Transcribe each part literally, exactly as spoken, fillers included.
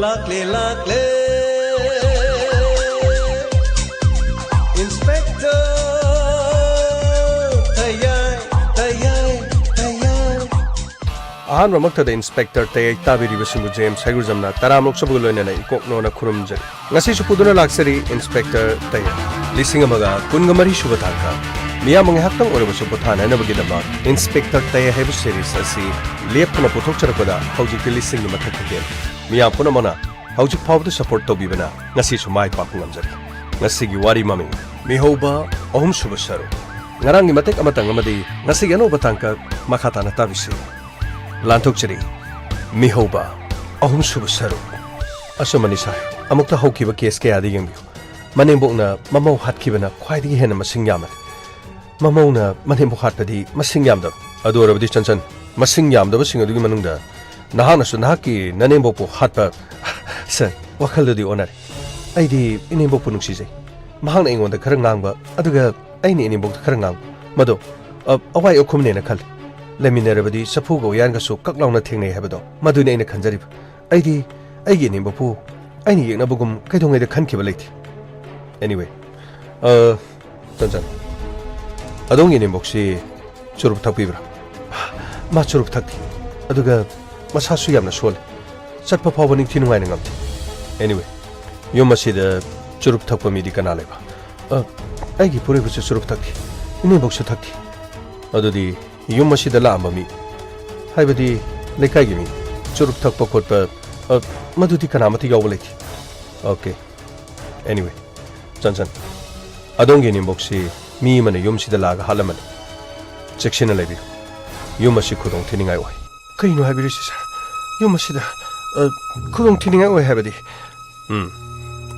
ꯂꯥꯛꯂꯦ, ꯂꯥꯛꯂꯦ, Inspector ꯇꯌꯥꯏ, ꯇꯌꯥꯏ, ꯇꯌꯥꯏ꯫ ꯑꯍꯥꯟꯕꯃꯛꯇꯗ Inspector ꯇꯌꯥꯏ ꯇꯥꯕꯤꯔꯤꯕꯁꯤꯡꯕꯨ James ꯍꯩꯒ꯭ꯔꯨꯖꯝꯅ ꯇꯔꯥꯝꯅ ꯑꯣꯛꯆꯕꯒ ꯂꯣꯏꯅꯅ ꯏꯀꯣꯛ ꯅꯣꯟꯅ ꯈꯨꯔꯨꯝꯖꯔꯤ꯫ ꯉꯁꯤꯁꯨ ꯄꯨꯗꯨꯅ ꯂꯥꯛꯆꯔꯤ Inspector ꯇꯌꯥꯏ꯫ ꯂꯤꯁꯤꯡ ꯑꯃꯒ ꯀꯨꯟꯒ ꯃꯔꯤ ꯁꯨꯕ ꯊꯥꯛꯇ ꯃꯤꯌꯥꯝ ꯉꯥꯏꯍꯥꯛꯇꯪ ꯑꯣꯏꯔꯕꯁꯨ ꯄꯣꯊꯥꯅꯅꯕꯒꯤꯗꯃꯛ Inspector ꯇꯌꯥꯏ ꯍꯥꯏꯕ series ꯑꯁꯤ ꯂꯦꯞꯇꯅ ꯄꯨꯊꯣꯛꯆꯔꯛꯄꯗ ꯍꯧꯖꯤꯛꯇꯤ ꯂꯤꯁꯤꯡꯒꯤ ꯃꯊꯛꯇ ꯍꯦꯜꯂꯦ꯫ ꯃꯤꯌꯥꯝ ꯄꯨꯝꯅꯃꯛꯅ ꯍꯧꯖꯤꯛ ꯐꯥꯎꯕꯗ support ꯇꯧꯕꯤꯕꯅ ꯉꯁꯤꯁꯨ ꯃꯥꯏ ꯄꯥꯛꯄ ꯉꯝꯖꯔꯤ꯫ ꯉꯁꯤꯒꯤ ꯋꯥꯔꯤ ꯃꯃꯤꯡ, ꯃꯤꯍꯧꯕ ꯑꯍꯨꯝꯁꯨꯕ ꯁꯔꯨꯛ꯫ ꯉꯔꯥꯡꯒꯤ ꯃꯇꯦꯛ ꯑꯃꯇꯪ ꯑꯃꯗꯤ ꯉꯁꯤꯒꯤ ꯑꯅꯧꯕ ꯇꯥꯡꯀꯛ ꯃꯈꯥ ꯇꯥꯅ ꯇꯥꯕꯤꯁꯤ꯫ ꯂꯥꯟꯊꯣꯛꯆꯔꯤ, ꯃꯤꯍꯧꯕ ꯑꯍꯨꯝꯁꯨꯕ ꯁꯔꯨꯛ꯫ ꯑꯆꯨꯝꯕꯅꯤ ꯁꯥꯔ, ꯑꯃꯨꯛꯇ ꯍꯧꯈꯤꯕ case ꯀꯌꯥꯗ ꯌꯦꯡꯕꯤꯌꯨ꯫ ꯃꯅꯦꯝꯕꯣꯛꯅ ꯃꯃꯧ ꯍꯥꯠꯈꯤꯕꯅ ꯈ꯭ꯋꯥꯏꯗꯒꯤ ꯍꯦꯟꯅ ꯃꯁꯤꯡ ꯌꯥꯝꯃꯤ꯫ ꯃꯃꯧꯅ ꯃꯅꯦꯝꯕꯣꯛ ꯍꯥꯠꯄꯗꯤ ꯃꯁꯤꯡ ꯌꯥꯝꯗꯕ꯫ ꯑꯗꯨ ꯑꯣꯏꯔꯕꯗꯤ ꯆꯟꯆꯟ, ꯃꯁꯤꯡ ꯌꯥꯝꯗꯕꯁꯤꯡ ꯑꯗꯨꯒꯤ ꯃꯅꯨꯡꯗ ꯅꯍꯥꯛꯅꯁꯨ ꯅꯍꯥꯛꯀꯤ ꯅꯅꯦꯝꯕꯣꯛꯄꯨ ꯍꯥꯠꯄ꯫ ꯁꯥꯔ, ꯋꯥꯈꯜꯗꯨꯗꯤ ꯑꯣꯟꯅꯔꯦ꯫ ꯑꯩꯗꯤ ꯏꯅꯦꯝꯕꯣꯛꯄꯨ ꯅꯨꯡꯁꯤꯖꯩ꯫ ꯃꯍꯥꯛꯅ ꯑꯩꯉꯣꯟꯗ ꯈꯔ ꯉꯥꯡꯕ, ꯑꯗꯨꯒ ꯑꯩꯅ ꯏꯅꯦꯝꯕꯣꯛꯇ ꯈꯔ ꯉꯥꯡꯕ, ꯃꯗꯨ, ꯑ, ꯑꯋꯥꯏ ꯑꯈꯨꯝꯅꯦꯅ ꯈꯜꯂꯤ꯫ ꯂꯩꯃꯤꯟꯅꯔꯕꯗꯤ ꯆꯐꯨꯒ ꯎꯌꯥꯟꯒꯁꯨ ꯀꯛ ꯂꯥꯎꯅ ꯊꯦꯡꯅꯩ ꯍꯥꯏꯕꯗꯣ, ꯃꯗꯨꯅꯤ ꯑꯩꯅ ꯈꯟꯖꯔꯤꯕ꯫ ꯑꯩꯗꯤ ꯑꯩꯒꯤ ꯏꯅꯦꯝꯕꯣꯛꯄꯨ ꯑꯩꯅ ꯌꯦꯛꯅꯕꯒꯨꯝ ꯀꯩꯗꯧꯉꯩꯗ ꯈꯟꯈꯤꯕ ꯂꯩꯇꯦ꯫ Anyway, ꯑ, ꯆꯟꯆꯟ, ꯑꯗꯣꯝꯒꯤ ꯏꯅꯦꯝꯕꯣꯛꯁꯤ ꯆꯨꯔꯨꯞ ꯊꯛꯄꯤꯕ꯭ꯔꯥ? ꯃꯥ ꯆꯨꯔꯨꯞ ꯊꯛꯇꯦ, ꯑꯗꯨꯒ ꯃꯁꯥꯁꯨ ꯌꯥꯝꯅ ꯁꯣꯜꯂꯤ꯫ ꯆꯠꯄ ꯐꯥꯎꯕ ꯅꯤꯡꯊꯤ ꯅꯨꯡꯉꯥꯏꯅ ꯉꯝꯗꯦ꯫ Anyway, ꯌꯨꯝ ꯑꯁꯤꯗ ꯆꯨꯔꯨꯞ ꯊꯛꯄ ꯃꯤꯗꯤ ꯀꯅꯥ ꯂꯩꯕ? ꯑ, ꯑꯩꯒꯤ ꯄꯨꯔꯣꯏꯕꯁꯨ ꯆꯨꯔꯨꯞ ꯊꯛꯇꯦ, ꯏꯅꯦꯝꯕꯣꯛꯁꯨ ꯊꯛꯇꯦ꯫ ꯑꯗꯨꯗꯤ ꯌꯨꯝ ꯑꯁꯤꯗ ꯂꯥꯛꯑꯝꯕ ꯃꯤ, ꯍꯥꯏꯕꯗꯤ ꯂꯩꯀꯥꯏꯒꯤ ꯃꯤ, ꯆꯨꯔꯨꯞ ꯊꯛꯄ ꯈꯣꯠꯄ, ꯑ, ꯃꯗꯨꯗꯤ ꯀꯅꯥꯃꯠꯇ ꯌꯥꯎꯕ ꯂꯩꯇꯦ꯫ Okay. Anyway, ꯆꯟꯆꯟ, ꯑꯗꯣꯝꯒꯤ ꯏꯅꯦꯝꯕꯣꯛꯁꯤ ꯃꯤ ꯑꯃꯅ ꯌꯨꯝꯁꯤꯗ ꯂꯥꯛꯑꯒ ꯍꯥꯠꯂꯝꯃꯅꯤ꯫ ꯆꯦꯛꯁꯤꯟꯅ ꯂꯩꯕꯤꯌꯨ꯫ ꯌꯨꯝ ꯑꯁꯤ ꯈꯨꯗꯣꯡ ꯊꯤꯅꯤꯡꯉꯥꯏ ꯑꯣꯏ꯫ ꯀꯔꯤꯅꯣ ꯍꯥꯏꯕꯤꯔꯤꯁꯤ, ꯁꯥꯔ? ꯌꯨꯝ ꯑꯁꯤꯗ, ꯑ, ꯈꯨꯗꯣꯡ ꯊꯤꯅꯤꯡꯉꯥꯏ ꯑꯣꯏ ꯍꯥꯏꯕꯗꯤ? ꯎꯝ,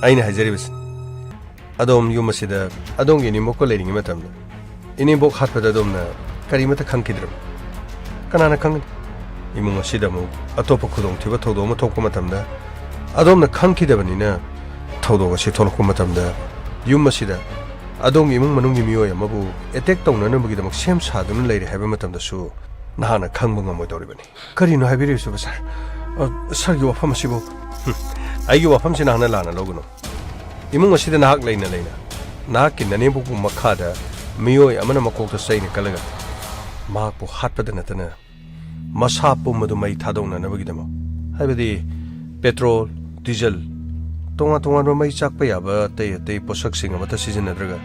ꯑꯩꯅ ꯍꯥꯏꯖꯔꯤꯕꯁꯤ꯫ ꯑꯗꯣꯝ ꯌꯨꯝ ꯑꯁꯤꯗ ꯑꯗꯣꯝꯒꯤ ꯏꯅꯦꯝꯕꯣꯛꯀ ꯂꯩꯔꯤꯉꯩ ꯃꯇꯝꯗ ꯏꯅꯦꯝꯕꯣꯛ ꯍꯥꯠꯄꯗ ꯑꯗꯣꯝꯅ ꯀꯔꯤꯃꯠꯇ ꯈꯪꯈꯤꯗ꯭ꯔꯕ? ꯀꯅꯥꯅ ꯈꯪꯒꯅꯤ? ꯏꯃꯨꯡ ꯑꯁꯤꯗ ꯑꯃꯨꯛ ꯑꯇꯣꯞꯄ ꯈꯨꯗꯣꯡꯊꯤꯕ ꯊꯧꯗꯣꯛ ꯑꯃ ꯊꯣꯛꯄ ꯃꯇꯝꯗ ꯑꯗꯣꯝꯅ ꯈꯪꯈꯤꯗꯕꯅꯤꯅ, ꯊꯧꯗꯣꯛ ꯑꯁꯤ ꯊꯣꯛꯂꯛꯄ ꯃꯇꯝꯗ ꯌꯨꯝ ꯑꯁꯤꯗ ꯑꯗꯣꯝꯒꯤ ꯏꯃꯨꯡ ꯃꯅꯨꯡꯒꯤ ꯃꯤꯑꯣꯏ ꯑꯃꯕꯨ attack ꯇꯧꯅꯅꯕꯒꯤꯗꯃꯛ ꯁꯦꯝ ꯁꯥꯗꯨꯅ ꯂꯩꯔꯦ ꯍꯥꯏꯕ ꯃꯇꯝꯗꯁꯨ ꯅꯍꯥꯛꯅ ꯈꯪꯕ ꯉꯝꯃꯣꯏꯗꯧꯔꯤꯕꯅꯤ꯫ ꯀꯔꯤꯅꯣ ꯍꯥꯏꯕꯤꯔꯤꯕꯁꯤꯕꯨ, ꯁꯥꯔ? ꯑ, ꯁꯥꯔꯒꯤ ꯋꯥꯐꯝ ꯑꯁꯤꯕꯨ ꯑꯩꯒꯤ ꯋꯥꯐꯝꯁꯤ ꯅꯍꯥꯛꯅ ꯂꯥꯟꯅ ꯂꯧꯒꯅꯨ꯫ ꯏꯃꯨꯡ ꯑꯁꯤꯗ ꯅꯍꯥꯛ ꯂꯩꯅ ꯂꯩꯅ ꯅꯍꯥꯛꯀꯤ ꯅꯅꯦꯝꯕꯣꯛꯄꯨ ꯃꯈꯥꯗ ꯃꯤꯑꯣꯏ ꯑꯃꯅ ꯃꯀꯣꯛꯇ ꯆꯩꯅ ꯀꯜꯂꯒ ꯃꯍꯥꯛꯄꯨ ꯍꯥꯠꯄꯗ ꯅꯠꯇꯅ ꯃꯁꯥ ꯄꯨꯝꯕꯗꯨ ꯃꯩ ꯊꯥꯗꯣꯛꯅꯅꯕꯒꯤꯗꯃꯛ, ꯍꯥꯏꯕꯗꯤ ꯄꯦꯇ꯭ꯔꯣꯜ, ꯗꯤꯖꯜ, ꯇꯣꯉꯥꯟ ꯇꯣꯉꯥꯟꯕ ꯃꯩ ꯆꯥꯛꯄ ꯌꯥꯕ ꯑꯇꯩ ꯑꯇꯩ ꯄꯣꯠꯁꯛꯁꯤꯡ ꯑꯃꯠꯇ ꯁꯤꯖꯤꯟꯅꯗ꯭ꯔꯒ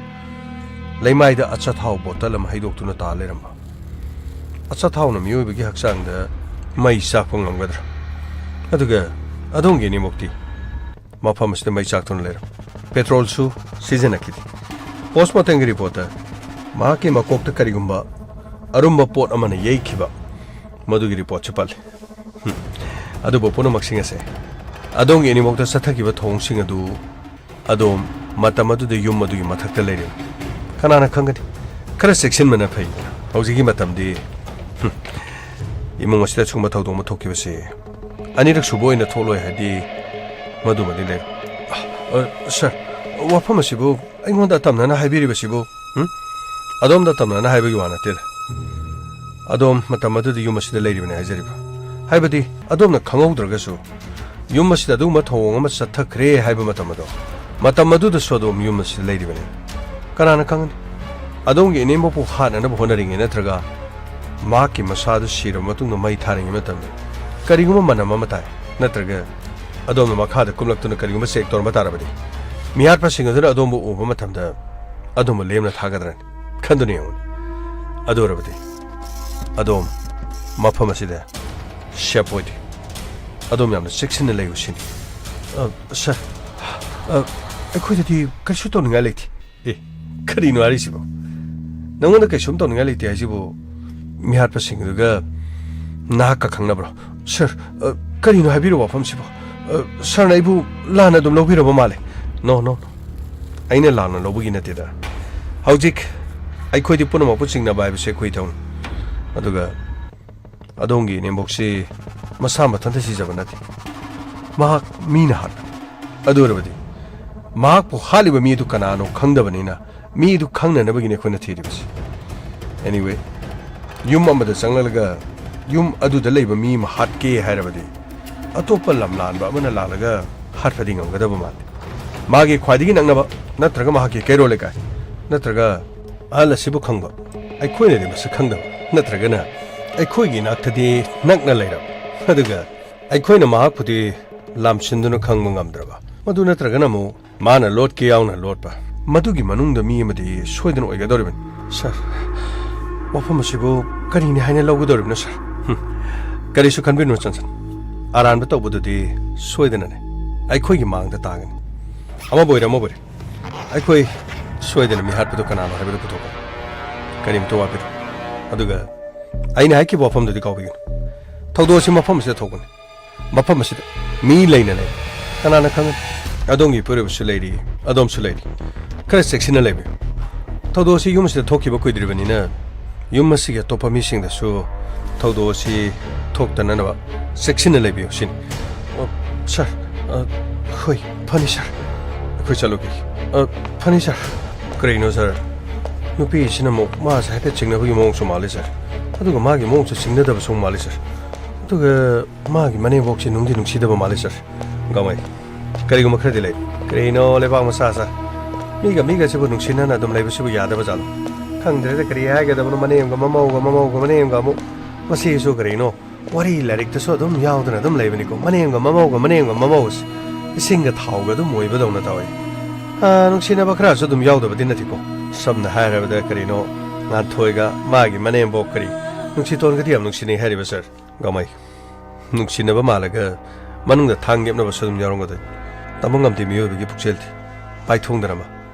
ꯂꯩꯃꯥꯏꯗ ꯑꯆꯥꯊꯥꯎ ꯕꯣꯇꯜ ꯑꯃ ꯍꯩꯗꯣꯛꯇꯨꯅ ꯇꯥ ꯂꯩꯔꯝꯕ꯫ ꯑꯆꯥꯊꯥꯎꯅ ꯃꯤꯑꯣꯏꯕꯒꯤ ꯍꯛꯆꯥꯡꯗ ꯃꯩ ꯆꯥꯛꯄ ꯉꯝꯒꯗ꯭ꯔꯥ? ꯑꯗꯨꯒ ꯑꯗꯣꯝꯒꯤ ꯏꯅꯦꯝꯕꯣꯛꯇꯤ ꯃꯐꯝ ꯑꯁꯤꯗ ꯃꯩ ꯆꯥꯛꯇꯨꯅ ꯂꯩꯔꯝ꯫ ꯄꯦꯇ꯭ꯔꯣꯜꯁꯨ ꯁꯤꯖꯤꯟꯅꯈꯤꯗꯦ꯫ ꯄꯣꯁꯃꯣꯔꯇꯦꯝꯒꯤ ꯔꯤꯄꯣꯔꯠꯇ ꯃꯍꯥꯛꯀꯤ ꯃꯀꯣꯛꯇ ꯀꯔꯤꯒꯨꯝꯕ ꯑꯔꯨꯝꯕ ꯄꯣꯠ ꯑꯃꯅ ꯌꯩꯈꯤꯕ, ꯃꯗꯨꯒꯤ ꯔꯤꯄꯣꯔꯠꯁꯨ ꯄꯜꯂꯤ꯫ ꯍꯨꯝ꯫ ꯑꯗꯨꯕꯨ ꯄꯨꯝꯅꯃꯛꯁꯤꯡ ꯑꯁꯦ ꯑꯗꯣꯝꯒꯤ ꯏꯅꯦꯝꯕꯣꯛꯇ ꯆꯠꯊꯈꯤꯕ ꯊꯧꯑꯣꯡꯁꯤꯡ ꯑꯗꯨ ꯑꯗꯣꯝ ꯃꯇꯝ ꯑꯗꯨꯗ ꯌꯨꯝ ꯑꯗꯨꯒꯤ ꯃꯊꯛꯇ ꯂꯩꯔꯦ꯫ ꯀꯅꯥꯅ ꯈꯪꯒꯅꯤ? ꯈꯔ ꯆꯦꯛꯁꯤꯟꯕꯅ ꯐꯩ꯫ ꯍꯧꯖꯤꯛꯀꯤ ꯃꯇꯝꯗꯤ, ꯍꯨꯝ, ꯏꯃꯨꯡ ꯑꯁꯤꯗ ꯁꯤꯒꯨꯝꯕ ꯊꯧꯗꯣꯛ ꯑꯃ ꯊꯣꯛꯈꯤꯕꯁꯦ ꯑꯅꯤꯔꯛ ꯁꯨꯕ ꯑꯣꯏꯅ ꯊꯣꯛꯂꯣꯏ ꯍꯥꯏꯗꯤ ꯃꯗꯨꯃꯗꯤ ꯂꯩꯔꯦ꯫ ꯑ, ꯑ, ꯁꯥꯔ, ꯋꯥꯐꯝ ꯑꯁꯤꯕꯨ ꯑꯩꯉꯣꯟꯗ ꯑꯇꯝꯅꯅ ꯍꯥꯏꯕꯤꯔꯤꯕꯁꯤꯕꯨ, ꯎꯝ? ꯑꯗꯣꯝꯗ ꯑꯇꯝꯅꯅ ꯍꯥꯏꯕꯒꯤ ꯋꯥ ꯅꯠꯇꯦꯗ꯫ ꯑꯗꯣꯝ ꯃꯇꯝ ꯑꯗꯨꯗ ꯌꯨꯝ ꯑꯁꯤꯗ ꯂꯩꯔꯤꯕꯅꯤ ꯍꯥꯏꯖꯔꯤꯕ꯫ ꯍꯥꯏꯕꯗꯤ ꯑꯗꯣꯝꯅ ꯈꯪꯍꯧꯗ꯭ꯔꯒꯁꯨ ꯌꯨꯝ ꯑꯁꯤꯗ ꯑꯗꯨꯒꯨꯝꯕ ꯊꯧꯑꯣꯡ ꯑꯃ ꯆꯠꯊꯈ꯭ꯔꯦ ꯍꯥꯏꯕ ꯃꯇꯝ ꯑꯗꯣ, ꯃꯇꯝ ꯑꯗꯨꯗꯁꯨ ꯑꯗꯣꯝ ꯌꯨꯝ ꯑꯁꯤꯗ ꯂꯩꯔꯤꯕꯅꯤ꯫ ꯀꯅꯥꯅ ꯈꯪꯒꯅꯤ? ꯑꯗꯣꯝꯒꯤ ꯏꯅꯦꯝꯕꯣꯛꯄꯨ ꯍꯥꯠꯅꯅꯕ ꯍꯣꯠꯅꯔꯤꯉꯩ ꯅꯠꯇ꯭ꯔꯒ ꯃꯍꯥꯛꯀꯤ ꯃꯁꯥꯗꯨ ꯁꯤꯔꯕ ꯃꯇꯨꯡꯗ ꯃꯩ ꯊꯥꯔꯤꯉꯩ ꯃꯇꯝꯗ ꯀꯔꯤꯒꯨꯝꯕ ꯃꯅꯝ ꯑꯃ ꯇꯥꯏ, ꯅꯠꯇ꯭ꯔꯒ ꯑꯗꯣꯝꯅ ꯃꯈꯥꯗ ꯀꯨꯝꯂꯛꯇꯨꯅ ꯀꯔꯤꯒꯨꯝꯕ ꯆꯦꯛ ꯇꯧꯔꯝꯕ ꯇꯥꯔꯕꯗꯤ, ꯃꯤꯍꯥꯠꯄꯁꯤꯡ ꯑꯗꯨꯅ ꯑꯗꯣꯝꯕꯨ ꯎꯕ ꯃꯇꯝꯗ ꯑꯗꯣꯝꯕꯨ ꯂꯦꯝꯅ ꯊꯥꯒꯗ꯭ꯔꯅꯤ? ꯈꯟꯗꯨꯅ ꯌꯦꯡꯉꯨꯅꯦ꯫ ꯑꯗꯨ ꯑꯣꯏꯔꯕꯗꯤ ꯑꯗꯣꯝ ꯃꯐꯝ ꯑꯁꯤꯗ ꯁꯦꯞ ꯑꯣꯏꯗꯦ꯫ ꯑꯗꯣꯝ ꯌꯥꯝꯅ ꯆꯦꯛꯁꯤꯟꯅ ꯂꯩꯌꯨ ꯁꯤꯅꯤ꯫ ꯑ, ꯁꯥꯔ, ꯑ, ꯑꯩꯈꯣꯏꯗꯗꯤ ꯀꯔꯤꯁꯨ ꯇꯧꯅꯤꯡꯉꯥꯏ ꯂꯩꯇꯦ꯫ ꯑꯦ, ꯀꯔꯤꯅꯣ ꯍꯥꯏꯔꯤꯁꯤꯕꯣ? ꯅꯪꯉꯣꯟꯗ ꯀꯩꯁꯨꯝ ꯇꯧꯅꯤꯡꯉꯥꯏ ꯂꯩꯇꯦ ꯍꯥꯏꯁꯤꯕꯨ ꯃꯤꯍꯥꯠꯄꯁꯤꯡꯗꯨꯒ ꯅꯍꯥꯛꯀ ꯈꯪꯅꯕ꯭ꯔꯣ? ꯁꯥꯔ, ꯑ, ꯀꯔꯤꯅꯣ ꯍꯥꯏꯕꯤꯔꯤꯕ ꯋꯥꯐꯝꯁꯤꯕꯣ? ꯑ, ꯁꯥꯔꯅ ꯑꯩꯕꯨ ꯂꯥꯟꯅ ꯑꯗꯨꯝ ꯂꯧꯕꯤꯔꯕ ꯃꯥꯜꯂꯦ꯫ ꯅꯣ, ꯅꯣ, ꯅꯣ꯫ ꯑꯩꯅ ꯂꯥꯟꯅ ꯂꯧꯕꯒꯤ ꯅꯠꯇꯦꯗ꯫ ꯍꯧꯖꯤꯛ ꯑꯩꯈꯣꯏꯗꯤ ꯄꯨꯝꯅꯃꯛꯄꯨ ꯆꯤꯡꯅꯕ ꯍꯥꯏꯕꯁꯦ ꯑꯩꯈꯣꯏ ꯊꯧꯅꯤ꯫ ꯑꯗꯨꯒ ꯑꯗꯣꯝꯒꯤ ꯏꯅꯦꯝꯕꯣꯛꯁꯤ ꯃꯁꯥ ꯃꯊꯟꯇ ꯁꯤꯖꯕ ꯅꯠꯇꯦ꯫ ꯃꯍꯥꯛ ꯃꯤꯅ ꯍꯥꯠꯄꯅꯤ꯫ ꯑꯗꯨ ꯑꯣꯏꯔꯕꯗꯤ ꯃꯍꯥꯛꯄꯨ ꯍꯥꯠꯂꯤꯕ ꯃꯤ ꯑꯗꯨ ꯀꯅꯥꯅꯣ ꯈꯪꯗꯕꯅꯤꯅ, ꯃꯤ ꯑꯗꯨ ꯈꯪꯅꯅꯕꯒꯤꯅꯤ ꯑꯩꯈꯣꯏꯅ ꯊꯤꯔꯤꯕꯁꯤ꯫ Anyway, ꯌꯨꯝ ꯑꯃꯗ ꯆꯪꯂꯒ ꯌꯨꯝ ꯑꯗꯨꯗ ꯂꯩꯕ ꯃꯤ ꯑꯃ ꯍꯥꯠꯀꯦ ꯍꯥꯏꯔꯕꯗꯤ ꯑꯇꯣꯞꯄ ꯂꯝ ꯂꯥꯟꯕ ꯑꯃꯅ ꯂꯥꯜꯂꯒ ꯍꯥꯠꯄꯗꯤ ꯉꯝꯒꯗꯕ ꯃꯥꯟꯗꯦ꯫ ꯃꯥꯒꯤ ꯈ꯭ꯋꯥꯏꯗꯒꯤ ꯅꯛꯅꯕ, ꯅꯠꯇ꯭ꯔꯒ ꯃꯍꯥꯛꯀꯤ ꯀꯩꯔꯣꯜ ꯂꯩꯀꯥꯏ, ꯅꯠꯇ꯭ꯔꯒ ꯑꯍꯜ ꯑꯁꯤꯕꯨ ꯈꯪꯕ, ꯑꯩꯈꯣꯏꯅꯗꯤ ꯃꯁꯛ ꯈꯪꯗꯕ, ꯅꯠꯇ꯭ꯔꯒꯅ ꯑꯩꯈꯣꯏꯒꯤ ꯏꯅꯥꯛꯇꯗꯤ ꯅꯛꯅ ꯂꯩꯔꯕ, ꯑꯗꯨꯒ ꯑꯩꯈꯣꯏꯅ ꯃꯍꯥꯛꯄꯨꯗꯤ ꯂꯥꯝꯁꯤꯟꯗꯨꯅ ꯈꯪꯕ ꯉꯝꯗ꯭ꯔꯕ, ꯃꯗꯨ ꯅꯠꯇ꯭ꯔꯒꯅ ꯑꯃꯨꯛ ꯃꯥꯅ ꯂꯣꯠꯀꯦ ꯌꯥꯎꯅ ꯂꯣꯠꯄ, ꯃꯗꯨꯒꯤ ꯃꯅꯨꯡꯗ ꯃꯤ ꯑꯃꯗꯤ ꯁꯣꯏꯗꯅ ꯑꯣꯏꯒꯗꯧꯔꯤꯕꯅꯤ꯫ ꯁꯥꯔ, ꯋꯥꯐꯝ ꯑꯁꯤꯕꯨ ꯀꯔꯤꯅꯤ ꯍꯥꯏꯅ ꯂꯧꯒꯗꯧꯔꯤꯕꯅꯣ, ꯁꯥꯔ? ꯍꯨꯝ, ꯀꯔꯤꯁꯨ ꯈꯟꯕꯤꯔꯨꯅꯨ, ꯆꯟꯁꯟ꯫ ꯑꯔꯥꯟꯕ ꯇꯧꯕꯗꯨꯗꯤ ꯁꯣꯏꯗꯅꯅꯦ ꯑꯩꯈꯣꯏꯒꯤ ꯃꯥꯡꯗ ꯇꯥꯒꯅꯤ꯫ ꯑꯃꯕꯨ ꯑꯣꯏꯔꯦ, ꯑꯃꯕꯨ ꯑꯣꯏꯔꯦ, ꯑꯩꯈꯣꯏ ꯁꯣꯏꯗꯅ ꯃꯤ ꯍꯥꯠꯄꯗꯨ ꯀꯅꯥꯅꯣ ꯍꯥꯏꯕꯗꯨ ꯄꯨꯊꯣꯛꯀꯅꯤ꯫ ꯀꯔꯤꯝꯇ ꯋꯥꯕꯤꯔꯨ꯫ ꯑꯗꯨꯒ ꯑꯩꯅ ꯍꯥꯏꯈꯤꯕ ꯋꯥꯐꯝꯗꯨꯗꯤ ꯀꯥꯎꯕꯤꯒꯅꯨ꯫ ꯊꯧꯗꯣꯛ ꯑꯁꯤ ꯃꯐꯝ ꯑꯁꯤꯗ ꯊꯣꯛꯄꯅꯤ꯫ ꯃꯐꯝ ꯑꯁꯤꯗ ꯃꯤ ꯂꯩꯅ ꯂꯩ꯫ ꯀꯅꯥꯅ ꯈꯪꯒꯅꯤ? ꯑꯗꯣꯝꯒꯤ ꯏꯄꯨꯔꯣꯏꯕꯁꯨ ꯂꯩꯔꯤ, ꯑꯗꯣꯝꯁꯨ ꯂꯩꯔꯤ꯫ ꯈꯔ ꯆꯦꯛꯁꯤꯟꯅ ꯂꯩꯕꯤꯌꯨ꯫ ꯊꯧꯗꯣꯛ ꯑꯁꯤ ꯌꯨꯝ ꯑꯁꯤꯗ ꯊꯣꯛꯈꯤꯕ ꯀꯨꯏꯗ꯭ꯔꯤꯕꯅꯤꯅ, ꯌꯨꯝ ꯑꯁꯤꯒꯤ ꯑꯇꯣꯞꯄ ꯃꯤꯁꯤꯡꯗꯁꯨ ꯊꯧꯗꯣꯛ ꯑꯁꯤ ꯊꯣꯛꯇꯅꯅꯕ ꯆꯦꯛꯁꯤꯟꯅ ꯂꯩꯕꯤꯌꯨ ꯁꯤꯅꯤ꯫ ꯑ, ꯁꯥꯔ, ꯑ, ꯍꯣꯏ, ꯐꯅꯤ ꯁꯥꯔ꯫ ꯑꯩꯈꯣꯏ ꯆꯠꯂꯨꯒꯦ꯫ ꯑ, ꯐꯅꯤ ꯁꯥꯔ꯫ ꯀꯔꯤꯅꯣ ꯁꯥꯔ? ꯅꯨꯄꯤꯁꯤꯅ ꯑꯃꯨꯛ ꯃꯥꯁꯦ ꯍꯥꯏꯐꯦꯠ ꯆꯤꯡꯅꯕꯒꯤ ꯃꯑꯣꯡꯁꯨ ꯃꯥꯜꯂꯤ ꯁꯥꯔ꯫ ꯑꯗꯨꯒ ꯃꯥꯒꯤ ꯃꯑꯣꯡꯁꯨ ꯆꯤꯡꯅꯗꯕꯁꯨ ꯃꯥꯜꯂꯤ ꯁꯥꯔ꯫ ꯑꯗꯨꯒ ꯃꯥꯒꯤ ꯃꯅꯦꯝꯕꯣꯛꯁꯦ ꯅꯨꯡꯗꯤ ꯅꯨꯡꯁꯤꯗꯕ ꯃꯥꯜꯂꯤ ꯁꯥꯔ꯫ ꯒꯥꯡꯃꯩ, ꯀꯔꯤꯒꯨꯝꯕ ꯈꯔꯗꯤ ꯂꯩ꯫ ꯀꯔꯤꯅꯣ ꯂꯩꯕꯥꯛ ꯃꯆꯥ ꯁꯥꯔ? ꯃꯤꯒ ꯃꯤꯒꯁꯤꯕꯨ ꯅꯨꯡꯁꯤꯅꯅ ꯑꯗꯨꯝ ꯂꯩꯕꯁꯤꯕꯨ ꯌꯥꯗꯕ ꯖꯥꯠꯂꯣ? ꯈꯪꯗ꯭ꯔꯦꯗ, ꯀꯔꯤ ꯍꯥꯏꯒꯗꯕꯅꯣ, ꯃꯅꯦꯝꯒ ꯃꯃꯧꯒ, ꯃꯃꯧꯒ ꯃꯅꯦꯝꯒ ꯑꯃꯨꯛ꯫ ꯃꯁꯤꯁꯨ ꯀꯔꯤꯅꯣ? ꯋꯥꯔꯤ ꯂꯥꯏꯔꯤꯛꯇꯁꯨ ꯑꯗꯨꯝ ꯌꯥꯎꯗꯅ ꯑꯗꯨꯝ ꯂꯩꯕꯅꯤꯀꯣ, ꯃꯅꯦꯝꯒ ꯃꯃꯧꯒ, ꯃꯅꯦꯝꯒ ꯃꯃꯧꯒꯁꯦ꯫ ꯏꯁꯤꯡꯒ ꯊꯥꯎꯒ ꯑꯗꯨꯝ ꯑꯣꯏꯕꯗꯧꯅ ꯇꯧꯋꯦ꯫ ꯑꯥ, ꯅꯨꯡꯁꯤꯅꯕ ꯈꯔꯁꯨ ꯑꯗꯨꯝ ꯌꯥꯎꯗꯕꯗꯤ ꯅꯠꯇꯦꯀꯣ꯫ ꯁꯝꯅ ꯍꯥꯏꯔꯕꯗ ꯀꯔꯤꯅꯣ, ꯉꯥꯟꯊꯣꯏꯒ ꯃꯥꯒꯤ ꯃꯅꯦꯝꯕꯣꯛ ꯀꯔꯤ, ꯅꯨꯡꯁꯤꯇꯣꯟꯒꯗꯤ ꯌꯥꯝ ꯅꯨꯡꯁꯤꯅꯩ ꯍꯥꯏꯔꯤꯕ ꯁꯥꯔ꯫ ꯒꯥꯡꯃꯩ, ꯅꯨꯡꯁꯤꯅꯕ ꯃꯥꯜꯂꯒ ꯃꯅꯨꯡꯗ ꯊꯥꯡ ꯌꯦꯞꯅꯕꯁꯨ ꯑꯗꯨꯝ ꯌꯥꯎꯔꯝꯒꯗꯣꯏꯅꯤ꯫ ꯇꯝꯕ ꯉꯝꯗꯦ ꯃꯤꯑꯣꯏꯕꯒꯤ ꯄꯨꯛꯆꯦꯜꯗꯤ꯫ ꯄꯥꯏꯊꯣꯡꯗꯅ ꯑꯃ,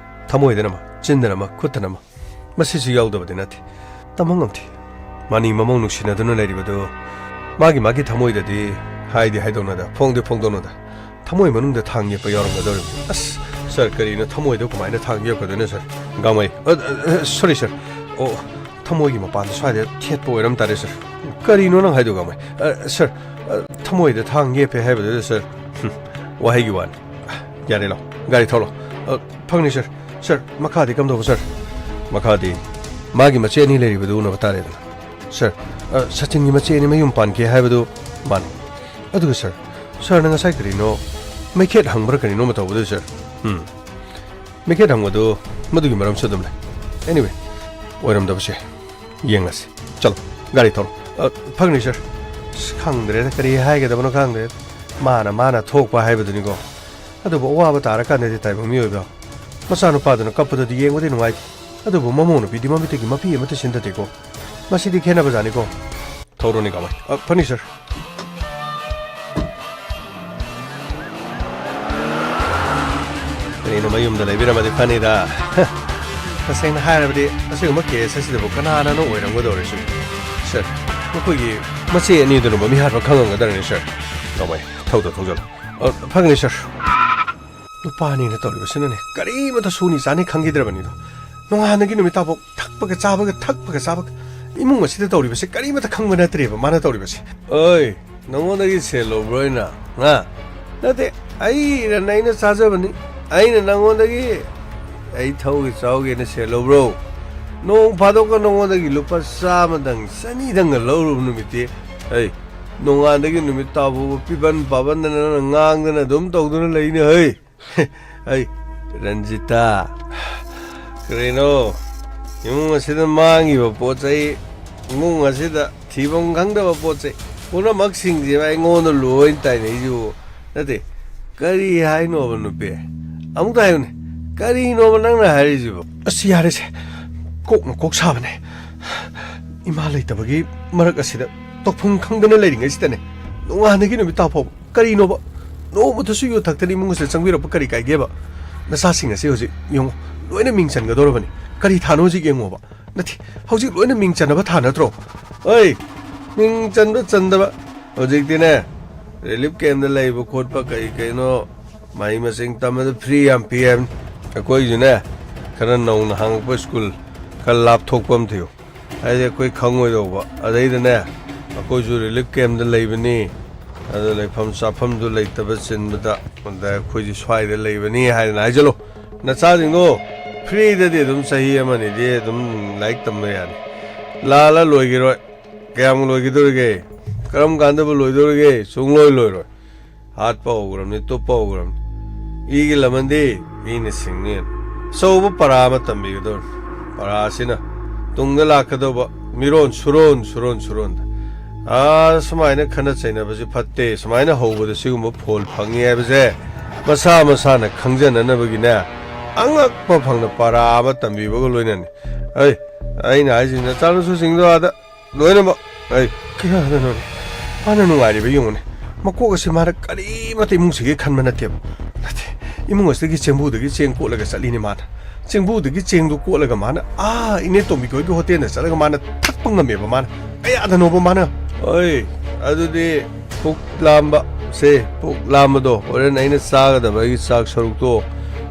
ꯊꯃꯣꯏꯗꯅ ꯑꯃ, ꯆꯤꯟꯗꯅ ꯑꯃ, ꯈꯨꯠꯇꯅ ꯑꯃ꯫ ꯃꯁꯤꯁꯨ ꯌꯥꯎꯗꯕꯗꯤ ꯅꯠꯇꯦ꯫ ꯇꯝꯕ ꯉꯝꯗꯦ꯫ ꯃꯅꯤ ꯃꯃꯧ ꯅꯨꯡꯁꯤꯅꯗꯨꯅ ꯂꯩꯔꯤꯕꯗꯨ ꯃꯥꯒꯤ ꯃꯥꯒꯤ ꯊꯃꯣꯏꯗꯗꯤ ꯍꯥꯏꯗꯤ ꯍꯥꯏꯗꯣꯛꯅꯗ, ꯐꯣꯡꯗꯤ ꯐꯣꯡꯗꯣꯛꯅꯗ, ꯊꯃꯣꯏ ꯃꯅꯨꯡꯗ ꯊꯥꯡ ꯌꯦꯞꯄ ꯌꯥꯎꯔꯝꯒꯗꯧꯔꯤꯕꯅꯤ꯫ ꯑꯁ, ꯁꯥꯔ, ꯀꯔꯤꯅꯣ ꯊꯃꯣꯏꯗ ꯀꯃꯥꯏꯅ ꯊꯥꯡ ꯌꯦꯞꯀꯗꯣꯏꯅꯣ, ꯁꯥꯔ? ꯒꯥꯡꯃꯩ, ꯑ, ꯑ, ꯑ, ꯁꯣꯔꯤ, ꯁꯥꯔ꯫ ꯑꯣ, ꯊꯃꯣꯏꯒꯤ ꯃꯄꯥꯟꯗ ꯁ꯭ꯋꯥꯏꯗ ꯊꯦꯠꯄ ꯑꯣꯏꯔꯝ ꯇꯥꯔꯦ, ꯁꯥꯔ꯫ ꯀꯔꯤꯅꯣ ꯅꯪ ꯍꯥꯏꯗꯣ, ꯒꯥꯡꯃꯩ? ꯑ, ꯁꯥꯔ, ꯑ, ꯊꯃꯣꯏꯗ ꯊꯥꯡ ꯌꯦꯞꯄꯦ ꯍꯥꯏꯕꯗꯨꯗ, ꯁꯥꯔ, ꯍꯨꯝ, ꯋꯥꯍꯩꯒꯤ ꯋꯥꯅꯤ꯫ ꯌꯥꯔꯦ, ꯂꯥꯎ, ꯒꯥꯔꯤ ꯊꯧꯔꯣ꯫ ꯑ, ꯐꯪꯅꯤ, ꯁꯥꯔ꯫ ꯁꯥꯔ, ꯃꯈꯥꯗꯤ ꯀꯝꯗꯧꯕ, ꯁꯥꯔ? ꯃꯈꯥꯗꯤ ꯃꯥꯒꯤ ꯃꯆꯦ ꯑꯅꯤ ꯂꯩꯔꯤꯕꯗꯨ ꯎꯅꯕ ꯇꯥꯔꯦꯗꯅ꯫ ꯁꯥꯔ, ꯑ, ꯁꯆꯤꯟꯒꯤ ꯃꯆꯦ ꯑꯅꯤ ꯃꯌꯨꯝ ꯄꯥꯟꯈꯤ ꯍꯥꯏꯕꯗꯨ ꯃꯥꯅꯤ꯫ ꯑꯗꯨꯒ, ꯁꯥꯔ, ꯁꯥꯔꯅ ꯉꯁꯥꯏ ꯀꯔꯤꯅꯣ ꯃꯩꯈꯦꯠ ꯍꯪꯕ꯭ꯔꯥ ꯀꯔꯤꯅꯣ ꯑꯃ ꯇꯧꯕꯗꯨ, ꯁꯥꯔ? ꯎꯝ, ꯃꯩꯈꯦꯠ ꯍꯪꯕꯗꯨ ꯃꯗꯨꯒꯤ ꯃꯔꯝꯁꯨ ꯑꯗꯨꯝ ꯂꯩ꯫ Anyway, ꯑꯣꯏꯔꯝꯗꯕꯁꯦ ꯌꯦꯡꯂꯁꯤ꯫ ꯆꯠꯂꯣ, ꯒꯥꯔꯤ ꯊꯧꯔꯣ꯫ ꯑ, ꯐꯒꯅꯤ, ꯁꯥꯔ꯫ ꯑꯁ, ꯈꯪꯗ꯭ꯔꯦꯗ, ꯀꯔꯤ ꯍꯥꯏꯒꯗꯕꯅꯣ ꯈꯪꯗ꯭ꯔꯦꯗ꯫ ꯃꯥꯅ ꯃꯥꯅ ꯊꯣꯛꯄ ꯍꯥꯏꯕꯗꯨꯅꯤꯀꯣ꯫ ꯑꯗꯨꯕꯨ ꯑꯋꯥꯕ ꯇꯥꯔꯀꯥꯟꯗꯗꯤ ꯇꯥꯏꯕꯪ ꯃꯤꯑꯣꯏꯕ ꯃꯆꯥꯅꯨꯄꯥꯗꯨꯅ ꯀꯞꯄꯗꯨꯗꯤ ꯌꯦꯡꯕꯗꯤ ꯅꯨꯡꯉꯥꯏꯇꯦ꯫ ꯑꯗꯨꯕꯨ ꯃꯃꯧ ꯅꯨꯄꯤꯗꯤ ꯃꯃꯤꯠꯇꯒꯤ ꯃꯄꯤ ꯑꯃꯠꯇ ꯁꯤꯟꯗꯗꯦꯀꯣ꯫ ꯃꯁꯤꯗꯤ ꯈꯦꯠꯅꯕꯖꯥꯠꯅꯤꯀꯣ꯫ ꯊꯧꯔꯣꯅꯦ ꯀꯃꯥꯏ? ꯑ, ꯐꯅꯤ, ꯁꯥꯔ꯫ ꯀꯔꯤꯅꯣ, ꯃꯌꯨꯝꯗ ꯂꯩꯕꯤꯔꯝꯃꯗꯤ ꯐꯅꯤꯗ꯫ ꯇꯁꯦꯡꯅ ꯍꯥꯏꯔꯕꯗꯤ ꯑꯁꯤꯒꯨꯝꯕ ꯀꯦꯁ ꯑꯁꯤꯗꯕꯨ ꯀꯅꯥꯅꯅꯣ ꯑꯣꯏꯔꯝꯒꯗꯧꯔꯤꯁꯤ? ꯁꯥꯔ, ꯃꯈꯣꯏꯒꯤ ꯃꯆꯦ ꯑꯅꯤꯗꯨꯅꯕꯨ ꯃꯤꯍꯥꯠꯄ ꯈꯪꯉꯝꯒꯗ꯭ꯔꯅꯦ, ꯁꯥꯔ? ꯀꯃꯥꯏ? ꯊꯧꯗ ꯊꯧꯖꯜꯂꯨ꯫ ꯑ, ꯐꯒꯅꯤ, ꯁꯥꯔ꯫ ꯅꯨꯄꯥꯅꯤꯅ ꯇꯧꯔꯤꯕꯁꯤꯅꯅꯦ, ꯀꯔꯤꯃꯇ ꯁꯨꯅꯤ ꯆꯥꯅꯤ ꯈꯪꯈꯤꯗ꯭ꯔꯕꯅꯤꯗꯣ꯫ ꯅꯣꯡꯉꯥꯟꯅꯒꯤ ꯅꯨꯃꯤꯠ ꯇꯥꯐꯥꯎ ꯊꯛꯄꯒ ꯆꯥꯕꯒ, ꯊꯛꯄꯒ ꯆꯥꯕꯒ꯫ ꯏꯃꯨꯡ ꯑꯁꯤꯗ ꯇꯧꯔꯤꯕꯁꯦ ꯀꯔꯤꯃꯇ ꯈꯪꯕ ꯅꯠꯇ꯭ꯔꯦꯕ ꯃꯥꯅ ꯇꯧꯔꯤꯕꯁꯦ꯫ ꯑꯣꯏ, ꯅꯉꯣꯟꯗꯒꯤ ꯁꯦꯜ ꯂꯧꯕ꯭ꯔꯣ ꯑꯩꯅ? ꯍꯥ? ꯅꯠꯇꯦ, ꯑꯩ ꯏꯔꯟ ꯑꯩꯅ ꯆꯥꯖꯕꯅꯤ꯫ ꯑꯩꯅ ꯅꯉꯣꯟꯗꯒꯤ ꯑꯩ ꯊꯧꯒꯦ ꯆꯥꯎꯒꯦꯅ ꯁꯦꯜ ꯂꯧꯕ꯭ꯔꯣ? ꯅꯣꯡ ꯐꯥꯗꯣꯛꯀ ꯅꯉꯣꯟꯗꯒꯤ ꯂꯨꯄꯥ ꯆꯥꯝꯃꯗꯪ, ꯆꯅꯤꯗꯪꯒ ꯂꯧꯔꯨꯕ ꯅꯨꯃꯤꯠꯇꯤ, ꯑꯩ ꯅꯣꯡꯉꯥꯟꯗꯒꯤ ꯅꯨꯃꯤꯠ ꯇꯥꯐꯥꯎꯕ ꯄꯤꯕꯟ ꯄꯥꯕꯟꯗꯅ ꯅꯪꯅ ꯉꯥꯡꯗꯅ ꯑꯗꯨꯝ ꯇꯧꯗꯨꯅ ꯂꯩꯅꯦ, ꯍꯩ꯫ ꯑꯩ, ꯔꯟꯖꯤꯇꯥ, ꯀꯔꯤꯅꯣ? ꯏꯃꯨꯡ ꯑꯁꯤꯗ ꯃꯥꯡꯉꯤꯕ ꯄꯣꯠ ꯆꯩ, ꯏꯃꯨꯡ ꯑꯁꯤꯗ ꯊꯤꯐꯝ ꯈꯪꯗꯕ ꯄꯣꯠ ꯆꯩ ꯄꯨꯝꯅꯃꯛꯁꯤꯡꯁꯦ ꯑꯩꯉꯣꯟꯗ ꯂꯣꯏ ꯇꯥꯏꯅꯩꯁꯤꯕꯨ꯫ ꯅꯠꯇꯦ, ꯀꯔꯤ ꯍꯥꯏꯅꯣꯕ, ꯅꯨꯄꯤ? ꯑꯃꯨꯛꯇ ꯍꯥꯏꯌꯨꯅꯦ, ꯀꯔꯤꯅꯣꯕ ꯅꯪꯅ ꯍꯥꯏꯔꯤꯁꯤꯕꯣ? ꯑꯁ, ꯌꯥꯔꯦꯁꯦ, ꯀꯣꯛꯅ ꯀꯣꯛ ꯁꯥꯕꯅꯦ꯫ ꯏꯃꯥ ꯂꯩꯇꯕꯒꯤ ꯃꯔꯛ ꯑꯁꯤꯗ ꯇꯧꯐꯝ ꯈꯪꯗꯅ ꯂꯩꯔꯤꯉꯩꯁꯤꯗꯅꯦ, ꯅꯣꯡꯉꯥꯟꯗꯒꯤ ꯅꯨꯃꯤꯠ ꯇꯥ ꯐꯥꯎꯕ ꯀꯔꯤꯅꯣꯕ? ꯅꯣꯡꯃꯇꯁꯨ ꯌꯨ ꯊꯛꯇꯅ ꯏꯃꯨꯡ ꯑꯁꯤꯗ ꯆꯪꯕꯤꯔꯛꯄ ꯀꯔꯤ ꯀꯥꯏꯒꯦꯕ? ꯅꯆꯥꯁꯤꯡ ꯑꯁꯤ ꯍꯧꯖꯤꯛ ꯌꯦꯡꯉꯨ, ꯂꯣꯏꯅ ꯃꯤꯡ ꯆꯟꯒꯗꯧꯔꯕꯅꯤ꯫ ꯀꯔꯤ ꯊꯥꯅꯣ ꯍꯧꯖꯤꯛ ꯌꯦꯡꯉꯣꯕ꯫ ꯅꯠꯇꯦ, ꯍꯧꯖꯤꯛ ꯂꯣꯏꯅ ꯃꯤꯡ ꯆꯟꯅꯕ ꯊꯥ ꯅꯠꯇ꯭ꯔꯣ? ꯑꯩ, ꯃꯤꯡ ꯆꯟꯕ ꯆꯟꯗꯕ, ꯍꯧꯖꯤꯛꯇꯤꯅꯦ, ꯔꯤꯂꯤꯐ ꯀꯦꯝꯗ ꯂꯩꯕ ꯈꯣꯠꯄ ꯀꯔꯤ ꯀꯩꯅꯣ ꯃꯍꯩ ꯃꯁꯤꯡ ꯇꯝꯕꯗ ꯐ꯭ꯔꯤ ꯌꯥꯝ ꯄꯤ ꯍꯥꯏꯕꯅꯤ꯫ ꯑꯩꯈꯣꯏꯁꯨꯅꯦ, ꯈꯔ ꯅꯧꯅ ꯍꯥꯡꯉꯛꯄ ꯁ꯭ꯀꯨꯜ ꯈꯔ ꯂꯥꯞꯊꯣꯛꯄ ꯑꯃ ꯊꯤꯌꯨ꯫ ꯍꯥꯏꯗꯤ ꯑꯩꯈꯣꯏ ꯈꯪꯉꯣꯏꯗꯧꯕ꯫ ꯑꯗꯩꯗꯅꯦ, ꯑꯩꯈꯣꯏꯁꯨ ꯔꯤꯂꯤꯐ ꯀꯦꯝꯗ ꯂꯩꯕꯅꯤ, ꯑꯗ ꯂꯩꯐꯝ ꯆꯥꯐꯝꯗꯨ ꯂꯩꯇꯕ ꯆꯤꯟꯕꯗ, ꯑꯗ ꯑꯩꯈꯣꯏꯁꯨ ꯁ꯭ꯋꯥꯏꯗ ꯂꯩꯕꯅꯤ ꯍꯥꯏꯗꯅ ꯍꯥꯏꯖꯜꯂꯨ꯫ ꯅꯆꯥꯁꯤꯡꯗꯣ ꯐ꯭ꯔꯤꯗꯗꯤ ꯑꯗꯨꯝ ꯆꯍꯤ ꯑꯃꯅꯤꯗꯤ ꯑꯗꯨꯝ ꯂꯥꯏꯔꯤꯛ ꯇꯝꯕ ꯌꯥꯅꯤ꯫ ꯂꯥꯜꯂ ꯂꯣꯏꯈꯤꯔꯣꯏ꯫ ꯀꯌꯥꯝ ꯂꯣꯏꯈꯤꯗꯧꯔꯤꯒꯦ? ꯀꯔꯝ ꯀꯥꯟꯗꯕꯨ ꯂꯣꯏꯗꯧꯔꯤꯒꯦ? ꯁꯨꯡꯂꯣꯏ ꯂꯣꯏꯔꯣꯏ꯫ ꯍꯥꯠꯄ ꯍꯧꯈ꯭ꯔꯕꯅꯤ, ꯇꯨꯞꯄ ꯍꯧꯈ꯭ꯔꯕꯅꯤ꯫ ꯏꯒꯤ ꯂꯃꯟꯗꯤ ꯏꯅ ꯁꯤꯡꯅꯤ꯫ ꯑꯆꯧꯕ ꯄꯔꯥ ꯑꯃ ꯇꯝꯕꯤꯒꯗꯧꯔꯤ꯫ ꯄꯔꯥꯁꯤꯅ ꯇꯨꯡꯗ ꯂꯥꯛꯀꯗꯧꯕ ꯃꯤꯔꯣꯟ ꯁꯨꯔꯣꯟ ꯁꯨꯔꯣꯟ ꯁꯨꯔꯣꯟꯗ, ꯑꯥ, ꯁꯨꯃꯥꯏꯅ ꯈꯠꯅ ꯆꯩꯅꯕꯁꯤ ꯐꯠꯇꯦ, ꯁꯨꯃꯥꯏꯅ ꯍꯧꯕꯗ ꯁꯤꯒꯨꯝꯕ ꯐꯣꯜ ꯐꯪꯉꯤ ꯍꯥꯏꯕꯁꯦ ꯃꯁꯥ ꯃꯁꯥꯅ ꯈꯪꯖꯅꯅꯕꯒꯤꯅꯦ, ꯑꯉꯛꯄ ꯐꯪꯅ ꯄꯔꯥ ꯑꯃ ꯇꯝꯕꯤꯕꯒ ꯂꯣꯏꯅꯅꯤ꯫ ꯑꯩ, ꯑꯩꯅ ꯍꯥꯏꯁꯤ, ꯅꯆꯥꯅꯁꯨꯁꯤꯡꯗꯣ ꯑꯥꯗ ꯂꯣꯏꯅꯃꯛ, ꯑꯩ, ꯀꯌꯥꯗꯅꯣꯅꯦ? ꯃꯥꯅ ꯅꯨꯡꯉꯥꯏꯔꯤꯕ ꯌꯦꯡꯉꯨꯅꯦ꯫ ꯃꯀꯣꯛ ꯑꯁꯤ ꯃꯥꯅ ꯀꯔꯤꯃꯠꯇ ꯏꯃꯨꯡꯁꯤꯒꯤ ꯈꯟꯕ ꯅꯠꯇꯦꯕ꯫ ꯅꯠꯇꯦ, ꯏꯃꯨꯡ ꯑꯁꯤꯗꯒꯤ ꯆꯦꯡꯕꯨꯗꯒꯤ ꯆꯦꯡ ꯀꯣꯠꯂꯒ ꯆꯠꯂꯤꯅꯦ ꯃꯥꯅ꯫ ꯆꯦꯡꯕꯨꯗꯒꯤ ꯆꯦꯡꯗꯨ ꯀꯣꯠꯂꯒ ꯃꯥꯅ, ꯑꯥ, ꯏꯅꯦ ꯇꯣꯝꯕꯤ ꯈꯣꯏꯒꯤ ꯍꯣꯇꯦꯜꯗ ꯆꯠꯂꯒ ꯃꯥꯅ ꯊꯛꯄ ꯉꯝꯃꯦꯕ ꯃꯥꯅ꯫ ꯀꯌꯥꯗꯅꯣꯕ ꯃꯥꯅ? ꯍꯣꯏ, ꯑꯗꯨꯗꯤ ꯄꯨꯛ ꯂꯥꯝꯕ, ꯁꯦ, ꯄꯨꯛ ꯂꯥꯝꯕꯗꯣ ꯍꯣꯔꯦꯟ ꯑꯩꯅ ꯆꯥꯒꯗꯕ ꯑꯩꯒꯤ ꯆꯥꯛ ꯁꯔꯨꯛꯇꯣ,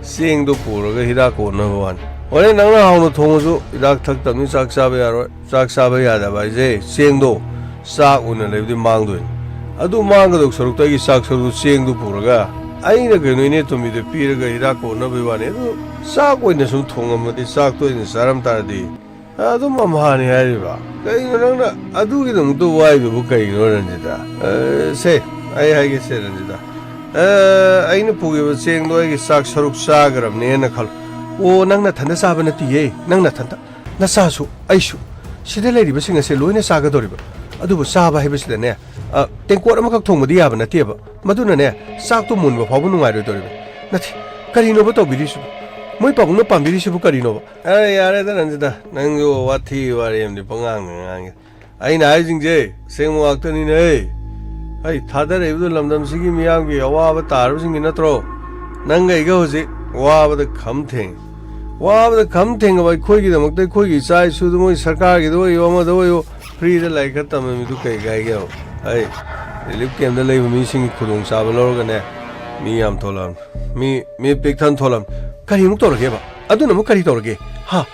ꯆꯦꯡꯗꯣ ꯄꯨꯔꯒ ꯍꯤꯗꯥꯛ ꯀꯣꯟꯅꯕ ꯋꯥꯅꯤ꯫ ꯍꯣꯔꯦꯟ ꯅꯪꯅ ꯍꯥꯎꯅ ꯊꯣꯡꯉꯁꯨ ꯍꯤꯗꯥꯛ ꯊꯛꯇꯕꯅꯤ, ꯆꯥꯛ ꯆꯥꯕ ꯌꯥꯔꯣꯏ꯫ ꯆꯥꯛ ꯆꯥꯕ ꯌꯥꯗꯕ ꯍꯥꯏꯁꯦ ꯆꯦꯡꯗꯣ ꯆꯥꯛ ꯑꯣꯏꯅ ꯂꯩꯕꯗꯤ ꯃꯥꯡꯗꯣꯏꯅꯤ꯫ ꯑꯗꯨ ꯃꯥꯡꯒꯗꯧ ꯁꯔꯨꯛꯇ ꯑꯩꯒꯤ ꯆꯥꯛ ꯁꯔꯨꯛꯇꯨ ꯆꯦꯡꯗꯨ ꯄꯨꯔꯒ ꯑꯩꯅ ꯀꯩꯅꯣ ꯏꯅꯦ ꯇꯣꯝꯕꯤꯗ ꯄꯤꯔꯒ ꯍꯤꯗꯥꯛ ꯀꯣꯟꯅꯕꯒꯤ ꯋꯥꯅꯤ꯫ ꯑꯗꯨ ꯆꯥꯛ ꯑꯣꯏꯅ ꯁꯨꯝ ꯊꯣꯡꯉꯝꯃꯗꯤ, ꯆꯥꯛꯇꯣ ꯑꯣꯏꯅ ꯆꯥꯔꯝ ꯇꯥꯔꯗꯤ ꯑꯗꯨꯝ ꯑꯝꯍꯥꯅꯤ ꯍꯥꯏꯔꯤꯕ꯫ ꯀꯩꯅꯣ ꯅꯪꯅ ꯑꯗꯨꯒꯤꯗꯃꯛꯇ ꯋꯥꯏꯗꯨꯕꯨ ꯀꯩꯅꯣ, ꯔꯟꯖꯤꯇꯥ? ꯑ, ꯁꯦ, ꯑꯩ ꯍꯥꯏꯒꯦ ꯁꯦ, ꯔꯟꯖꯤꯇꯥ꯫ ꯑ, ꯑꯩꯅ ꯄꯨꯈꯤꯕ ꯆꯦꯡꯗꯣ ꯑꯩꯒꯤ ꯆꯥꯛ ꯁꯔꯨꯛ ꯆꯥꯈ꯭ꯔꯕꯅꯦꯅ ꯈꯜꯂꯣ꯫ ꯑꯣ, ꯅꯪ ꯅꯊꯟꯗ ꯆꯥꯕ ꯅꯠꯇꯤꯌꯦ, ꯅꯪ ꯅꯊꯟꯗ, ꯅꯆꯥꯁꯨ, ꯑꯩꯁꯨ, ꯁꯤꯗ ꯂꯩꯔꯤꯕꯁꯤꯡ ꯑꯁꯦ ꯂꯣꯏꯅ ꯆꯥꯒꯗꯧꯔꯤꯕ꯫ ꯑꯗꯨꯕꯨ ꯆꯥꯕ ꯍꯥꯏꯕꯁꯤꯗꯅꯦ, ꯑ, ꯇꯦꯡꯀꯣꯠ ꯑꯃꯈꯛ ꯊꯣꯡꯕꯗꯤ ꯌꯥꯕ ꯅꯠꯇꯦꯕ꯫ ꯃꯗꯨꯅꯅꯦ, ꯆꯥꯛꯇꯣ ꯃꯨꯟꯕ ꯐꯥꯎꯕ ꯅꯨꯡꯉꯥꯏꯔꯣꯏꯗꯧꯔꯤꯕ꯫ ꯅꯠꯇꯦ, ꯀꯔꯤꯅꯣꯕ ꯇꯧꯕꯤꯔꯤꯁꯤꯕꯨ? ꯃꯣꯏ ꯄꯥꯕꯨꯡꯅ ꯄꯥꯝꯕꯤꯔꯤꯁꯤꯕꯨ ꯀꯔꯤꯅꯣꯕ? ꯑꯦ, ꯌꯥꯔꯦꯗ ꯔꯟꯖꯤꯇꯥ, ꯅꯪꯁꯨ ꯋꯥꯊꯤ ꯋꯥꯔꯦꯝꯗꯤ ꯄꯉꯥꯡꯗ ꯉꯥꯡꯉꯦ꯫ ꯑꯩꯅ ꯍꯥꯏꯁꯤꯡꯁꯦ ꯑꯁꯦꯡꯕ ꯉꯥꯛꯇꯅꯤꯅꯦ꯫ ꯑꯩ ꯊꯥꯗꯔꯛꯏꯕꯗꯨ ꯂꯝꯗꯝꯁꯤꯒꯤ ꯃꯤꯌꯥꯝꯒꯤ ꯑꯋꯥꯕ ꯇꯥꯔꯕꯁꯤꯡꯒꯤ ꯅꯠꯇ꯭ꯔꯣ? ꯅꯪꯒ ꯑꯩꯒ ꯍꯧꯖꯤꯛ ꯋꯥꯕꯗ ꯈꯝ ꯊꯦꯡꯉꯤ꯫ ꯋꯥꯕꯗ ꯈꯝ ꯊꯦꯡꯉꯕ ꯑꯩꯈꯣꯏꯒꯤꯗꯃꯛꯇ, ꯑꯩꯈꯣꯏꯒꯤ ꯏꯆꯥ ꯏꯁꯨꯗ, ꯃꯣꯏ ꯁꯔꯀꯥꯔꯒꯤꯗ ꯑꯣꯏꯌꯣ, ꯑꯃꯗ ꯑꯣꯏꯌꯣ, ꯐ꯭ꯔꯤꯗ ꯂꯥꯏꯔꯤꯛ ꯈꯔ ꯇꯝꯃꯝꯃꯤꯗꯨ ꯀꯩ ꯀꯥꯏꯒꯦꯕ? ꯑꯩ ꯔꯤꯂꯤꯐ ꯀꯦꯝꯞꯇ ꯂꯩꯕ ꯃꯤꯁꯤꯡꯒꯤ ꯈꯨꯗꯣꯡꯆꯥꯕ ꯂꯧꯔꯒꯅꯦ, ꯃꯤ ꯌꯥꯝ ꯊꯣꯛꯂꯛꯑꯕꯅꯤ꯫ ꯃꯤ, ꯃꯤ ꯄꯤꯛ ꯊꯟ ꯊꯣꯛꯂꯛꯑꯕꯅꯤ꯫ ꯀꯔꯤꯃꯨꯛ ꯇꯧꯔꯒꯦꯕ? ꯑꯗꯨꯅ ꯑꯃꯨꯛ ꯀꯔꯤ ꯇꯧꯔꯒꯦ? ꯍꯥ?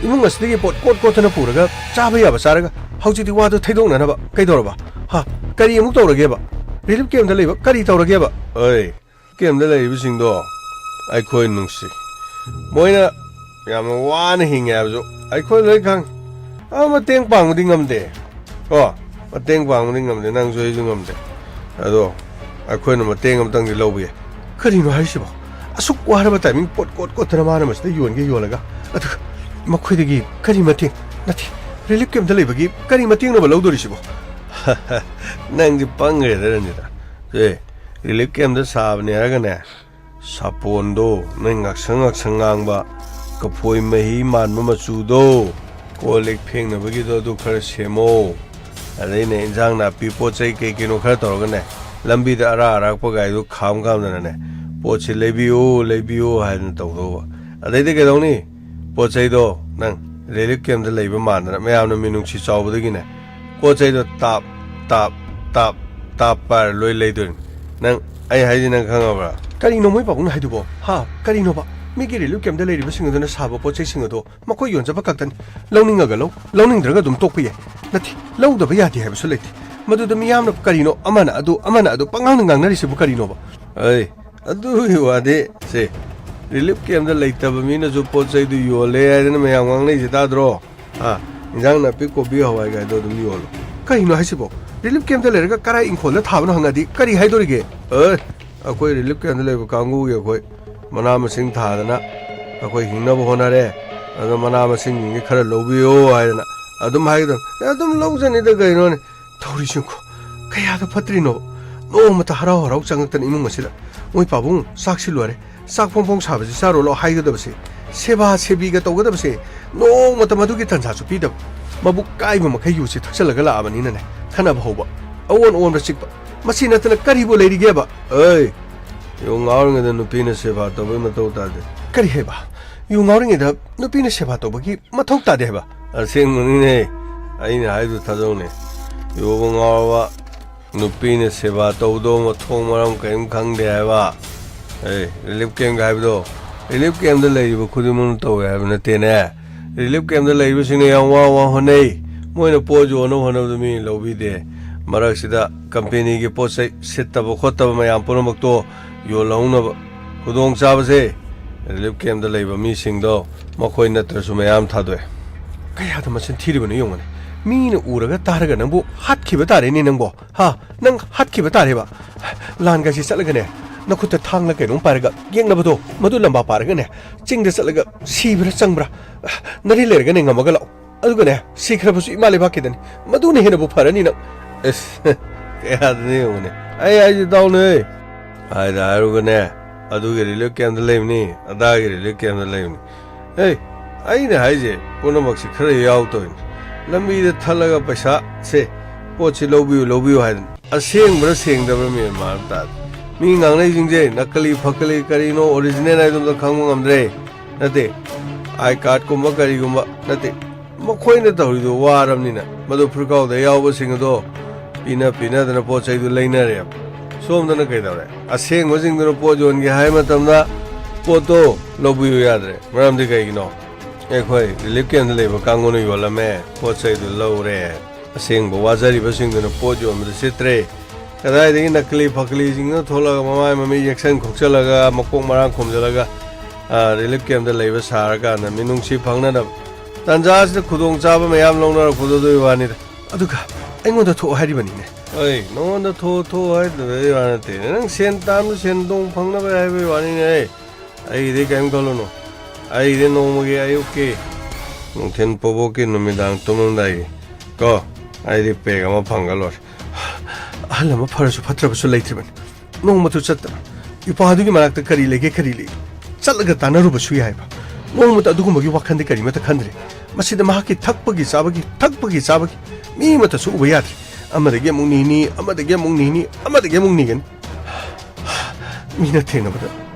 ꯏꯃꯨꯡ ꯑꯁꯤꯗꯒꯤ ꯄꯣꯠ ꯀꯣꯠ ꯀꯣꯠꯇꯅ ꯄꯨꯔꯒ ꯆꯥꯕ ꯌꯥꯕ ꯆꯥꯔꯒ ꯍꯧꯖꯤꯛꯇꯤ ꯋꯥꯗꯨ ꯊꯩꯗꯣꯛꯅꯅꯕ ꯀꯩꯗꯧꯔꯕ? ꯍꯥ? ꯀꯔꯤ ꯑꯃꯨꯛ ꯇꯧꯔꯒꯦꯕ? ꯔꯤꯂꯤꯐ ꯀꯦꯝꯞꯇ ꯂꯩꯕ ꯀꯔꯤ ꯇꯧꯔꯒꯦꯕ? ꯑꯣꯏ, ꯀꯦꯝꯞꯇ ꯂꯩꯔꯤꯕꯁꯤꯡꯗꯣ ꯑꯩꯈꯣꯏ ꯅꯨꯡꯁꯤ꯫ ꯃꯣꯏꯅ ꯌꯥꯝꯅ ꯋꯥꯅ ꯍꯤꯡꯉꯦ ꯍꯥꯏꯕꯁꯨ ꯑꯩꯈꯣꯏ ꯂꯣꯏ ꯈꯪꯉꯤ꯫ ꯑ, ꯃꯇꯦꯡ ꯄꯥꯡꯕꯗꯤ ꯉꯝꯗꯦ꯫ ꯀꯣ? ꯃꯇꯦꯡ ꯄꯥꯡꯕꯗꯤ ꯉꯝꯗꯦ, ꯅꯪꯁꯨ ꯑꯩꯁꯨ ꯉꯝꯗꯦ꯫ ꯑꯗꯣ ꯑꯩꯈꯣꯏꯅ ꯃꯇꯦꯡ ꯑꯃꯇꯪꯗꯤ ꯂꯧꯕ ꯌꯥꯏ꯫ ꯀꯔꯤꯅꯣ ꯍꯥꯏꯁꯤꯕꯣ? ꯑꯁꯨꯛ ꯋꯥꯔꯕ ꯇꯥꯏꯃꯤꯡ ꯄꯣꯠ ꯀꯣꯠ ꯀꯣꯠꯇꯅ ꯃꯥꯅ ꯃꯁꯤꯗ ꯌꯣꯟꯒꯦ ꯌꯣꯜꯂꯒ, ꯑꯗꯨꯒ ꯃꯈꯣꯏꯗꯒꯤ ꯀꯔꯤ ꯃꯇꯦꯡ? ꯅꯠꯇꯦ, ꯔꯤꯂꯤꯐ ꯀꯦꯝꯞꯇ ꯂꯩꯕꯒꯤ ꯀꯔꯤ ꯃꯇꯦꯡꯅꯣꯕ ꯂꯧꯗꯣꯔꯤꯁꯤꯕꯣ? ꯅꯪꯗꯤ ꯄꯪꯈ꯭ꯔꯦꯗ, ꯔꯟꯖꯤꯇꯥ꯫ ꯑꯦ, ꯔꯤꯂꯤꯐ ꯀꯦꯝꯞꯇ ꯁꯥꯕꯅꯦ ꯍꯥꯏꯔꯒꯅꯦ, ꯁꯥꯄꯣꯟꯗꯣ ꯅꯣꯏ ꯉꯥꯛꯁꯪ ꯉꯥꯛꯁꯪ ꯉꯥꯡꯕ, ꯀꯐꯣꯏ ꯃꯍꯤ ꯃꯥꯟꯕ ꯃꯆꯨꯗꯣ, ꯀꯣꯜ ꯂꯤꯛ ꯐꯦꯡꯅꯕꯒꯤꯗꯣ ꯑꯗꯨ ꯈꯔ ꯁꯦꯝꯃꯣ꯫ ꯑꯗꯩꯅꯦ, ꯏꯟꯖꯥꯡ ꯅꯥꯄꯤ, ꯄꯣꯠ ꯆꯩ ꯀꯩ ꯀꯩꯅꯣ ꯈꯔ ꯇꯧꯔꯒꯅꯦ, ꯂꯝꯕꯤꯗ ꯑꯔꯥ ꯑꯔꯥꯛꯄ ꯒꯥꯔꯤꯗꯣ ꯈꯥꯝ ꯈꯥꯝꯗꯅꯅꯦ, "ꯄꯣꯠꯁꯤ ꯂꯩꯕꯤꯌꯨ, ꯂꯩꯕꯤꯌꯨ" ꯍꯥꯏꯗꯅ ꯇꯧꯗꯧꯕ꯫ ꯑꯗꯩꯗꯤ ꯀꯩꯗꯧꯅꯤ? ꯄꯣꯠ ꯆꯩꯗꯣ ꯅꯪ ꯔꯤꯂꯤꯐ ꯀꯦꯝꯞꯇ ꯂꯩꯕ ꯃꯥꯟꯗꯅ, ꯃꯌꯥꯝꯅ ꯃꯤꯅꯨꯡꯁꯤ ꯆꯥꯎꯕꯗꯒꯤꯅꯦ, ꯄꯣꯠ ꯆꯩꯗꯣ ꯇꯥꯞ, ꯇꯥꯞ, ꯇꯥꯞ, ꯇꯥꯞ ꯄꯥꯏꯔ ꯂꯣꯏ ꯂꯩꯗꯣꯏꯅꯤ꯫ ꯅꯪ, ꯑꯩ ꯍꯥꯏꯁꯤ ꯅꯪ ꯈꯪꯉꯕ꯭ꯔꯥ? ꯀꯔꯤꯅꯣ ꯃꯣꯏ ꯄꯥꯕꯨꯡꯅ ꯍꯥꯏꯗꯨꯕꯣ? ꯍꯥ? ꯀꯔꯤꯅꯣꯕ? ꯃꯤꯒꯤ ꯔꯤꯂꯤꯐ ꯀꯦꯝꯞꯇ ꯂꯩꯔꯤꯕꯁꯤꯡ ꯑꯗꯨꯅ ꯁꯥꯕ ꯄꯣꯠ ꯆꯩꯁꯤꯡ ꯑꯗꯣ ꯃꯈꯣꯏ ꯌꯣꯟꯖꯕ ꯈꯛꯇꯅꯤ꯫ ꯂꯧꯅꯤꯡꯉꯒ ꯂꯧ, ꯂꯧꯅꯤꯡꯗ꯭ꯔꯒ ꯑꯗꯨꯝ ꯇꯣꯛꯄ ꯌꯥꯏ꯫ ꯅꯠꯇꯦ, ꯂꯧꯗꯕ ꯌꯥꯗꯦ ꯍꯥꯏꯕꯁꯨ ꯂꯩꯇꯦ꯫ ꯃꯗꯨꯗ ꯃꯤꯌꯥꯝꯅ ꯀꯔꯤꯅꯣ, ꯑꯃꯅ ꯑꯗꯨ, ꯑꯃꯅ ꯑꯗꯨ ꯄꯉꯥꯡꯗ ꯉꯥꯡꯅꯔꯤꯁꯤꯕꯨ ꯀꯔꯤꯅꯣꯕ? ꯑꯩ, ꯑꯗꯨꯒꯤ ꯋꯥꯗꯤ, ꯁꯦ, ꯔꯤꯂꯤꯐ ꯀꯦꯝꯞꯇ ꯂꯩꯇꯕ ꯃꯤꯅꯁꯨ ꯄꯣꯠ ꯆꯩꯗꯨ ꯌꯣꯜꯂꯦ ꯍꯥꯏꯗꯅ ꯃꯌꯥꯝ ꯉꯥꯡꯅꯩꯁꯦ ꯇꯥꯗ꯭ꯔꯣ? ꯍꯥ? ꯏꯟꯖꯥꯡ ꯅꯥꯄꯤ, ꯀꯣꯕꯤ, ꯍꯋꯥꯏ ꯀꯥꯏꯗꯣ ꯑꯗꯨꯝ ꯌꯣꯜꯂꯣ꯫ ꯀꯩꯅꯣ ꯍꯥꯏꯁꯤꯕꯣ? ꯔꯤꯂꯤꯐ ꯀꯦꯝꯞꯇ ꯂꯩꯔꯒ ꯀꯔꯥꯏ ꯏꯪꯈꯣꯜꯗ ꯊꯥꯕꯅꯣ ꯍꯪꯉꯗꯤ ꯀꯔꯤ ꯍꯥꯏꯗꯣꯔꯤꯒꯦ? ꯑꯦ, ꯑꯩꯈꯣꯏ ꯔꯤꯂꯤꯐ ꯀꯦꯝꯞꯇ ꯂꯩꯕ ꯀꯥꯡꯕꯨꯒꯤ ꯑꯩꯈꯣꯏ ꯃꯅꯥ ꯃꯁꯤꯡ ꯊꯥꯗꯅ ꯑꯩꯈꯣꯏ ꯍꯤꯡꯅꯕ ꯍꯣꯠꯅꯔꯦ, ꯑꯗꯣ ꯃꯅꯥ ꯃꯁꯤꯡꯁꯤꯡꯁꯦ ꯈꯔ ꯂꯧꯕꯤꯌꯣ ꯍꯥꯏꯗꯅ ꯑꯗꯨꯝ ꯍꯥꯏꯒꯗꯕꯅꯤ꯫ ꯑꯦ, ꯑꯗꯨꯝ ꯂꯧꯖꯅꯤꯗ ꯀꯩꯅꯣꯅꯦ꯫ ꯇꯧꯔꯤꯁꯤꯡꯀꯣ, ꯀꯌꯥꯗ ꯐꯠꯇ꯭ꯔꯤꯅꯣ? ꯅꯣꯡꯃꯇ ꯍꯔꯥꯎ ꯍꯔꯥꯎ ꯆꯪꯉꯛꯇꯅ ꯏꯃꯨꯡ ꯑꯁꯤꯗ, "ꯃꯣꯏ ꯄꯥꯕꯨꯡ, ꯆꯥꯛꯁꯤ ꯂꯣꯏꯔꯦ, ꯆꯥꯛ ꯐꯣꯡ ꯐꯣꯡ ꯁꯥꯕꯁꯤ ꯆꯥꯔꯣ ꯂꯥꯛꯑꯣ" ꯍꯥꯏꯒꯗꯕꯁꯦ, ꯁꯦꯕꯥ ꯁꯦꯕꯤꯒ ꯇꯧꯒꯗꯕꯁꯦ, ꯅꯣꯡꯃꯇ ꯃꯗꯨꯒꯤ ꯇꯟꯖꯥꯁꯨ ꯄꯤꯗꯕ꯫ ꯃꯕꯨꯛ ꯀꯥꯏꯕ ꯃꯈꯩ ꯌꯨꯁꯤ ꯊꯛꯆꯜꯂꯒ ꯂꯥꯛꯑꯕꯅꯤꯅꯅꯦ, ꯈꯠꯅꯕ ꯍꯧꯕ, ꯑꯑꯣꯟ ꯑꯑꯣꯟꯕ ꯆꯤꯛꯄ, ꯃꯁꯤ ꯅꯠꯇꯅ ꯀꯔꯤꯕꯨ ꯂꯩꯔꯤꯒꯦꯕ? ꯑꯩ, ꯌꯨ ꯉꯥꯎꯔꯤꯉꯩꯗ ꯅꯨꯄꯤꯅ ꯁꯦꯕꯥ ꯇꯧꯕꯩ ꯃꯊꯧ ꯇꯥꯗꯦ꯫ ꯀꯔꯤ ꯍꯥꯏꯕ? ꯌꯨ ꯉꯥꯎꯔꯤꯉꯩꯗ ꯅꯨꯄꯤꯅ ꯁꯦꯕꯥ ꯇꯧꯕꯒꯤ ꯃꯊꯧ ꯇꯥꯗꯦ ꯍꯥꯏꯕ? ꯑꯁꯦꯡꯕꯅꯤꯅꯦ, ꯑꯩꯅ ꯍꯥꯏꯗꯨ ꯊꯥꯖꯧꯅꯦ꯫ ꯌꯨꯕꯨ ꯉꯥꯎꯔꯕ ꯅꯨꯄꯤꯅ ꯁꯦꯕꯥ ꯇꯧꯗꯧ ꯃꯊꯣꯡ ꯃꯔꯝ ꯀꯔꯤꯝ ꯈꯪꯗꯦ ꯍꯥꯏꯕ꯫ ꯑꯦ, ꯔꯤꯂꯤꯐ ꯀꯦꯝꯞ ꯍꯥꯏꯕꯗꯣ, ꯔꯤꯂꯤꯐ ꯀꯦꯝꯞꯇ ꯂꯩꯔꯤꯕ ꯈꯨꯗꯤꯡꯃꯛꯅ ꯇꯧꯋꯦ ꯍꯥꯏꯕ ꯅꯠꯇꯦꯅꯦ꯫ ꯔꯤꯂꯤꯐ ꯀꯦꯝꯞꯇ ꯂꯩꯔꯤꯕꯁꯤꯡꯅ ꯌꯥꯝ ꯋꯥ ꯋꯥ ꯍꯣꯠꯅꯩ꯫ ꯃꯣꯏꯅ ꯄꯣꯠ ꯌꯣꯟꯅꯕ ꯍꯣꯠꯅꯕꯗ ꯃꯤ ꯂꯧꯕꯤꯗꯦ꯫ ꯃꯔꯛꯁꯤꯗ ꯀꯝꯄꯦꯅꯤꯒꯤ ꯄꯣꯠ ꯆꯩ ꯁꯤꯠꯇꯕ ꯈꯣꯠꯇꯕ ꯃꯌꯥꯝ ꯄꯨꯝꯅꯃꯛꯇꯣ ꯌꯣꯜꯍꯧꯅꯕ ꯈꯨꯗꯣꯡꯆꯥꯕꯁꯦ ꯔꯤꯂꯤꯐ ꯀꯦꯝꯞꯇ ꯂꯩꯕ ꯃꯤꯁꯤꯡꯗꯣ ꯃꯈꯣꯏ ꯅꯠꯇ꯭ꯔꯁꯨ ꯃꯌꯥꯝ ꯊꯥꯗꯣꯛꯑꯦ꯫ ꯀꯌꯥꯗ ꯃꯆꯤꯟ ꯊꯤꯔꯤꯕꯅꯣ ꯌꯦꯡꯉꯨꯅꯦ꯫ ꯃꯤꯅ ꯎꯔꯒ ꯇꯥꯔꯒ ꯅꯪꯕꯨ ꯍꯥꯠꯈꯤꯕ ꯇꯥꯔꯦꯅꯦ ꯅꯪꯕꯣ꯫ ꯍꯥ? ꯅꯪ ꯍꯥꯠꯈꯤꯕ ꯇꯥꯔꯦꯕ꯫ ꯂꯥꯟꯒꯁꯤ ꯆꯠꯂꯒꯅꯦ, ꯅꯈꯨꯠꯇ ꯊꯥꯡꯂ ꯀꯩꯅꯣꯝ ꯄꯥꯏꯔꯒ ꯌꯦꯡꯅꯕꯗꯣ, ꯃꯗꯨ ꯂꯝꯕꯥ ꯄꯥꯔꯒꯅꯦ, ꯆꯤꯡꯗ ꯆꯠꯂꯒ ꯁꯤꯕ꯭ꯔꯥ ꯆꯪꯕ꯭ꯔꯥ? ꯅꯔꯤ ꯂꯩꯔꯒꯅꯦ ꯉꯝꯃꯒ ꯂꯥꯛꯑꯣ꯫ ꯑꯗꯨꯒꯅꯦ, ꯁꯤꯈ꯭ꯔꯕꯁꯨ ꯏꯃꯥ ꯂꯩꯕꯥꯛꯀꯤꯗꯅꯤ꯫ ꯃꯗꯨꯅ ꯍꯦꯟꯅꯕꯨ ꯐꯔꯅꯤ ꯅꯪ꯫ ꯑꯁ, ꯀꯌꯥꯗꯅꯤ ꯌꯦꯡꯉꯨꯅꯦ꯫ ꯑꯩ ꯍꯥꯏꯁꯦ ꯇꯥꯎꯅꯦ꯫ ꯍꯥꯏꯗ ꯍꯥꯏꯔꯨꯒꯅꯦ, ꯑꯗꯨꯒꯤ ꯔꯤꯂꯤꯐ ꯀꯦꯝꯞꯇ ꯂꯩꯕꯅꯤ, ꯑꯗꯥꯒꯤ ꯔꯤꯂꯤꯐ ꯀꯦꯝꯞꯇ ꯂꯩꯕꯅꯤ꯫ ꯑꯦ, ꯑꯩꯅ ꯍꯥꯏꯁꯦ ꯄꯨꯝꯅꯃꯛꯁꯦ ꯈꯔ ꯌꯥꯎ ꯇꯧꯔꯤꯅꯤ꯫ ꯂꯝꯕꯤꯗ ꯊꯠꯂꯒ ꯄꯩꯁꯥꯁꯦ, ꯄꯣꯠꯁꯤ ꯂꯧꯕꯤꯌꯨ, ꯂꯧꯕꯤꯌꯨ ꯍꯥꯏꯗꯅ꯫ ꯑꯁꯦꯡꯕ꯭ꯔꯥ ꯁꯦꯡꯗꯕ꯭ꯔꯥ ꯃꯦꯟ ꯃꯥꯟ ꯇꯥꯗꯦ꯫ ꯃꯤ ꯉꯥꯡꯅꯩꯁꯤꯡꯁꯦ ꯅꯀꯂꯤ ꯐꯀꯂꯤ ꯀꯔꯤꯅꯣ ꯑꯣꯔꯤꯖꯤꯅꯦꯜ ꯍꯥꯏꯗꯣ ꯑꯝꯇ ꯈꯪꯕ ꯉꯝꯗ꯭ꯔꯦ꯫ ꯅꯠꯇꯦ, ꯑꯥꯏ ꯀꯥꯔꯠꯀꯨꯝꯕ ꯀꯔꯤꯒꯨꯝꯕ ꯅꯠꯇꯦ꯫ ꯃꯈꯣꯏꯅ ꯇꯧꯔꯤꯗꯣ ꯋꯥꯔꯕꯅꯤꯅ ꯃꯗꯨ ꯐꯨꯔꯤꯠꯀꯥꯎꯗ ꯌꯥꯎꯕꯁꯤꯡ ꯑꯗꯣ ꯄꯤꯅ ꯄꯤꯅꯗꯅ ꯄꯣꯠ ꯆꯩꯗꯨ ꯂꯩꯅꯔꯦꯕ꯫ ꯁꯣꯝꯗꯅ ꯀꯩꯗꯧꯔꯦ? ꯑꯁꯦꯡꯕꯁꯤꯡꯗꯨꯅ ꯄꯣꯠ ꯌꯣꯟꯒꯦ ꯍꯥꯏ ꯃꯇꯝꯗ ꯄꯣꯠꯇꯣ ꯂꯧꯕꯤꯌꯨ ꯌꯥꯗ꯭ꯔꯦ꯫ ꯃꯔꯝꯗꯤ ꯀꯩꯒꯤꯅꯣ? ꯑꯩꯈꯣꯏ ꯔꯤꯂꯤꯐ ꯀꯦꯝꯞꯇ ꯂꯩꯕ ꯀꯥꯡꯕꯨꯅ ꯌꯣꯜꯂꯝꯃꯦ, ꯄꯣꯠ ꯆꯩꯗꯨ ꯂꯧꯔꯦ꯫ ꯑꯁꯦꯡꯕ ꯋꯥꯖꯔꯤꯕꯁꯤꯡꯗꯨꯅ ꯄꯣꯠ ꯌꯣꯟꯕꯗ ꯁꯤꯠꯇ꯭ꯔꯦ꯫ ꯀꯗꯥꯏꯗꯒꯤ ꯅꯀꯂꯤ ꯐꯀꯂꯤꯁꯤꯡꯗꯨꯅ ꯊꯣꯛꯂꯒ ꯃꯃꯥꯏ ꯃꯃꯤꯠ ꯌꯦꯛꯁꯟ ꯈꯣꯛꯆꯜꯂꯒ ꯃꯀꯣꯛ ꯃꯔꯥꯡ ꯈꯣꯝꯖꯤꯜꯂꯒ, ꯑ, ꯔꯤꯂꯤꯐ ꯀꯦꯝꯞꯇ ꯂꯩꯕ ꯁꯥꯔꯀꯥꯟꯗ ꯃꯤꯅꯨꯡꯁꯤ ꯐꯪꯅꯅꯕ ꯇꯥꯟꯖꯥꯁꯤꯗ ꯈꯨꯗꯣꯡꯆꯥꯕ ꯃꯌꯥꯝ ꯂꯧꯅꯔꯛꯄꯗꯨ ꯑꯗꯨꯒꯤ ꯋꯥꯅꯤꯗ꯫ ꯑꯗꯨꯒ ꯑꯩꯉꯣꯟꯗ ꯊꯣꯛꯑꯣ ꯍꯥꯏꯔꯤꯕꯅꯤꯅꯦ꯫ ꯑꯩ ꯅꯉꯣꯟꯗ ꯊꯣꯛꯑꯣ ꯊꯣꯛꯑꯣ ꯍꯥꯏꯗꯕꯩ ꯋꯥ ꯅꯠꯇꯦꯅꯦ꯫ ꯅꯪ ꯁꯦꯟ ꯇꯥꯟꯕ ꯁꯦꯟꯗꯣꯡ ꯐꯪꯅꯕ ꯍꯥꯏꯕꯒꯤ ꯋꯥꯅꯤꯅꯦ꯫ ꯑꯩ ꯑꯩꯒꯤꯗꯤ ꯀꯔꯤꯝ ꯈꯜꯂꯨꯅꯨ꯫ ꯑꯩꯒꯤꯗꯤ ꯅꯣꯡꯃꯒꯤ ꯑꯌꯨꯛꯀꯤ, ꯅꯨꯡꯊꯤꯜ ꯄꯣꯕꯣꯛꯀꯤ, ꯅꯨꯃꯤꯗꯥꯡ ꯇꯨꯝꯂꯝꯗꯥꯏꯒꯤ ꯀꯣ, ꯑꯩꯗꯤ ꯄꯦꯛ ꯑꯃ ꯐꯪꯉ ꯂꯣꯏꯔꯦ꯫ ꯑꯍꯜ ꯑꯃ ꯐꯔꯁꯨ ꯐꯠꯇ꯭ꯔꯕꯁꯨ ꯂꯩꯇ꯭ꯔꯤꯕꯅꯤ꯫ ꯅꯣꯡꯃꯇ ꯆꯠꯇꯅ ꯏꯄꯥꯗꯨꯒꯤ ꯃꯅꯥꯛꯇ ꯀꯔꯤ ꯂꯩꯒꯦ, ꯀꯔꯤ ꯂꯩꯒꯦ ꯆꯠꯂꯒ ꯇꯥꯟꯅꯔꯨꯕꯁꯨ ꯌꯥꯏꯕ꯫ ꯅꯣꯡꯃꯇ ꯑꯗꯨꯒꯨꯝꯕꯒꯤ ꯋꯥꯈꯜꯗꯤ ꯀꯔꯤꯃꯠꯇ ꯈꯟꯗ꯭ꯔꯦ꯫ ꯃꯁꯤꯗ ꯃꯍꯥꯛꯀꯤ ꯊꯛꯄꯒꯤ ꯆꯥꯕꯒꯤ, ꯊꯛꯄꯒꯤ ꯆꯥꯕꯒꯤ ꯃꯤ ꯑꯃꯠꯇꯁꯨ ꯎꯕ ꯌꯥꯗ꯭ꯔꯦ꯫ ꯑꯃꯗꯒꯤ ꯑꯃꯨꯛ ꯅꯤꯅꯤ, ꯑꯃꯗꯒꯤ ꯑꯃꯨꯛ ꯅꯤꯅꯤ, ꯑꯃꯗꯒꯤ ꯑꯃꯨꯛ ꯅꯤꯒꯅꯤ꯫ ꯃꯤꯅ ꯊꯦꯡꯅꯕꯗ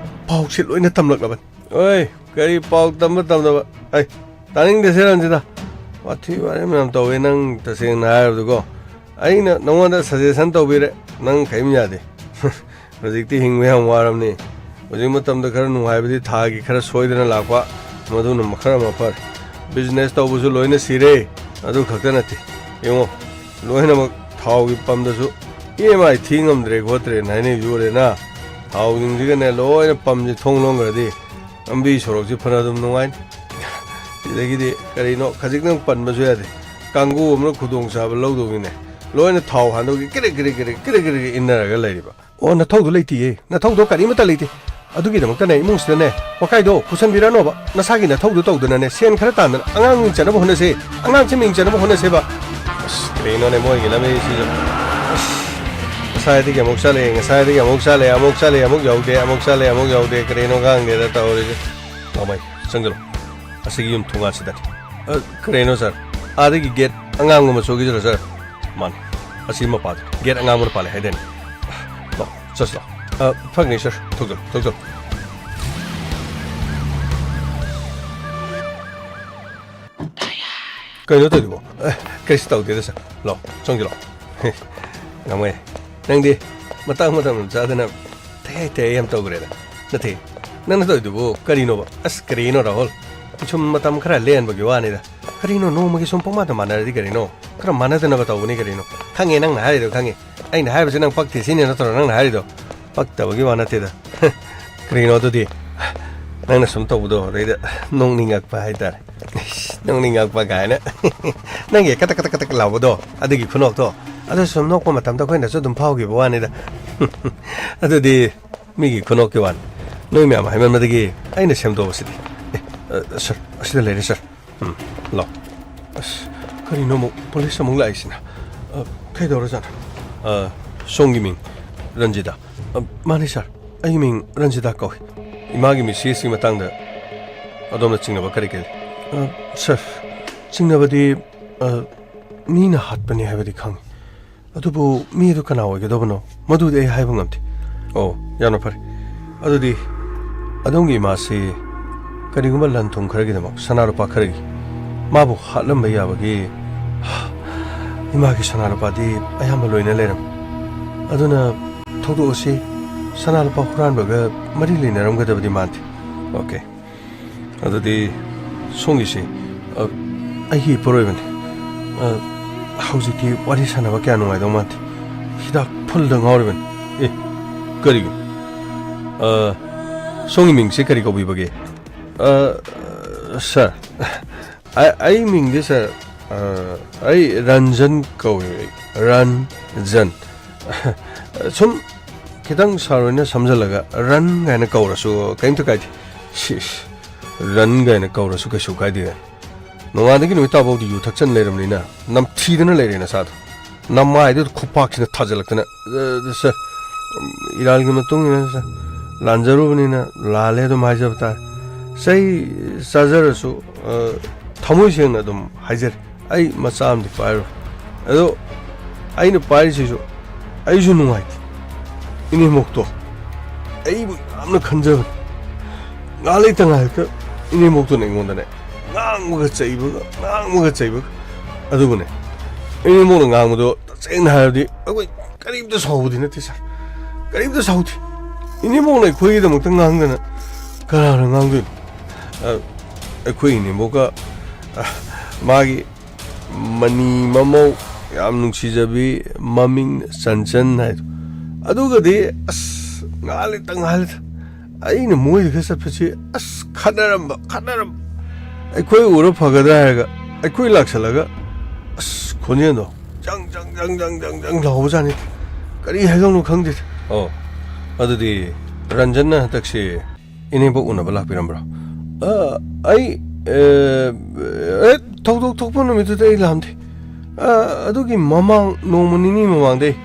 ꯄꯥꯎꯁꯦ ꯂꯣꯏꯅ ꯇꯝꯂꯛꯂꯕꯅꯤ꯫ ꯑꯣꯏ, ꯀꯔꯤ ꯄꯥꯎ ꯇꯝꯕ ꯇꯝꯗꯕ? ꯑꯩ ꯇꯥꯅꯤꯡꯗꯦ ꯁꯦ ꯔꯟꯖꯤꯇꯥ꯫ ꯋꯥꯊꯤ ꯋꯥꯔꯦꯝ ꯌꯥꯝ ꯇꯧꯋꯦ ꯅꯪ, ꯇꯁꯦꯡꯅ ꯍꯥꯏꯔꯕꯗꯀꯣ꯫ ꯑꯩꯅ ꯅꯉꯣꯟꯗ ꯁꯖꯦꯁꯟ ꯇꯧꯕꯤꯔꯦ, ꯅꯪ ꯀꯔꯤꯝ ꯌꯥꯗꯦ꯫ ꯍꯧꯖꯤꯛꯇꯤ ꯍꯤꯡꯕ ꯌꯥꯝ ꯋꯥꯔꯕꯅꯤ꯫ ꯍꯧꯖꯤꯛ ꯃꯇꯝꯗ ꯈꯔ ꯅꯨꯡꯉꯥꯏꯕꯗꯤ ꯊꯥꯒꯤ ꯈꯔ ꯁꯣꯏꯗꯅ ꯂꯥꯛꯄ, ꯃꯗꯨꯅ ꯈꯔ ꯃꯐꯔꯦ꯫ ꯕꯤꯖꯤꯅꯦꯁ ꯇꯧꯕꯁꯨ ꯂꯣꯏꯅ ꯁꯤꯔꯦ꯫ ꯑꯗꯨ ꯈꯛꯇ ꯅꯠꯇꯦ, ꯌꯦꯡꯉꯣ, ꯂꯣꯏꯅꯃꯛ ꯊꯥꯎꯒꯤ ꯄꯝꯗꯁꯨ ꯏ ꯑꯦꯝ ꯑꯥꯏ ꯊꯤ ꯉꯝꯗ꯭ꯔꯦ ꯈꯣꯠꯇ꯭ꯔꯦꯅ ꯍꯥꯏꯅꯩꯁꯨ ꯎꯔꯦꯅ꯫ ꯊꯥꯎꯁꯤꯡꯁꯤꯒꯅꯦ ꯂꯣꯏꯅ ꯄꯝꯁꯤ ꯊꯣꯡ ꯂꯣꯟꯈ꯭ꯔꯗꯤ ꯂꯝꯕꯤ ꯁꯣꯔꯣꯛꯁꯤ ꯐꯅ ꯑꯗꯨꯝ ꯅꯨꯡꯉꯥꯏꯅꯤ꯫ ꯑꯗꯒꯤꯗꯤ ꯀꯔꯤꯅꯣ ꯈꯖꯤꯛꯇꯪ ꯄꯟꯕꯁꯨ ꯌꯥꯗꯦ꯫ ꯀꯥꯡꯒꯨ ꯑꯃꯅ ꯈꯨꯗꯣꯡꯆꯥꯕ ꯂꯧꯗꯧꯒꯤꯅꯦ꯫ ꯂꯣꯏꯅ ꯊꯥꯎ ꯍꯥꯟꯗꯣꯛꯈꯤ, ꯀ꯭ꯔꯤꯛ ꯀ꯭ꯔꯤꯛ ꯀ꯭ꯔꯤꯛ ꯀ꯭ꯔꯤꯛ ꯀ꯭ꯔꯤꯛ ꯏꯟꯅꯔꯒ ꯂꯩꯔꯤꯕ꯫ ꯑꯣ, ꯅꯊꯧꯗꯣ ꯂꯩꯇꯤꯌꯦ, ꯅꯊꯧꯗꯣ ꯀꯔꯤꯃꯠꯇ ꯂꯩꯇꯦ꯫ ꯑꯗꯨꯒꯤꯗꯃꯛꯇꯅꯦ ꯏꯃꯨꯡꯁꯤꯗꯅꯦ ꯋꯥꯀꯥꯏꯗꯣ ꯄꯨꯁꯟꯕꯤꯔꯅꯣꯕ꯫ ꯅꯁꯥꯒꯤ ꯅꯊꯧꯗꯣ ꯇꯧꯗꯅꯅꯦ ꯁꯦꯟ ꯈꯔ ꯇꯥꯟꯗꯅ ꯑꯉꯥꯡ ꯃꯤꯡ ꯆꯠꯅꯕ ꯍꯣꯠꯅꯁꯦ꯫ ꯑꯉꯥꯡꯁꯦ ꯃꯤꯡ ꯆꯠꯅꯕ ꯍꯣꯠꯅꯁꯦꯕ꯫ ꯑꯁ, ꯀꯔꯤꯅꯣꯅꯦ ꯃꯣꯏꯒꯤ ꯂꯝꯕꯤꯁꯤꯁꯨ꯫ ꯑꯁ, ꯉꯁꯥꯏꯗꯒꯤ ꯑꯃꯨꯛ ꯆꯠꯂꯦ, ꯉꯁꯥꯏꯗꯒꯤ ꯑꯃꯨꯛ ꯆꯠꯂꯦ, ꯑꯃꯨꯛ ꯆꯠꯂꯦ, ꯑꯃꯨꯛ ꯌꯧꯗꯦ, ꯑꯃꯨꯛ ꯆꯠꯂꯦ, ꯑꯃꯨꯛ ꯌꯧꯗꯦ꯫ ꯀꯔꯤꯅꯣ ꯈꯪꯗꯦꯗ ꯇꯧꯔꯤꯁꯦ꯫ ꯂꯥꯎꯃꯩ, ꯆꯪꯁꯤꯜꯂꯣ꯫ ꯑꯁꯤꯒꯤ ꯌꯨꯝ ꯊꯣꯡꯒꯥꯟꯁꯤꯗꯅꯤ꯫ ꯑ, ꯀꯔꯤꯅꯣ ꯁꯥꯔ? ꯑꯥꯗꯒꯤ ꯒꯦꯠ ꯑꯉꯥꯡꯕ ꯃꯆꯨꯒꯤꯗꯨꯔꯣ ꯁꯥꯔ? ꯃꯥꯅꯤ꯫ ꯑꯁꯤ ꯃꯄꯥꯗꯨꯅꯤ꯫ ꯒꯦꯠ ꯑꯉꯥꯡꯕꯅ ꯄꯥꯜꯂꯦ ꯍꯥꯏꯗꯥꯏꯅꯦ? ꯂꯥꯛꯑꯣ, ꯆꯠꯁꯤ ꯂꯥꯛꯑꯣ꯫ ꯑ, ꯐꯒꯅꯤ ꯁꯥꯔ꯫ ꯊꯣꯛꯆꯜꯂꯨ, ꯊꯣꯛꯆꯜꯂꯨ꯫ ꯀꯩꯅꯣ ꯇꯧꯔꯤꯗꯨꯕꯣ? ꯑꯦ, ꯀꯔꯤꯁꯨ ꯇꯧꯗꯦꯗ ꯁꯥꯔ꯫ ꯂꯥꯛꯑꯣ, ꯆꯪꯁꯤꯜꯂꯣ꯫ ꯉꯝꯃꯣꯏ꯫ ꯅꯪꯗꯤ ꯃꯇꯥꯡ ꯃꯇꯝ ꯆꯥꯗꯅ ꯇꯌꯥꯏ ꯇꯌꯥꯏ ꯌꯥꯝ ꯇꯧꯈ꯭ꯔꯦꯗ꯫ ꯅꯠꯇꯦ, ꯅꯪꯅ ꯇꯧꯔꯤꯗꯨꯕꯨ ꯀꯔꯤꯅꯣꯕ? ꯑꯁ, ꯀꯔꯤꯅꯣ ꯔꯥꯍꯨꯜ? ꯁꯨꯝ ꯃꯇꯝ ꯈꯔ ꯂꯦꯟꯕꯒꯤ ꯋꯥꯅꯤꯗ꯫ ꯀꯔꯤꯅꯣ ꯅꯣꯡꯃꯒꯤ ꯁꯨꯝ ꯄꯪꯃꯥꯟꯗ ꯃꯥꯟꯅꯔꯗꯤ ꯀꯔꯤꯅꯣ? ꯈꯔ ꯃꯥꯟꯅꯗꯅꯕ ꯇꯧꯕꯅꯤ ꯀꯔꯤꯅꯣ? ꯈꯪꯉꯦ ꯅꯪꯅ ꯍꯥꯏꯔꯤꯗꯣ ꯈꯪꯉꯦ꯫ ꯑꯩꯅ ꯍꯥꯏꯕꯁꯦ ꯅꯪ ꯄꯛꯇꯦ ꯁꯤꯅꯤ ꯅꯠꯇ꯭ꯔꯣ ꯅꯪꯅ ꯍꯥꯏꯔꯤꯗꯣ? ꯄꯛꯇꯕꯒꯤ ꯋꯥ ꯅꯠꯇꯦꯗ꯫ ꯀꯔꯤꯅꯣ ꯑꯗꯨꯗꯤ? ꯅꯪꯅ ꯁꯨꯝ ꯇꯧꯕꯗꯣ ꯑꯗꯩꯗ ꯅꯣꯛꯅꯤꯡꯉꯛꯄ ꯍꯥꯏꯇꯥꯔꯦ꯫ ꯏꯁ, ꯅꯣꯛꯅꯤꯡꯉꯛꯄ ꯀꯥꯏꯅ꯫ ꯅꯪꯒꯤ ꯀꯇꯛ ꯀꯇꯛ ꯀꯇꯛ ꯂꯥꯎꯕꯗꯣ ꯑꯗꯨꯒꯤ ꯈꯨꯅꯣꯛꯇꯣ ꯑꯗꯨ ꯁꯨꯝ ꯅꯣꯛꯄ ꯃꯇꯝꯗ ꯑꯩꯈꯣꯏꯅꯁꯨ ꯑꯗꯨꯝ ꯐꯥꯎꯈꯤꯕ ꯋꯥꯅꯤꯗ꯫ ꯑꯗꯨꯗꯤ ꯃꯤꯒꯤ ꯈꯨꯅꯣꯛꯀꯤ ꯋꯥꯅꯤ꯫ ꯅꯣꯏ ꯃꯌꯥꯝ ꯍꯥꯏꯃꯟꯕꯗꯒꯤ ꯑꯩꯅ ꯁꯦꯝꯗꯣꯛꯑꯁꯤꯗꯤ꯫ ꯑꯦ, ꯑ, ꯁꯥꯔ, ꯑꯁꯤꯗ ꯂꯩꯔꯦ, ꯁꯥꯔ꯫ ꯎꯝ, ꯂꯥꯎ꯫ ꯑꯁ, ꯀꯔꯤꯅꯣ ꯑꯃꯨꯛ ꯄꯨꯂꯤꯁ ꯑꯃꯨꯛ ꯂꯥꯛꯏꯁꯤꯅ? ꯑ, ꯀꯩꯗꯧꯔꯖꯥꯠꯅꯣ? ꯑ, ꯁꯣꯝꯒꯤ ꯃꯤꯡ ꯔꯟꯖꯤꯇꯥ? ꯑ, ꯃꯥꯅꯤ, ꯁꯥꯔ꯫ ꯑꯩꯒꯤ ꯃꯤꯡ ꯔꯟꯖꯤꯇꯥ ꯀꯧꯏ꯫ ꯏꯃꯥꯒꯤ ꯃꯤꯁꯦꯁꯀꯤ ꯃꯇꯥꯡꯗ ꯑꯗꯣꯝꯅ ꯆꯤꯡꯅꯕ ꯀꯔꯤ ꯀꯔꯤ? ꯑ, ꯁꯥꯔ, ꯆꯤꯡꯅꯕꯗꯤ, ꯑ, ꯃꯤꯅ ꯍꯥꯠꯄꯅꯤ ꯍꯥꯏꯕꯗꯤ ꯈꯪꯉꯤ꯫ ꯑꯗꯨꯕꯨ ꯃꯤ ꯑꯗꯨ ꯀꯅꯥ ꯑꯣꯏꯒꯗꯧꯕꯅꯣ? ꯃꯗꯨꯗꯤ ꯑꯩ ꯍꯥꯏꯕ ꯉꯝꯗꯦ꯫ ꯑꯣ, ꯌꯥꯝꯅ ꯐꯔꯦ꯫ ꯑꯗꯨꯗꯤ ꯑꯗꯣꯝꯒꯤ ꯏꯃꯥꯁꯤ ꯀꯔꯤꯒꯨꯝꯕ ꯂꯟ ꯊꯨꯝ ꯈꯔꯒꯤꯗꯃꯛ, ꯁꯅꯥ ꯂꯨꯄꯥ ꯈꯔꯒꯤ ꯃꯥꯕꯨ ꯍꯥꯠꯂꯝꯕ ꯌꯥꯕꯒꯤ, ꯏꯃꯥꯒꯤ ꯁꯅꯥ ꯂꯨꯄꯥꯗꯤ ꯑꯌꯥꯝꯕ ꯂꯣꯏꯅ ꯂꯩꯔꯝꯃꯤ꯫ ꯑꯗꯨꯅ ꯊꯧꯗꯣꯛ ꯑꯁꯤ ꯁꯅꯥ ꯂꯨꯄꯥ ꯍꯨꯔꯥꯟꯕꯒ ꯃꯔꯤ ꯂꯩꯅꯔꯝꯒꯗꯕꯗꯤ ꯃꯥꯟꯗꯦ꯫ ꯑꯣꯀꯦ꯫ ꯑꯗꯨꯗꯤ ꯁꯣꯝꯒꯤꯁꯤ, ꯑ, ꯑꯩꯒꯤ ꯏꯄꯨꯔꯣꯏꯕꯅꯤ꯫ ꯑ, ꯍꯧꯖꯤꯛꯇꯤ ꯋꯥꯔꯤ ꯁꯥꯟꯅꯕ ꯀꯌꯥ ꯅꯨꯡꯉꯥꯏꯗꯧ ꯃꯥꯟꯗꯦ꯫ ꯍꯤꯗꯥꯛ ꯐꯨꯜꯗ ꯉꯥꯎꯔꯤꯕꯅꯤ꯫ ꯑꯦ, ꯀꯔꯤꯒꯤꯅꯣ? ꯑ, ꯁꯣꯝꯒꯤ ꯃꯤꯡꯁꯦ ꯀꯔꯤ ꯀꯧꯕꯤꯕꯒꯦ? ꯑ, ꯁꯥꯔ, ꯑꯩ, ꯑꯩ ꯃꯤꯡꯗꯤ ꯁꯥꯔ, ꯑ, ꯑꯩ ꯔꯟꯖꯟ ꯀꯧꯏ, ꯑꯩ ꯔꯟꯖꯟ꯫ ꯁꯨꯝ ꯈꯤꯇꯪ ꯁꯥꯔ ꯍꯣꯏꯅ ꯁꯝꯖꯜꯂꯒ ꯔꯟ ꯀꯥꯏꯅ ꯀꯧꯔꯁꯨ ꯀꯔꯤꯝꯇ ꯀꯥꯏꯗꯦ꯫ ꯁꯤꯁ, ꯔꯟ ꯀꯥꯏꯅ ꯀꯧꯔꯁꯨ ꯀꯩꯁꯨ ꯀꯥꯏꯗꯦ꯫ ꯅꯣꯡꯉꯥꯟꯗꯒꯤ ꯅꯨꯃꯤꯠ ꯇꯥꯐꯥꯎꯗꯤ ꯌꯨ ꯊꯛꯆꯟ ꯂꯩꯔꯕꯅꯤꯅ ꯅꯝꯊꯤꯗꯅ ꯂꯩꯔꯦ ꯅꯁꯥꯗꯣ꯫ ꯅꯃꯥꯏꯗꯨꯗ ꯈꯨꯄꯥꯛꯁꯤꯅ ꯊꯥꯖꯤꯜꯂꯛꯇꯅ, ꯑ, ꯁꯥꯔ, ꯏꯔꯥꯜꯒꯤ ꯃꯇꯨꯡ ꯏꯟꯅ, ꯁꯥꯔ, ꯂꯥꯟꯖꯔꯨꯕꯅꯤꯅ ꯂꯥꯜꯂꯦ ꯑꯗꯨꯝ ꯍꯥꯏꯖꯕ ꯇꯥꯔꯦ꯫ ꯆꯩ ꯆꯥꯖꯔꯁꯨ, ꯑ, ꯊꯃꯣꯏ ꯁꯦꯡꯅ ꯑꯗꯨꯝ ꯍꯥꯏꯖꯔꯤ, ꯑꯩ ꯃꯆꯥ ꯑꯃꯗꯤ ꯄꯥꯏꯔꯣꯏ꯫ ꯑꯗꯣ ꯑꯩꯅ ꯄꯥꯏꯔꯤꯁꯤꯁꯨ ꯑꯩꯁꯨ ꯅꯨꯡꯉꯥꯏꯇꯦ꯫ ꯏꯅꯦꯝꯕꯣꯛꯇꯣ, ꯑꯩꯕꯨ ꯌꯥꯝꯅ ꯈꯟꯖꯕꯅꯤ꯫ ꯉꯥꯏꯍꯥꯛ ꯂꯩꯇ ꯉꯥꯏꯍꯥꯛꯇ ꯏꯅꯦꯝꯕꯣꯛꯇꯨꯅ ꯑꯩꯉꯣꯟꯗꯅꯦ ꯉꯥꯡꯕꯒ ꯆꯩꯕꯒ, ꯉꯥꯡꯕꯒ ꯆꯩꯕꯒ꯫ ꯑꯗꯨꯕꯨꯅꯦ, ꯏꯅꯦꯝꯕꯣꯛꯅ ꯉꯥꯡꯕꯗꯣ ꯇꯁꯦꯡꯅ ꯍꯥꯏꯔꯕꯗꯤ ꯑꯩꯈꯣꯏ ꯀꯔꯤꯝꯇ ꯁꯥꯎꯕꯗꯤ ꯅꯠꯇꯦ ꯁꯥꯔ, ꯀꯔꯤꯝꯇ ꯁꯥꯎꯗꯦ꯫ ꯏꯅꯦꯝꯕꯣꯛꯅ ꯑꯩꯈꯣꯏꯒꯤꯗꯃꯛꯇ ꯉꯥꯡꯗꯅ ꯀꯅꯥꯅ ꯉꯥꯡꯗꯣꯏꯅꯣ? ꯑ, ꯑꯩꯈꯣꯏ ꯏꯅꯦꯝꯕꯣꯛꯀ, ꯑ, ꯃꯥꯒꯤ ꯃꯅꯤ ꯃꯃꯧ ꯌꯥꯝ ꯅꯨꯡꯁꯤꯖꯕꯤ ꯃꯃꯤꯡ ꯆꯟꯆꯟ ꯍꯥꯏꯗꯣ, ꯑꯗꯨꯒꯗꯤ ꯑꯁ ꯉꯥꯜꯂꯤꯇ ꯉꯥꯜꯂꯤꯗ꯫ ꯑꯩꯅ ꯃꯣꯏꯗꯒ ꯆꯠꯄꯁꯤ ꯑꯁ ꯈꯠꯅꯔꯝꯕ, ꯈꯠꯅꯔꯝꯕ꯫ ꯑꯩꯈꯣꯏ ꯎꯔ ꯐꯒꯗ꯭ꯔꯥ ꯍꯥꯏꯔꯒ ꯑꯩꯈꯣꯏ ꯂꯥꯛꯁꯜꯂꯒ ꯑꯁ ꯈꯣꯟꯖꯦꯜꯗꯣ ꯖꯪ ꯖꯪ ꯖꯪ ꯖꯪ ꯖꯪ ꯖꯪ ꯂꯥꯎꯕꯖꯥꯠꯅꯤ꯫ ꯀꯔꯤ ꯍꯥꯏꯗꯧꯅꯣ ꯈꯪꯗꯦ꯫ ꯑꯣ, ꯑꯗꯨꯗꯤ ꯔꯟꯖꯟꯅ ꯍꯟꯗꯛꯁꯤ ꯏꯅꯦꯝꯕꯣꯛ ꯎꯅꯕ ꯂꯥꯛꯄꯤꯔꯝꯕ꯭ꯔꯣ? ꯑ, ꯑꯩ, ꯑ, ꯑꯦ, ꯊꯧꯗꯣꯛ ꯊꯣꯛꯄ ꯅꯨꯃꯤꯠꯇꯨꯗ ꯑꯩ ꯂꯥꯛꯑꯝꯗꯦ꯫ ꯑ, ꯑꯗꯨꯒꯤ ꯃꯃꯥꯡ, ꯅꯣꯡꯃ ꯅꯤꯅꯤ ꯃꯃꯥꯡꯗꯩ